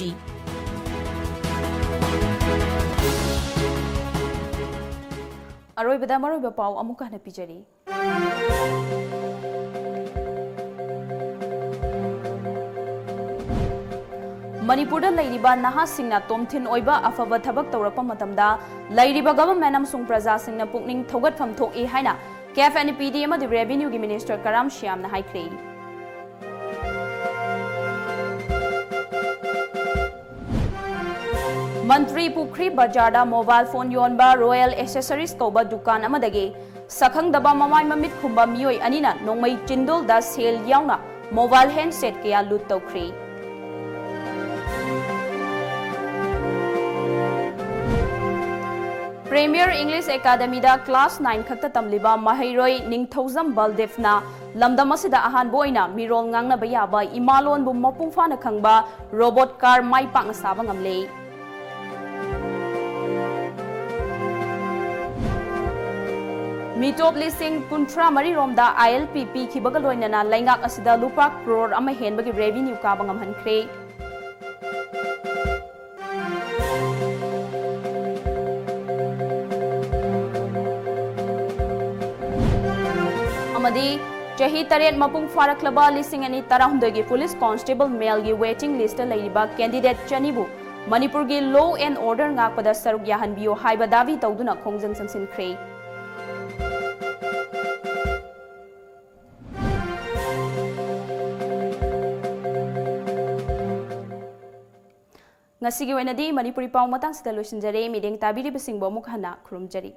ꯑꯔꯣꯏꯕꯗ ꯃꯔꯨꯑꯣꯏꯕ ꯄꯥꯎ ꯑꯃꯨꯛꯀ ꯍꯟꯅ ꯄꯤꯖꯔꯤ꯫ ꯃꯅꯤꯄꯨꯔꯗ ꯂꯩꯔꯤꯕ ꯅꯍꯥꯁꯤꯡꯅ ꯇꯣꯝꯊꯤꯟ ꯑꯣꯏꯕ ꯑꯐꯕ ꯊꯕꯛ ꯇꯧꯔꯛꯄ ꯃꯇꯝꯗ ꯂꯩꯔꯤꯕ government ꯑꯃꯁꯨꯡ ꯄ꯭ꯔꯖꯥꯁꯤꯡꯅ ꯄꯨꯛꯅꯤꯡ ꯊꯧꯒꯠꯐꯝ ꯊꯣꯛꯏ ꯍꯥꯏꯅ CAF and PD ꯑꯃꯗꯤ Revenueꯒꯤ Minister ꯀꯔꯥꯝ ꯁ꯭ꯌꯥꯝꯅ ꯍꯥꯏꯈ꯭ꯔꯦ꯫ ꯃꯟꯇ꯭ꯔꯤ ꯄꯨꯈ꯭ꯔꯤ ꯕꯖꯥꯔꯗ mobile phone ꯌꯣꯟꯕ Royal Accessories ꯀꯧꯕ ꯗꯨꯀꯥꯟ ꯑꯃꯗꯒꯤ ꯁꯛꯈꯪꯗꯕ ꯃꯃꯥꯏ ꯃꯃꯤꯠ ꯈꯨꯝꯕ ꯃꯤꯑꯣꯏ ꯑꯅꯤꯅ ꯅꯣꯡꯃꯩ ꯆꯤꯟꯗꯣꯜꯗ ꯁꯦꯜ ꯌꯥꯎꯅ mobile handset ꯀꯌꯥ ꯂꯨꯠ ꯇꯧꯈ꯭ꯔꯦ꯫ Premier English Academyꯗ class nine ꯈꯛꯇ ꯇꯝꯂꯤꯕ ꯃꯍꯩꯔꯣꯏ ꯅꯤꯡꯊꯧꯖꯝ ꯕꯜꯗꯦꯕꯅ ꯂꯝꯗꯝ ꯑꯁꯤꯗ ꯑꯍꯥꯟꯕ ꯑꯣꯏꯅ ꯃꯤꯔꯣꯜ ꯉꯥꯡꯅꯕ ꯌꯥꯕ ꯏꯃꯥꯂꯣꯟꯕꯨ ꯃꯄꯨꯡ ꯐꯥꯅ ꯈꯪꯕ robot car ꯃꯥꯏ ꯄꯥꯛꯅ ꯁꯥꯕ ꯉꯝꯂꯦ꯫ ꯃꯤꯇꯣꯞ ꯂꯤꯁꯤꯡ ꯀꯨꯟꯊ꯭ꯔꯥ ꯃꯔꯤ ꯔꯣꯝꯗ ILP ꯄꯤꯈꯤꯕꯒ ꯂꯣꯏꯅꯅ ꯂꯩꯉꯥꯛ ꯑꯁꯤꯗ ꯂꯨꯄꯥ ꯀ꯭ꯔꯣꯔ ꯑꯃ ꯍꯦꯟꯕꯒꯤ revenue ꯀꯥꯕ ꯉꯝꯍꯟꯈ꯭ꯔꯦ꯫ ꯑꯃꯗꯤ ꯆꯍꯤ ꯇꯔꯦꯠ ꯃꯄꯨꯡ ꯐꯥꯔꯛꯂꯕ ꯂꯤꯁꯤꯡ ꯑꯅꯤ ꯇꯔꯥꯍꯨꯝꯗꯣꯏꯒꯤ police constable maleꯒꯤ waiting listꯇ ꯂꯩꯔꯤꯕ candidate ꯆꯅꯤꯕꯨ ꯃꯅꯤꯄꯨꯔꯒꯤ law and order ꯉꯥꯛꯄꯗ ꯁꯔꯨꯛ ꯌꯥꯍꯟꯕꯤꯌꯨ ꯍꯥꯏꯕ ꯗꯥꯕꯤ ꯇꯧꯗꯨꯅ ꯈꯣꯡꯖꯪ ꯆꯪꯁꯤꯟꯈ꯭ꯔꯦ꯫ ꯉꯁꯤꯒꯤ ꯑꯣꯏꯅꯗꯤ ꯃꯅꯤꯄꯨꯔꯤ ꯄꯥꯎ ꯃꯇꯥꯡꯁꯤꯗ ꯂꯣꯏꯁꯤꯟꯖꯔꯦ꯫ ꯃꯤꯠꯌꯦꯡ ꯇꯥꯕꯤꯔꯤꯕꯁꯤꯡꯕꯨ ꯑꯃꯨꯛ ꯍꯟꯅ ꯈꯨꯔꯨꯝꯖꯔꯤ꯫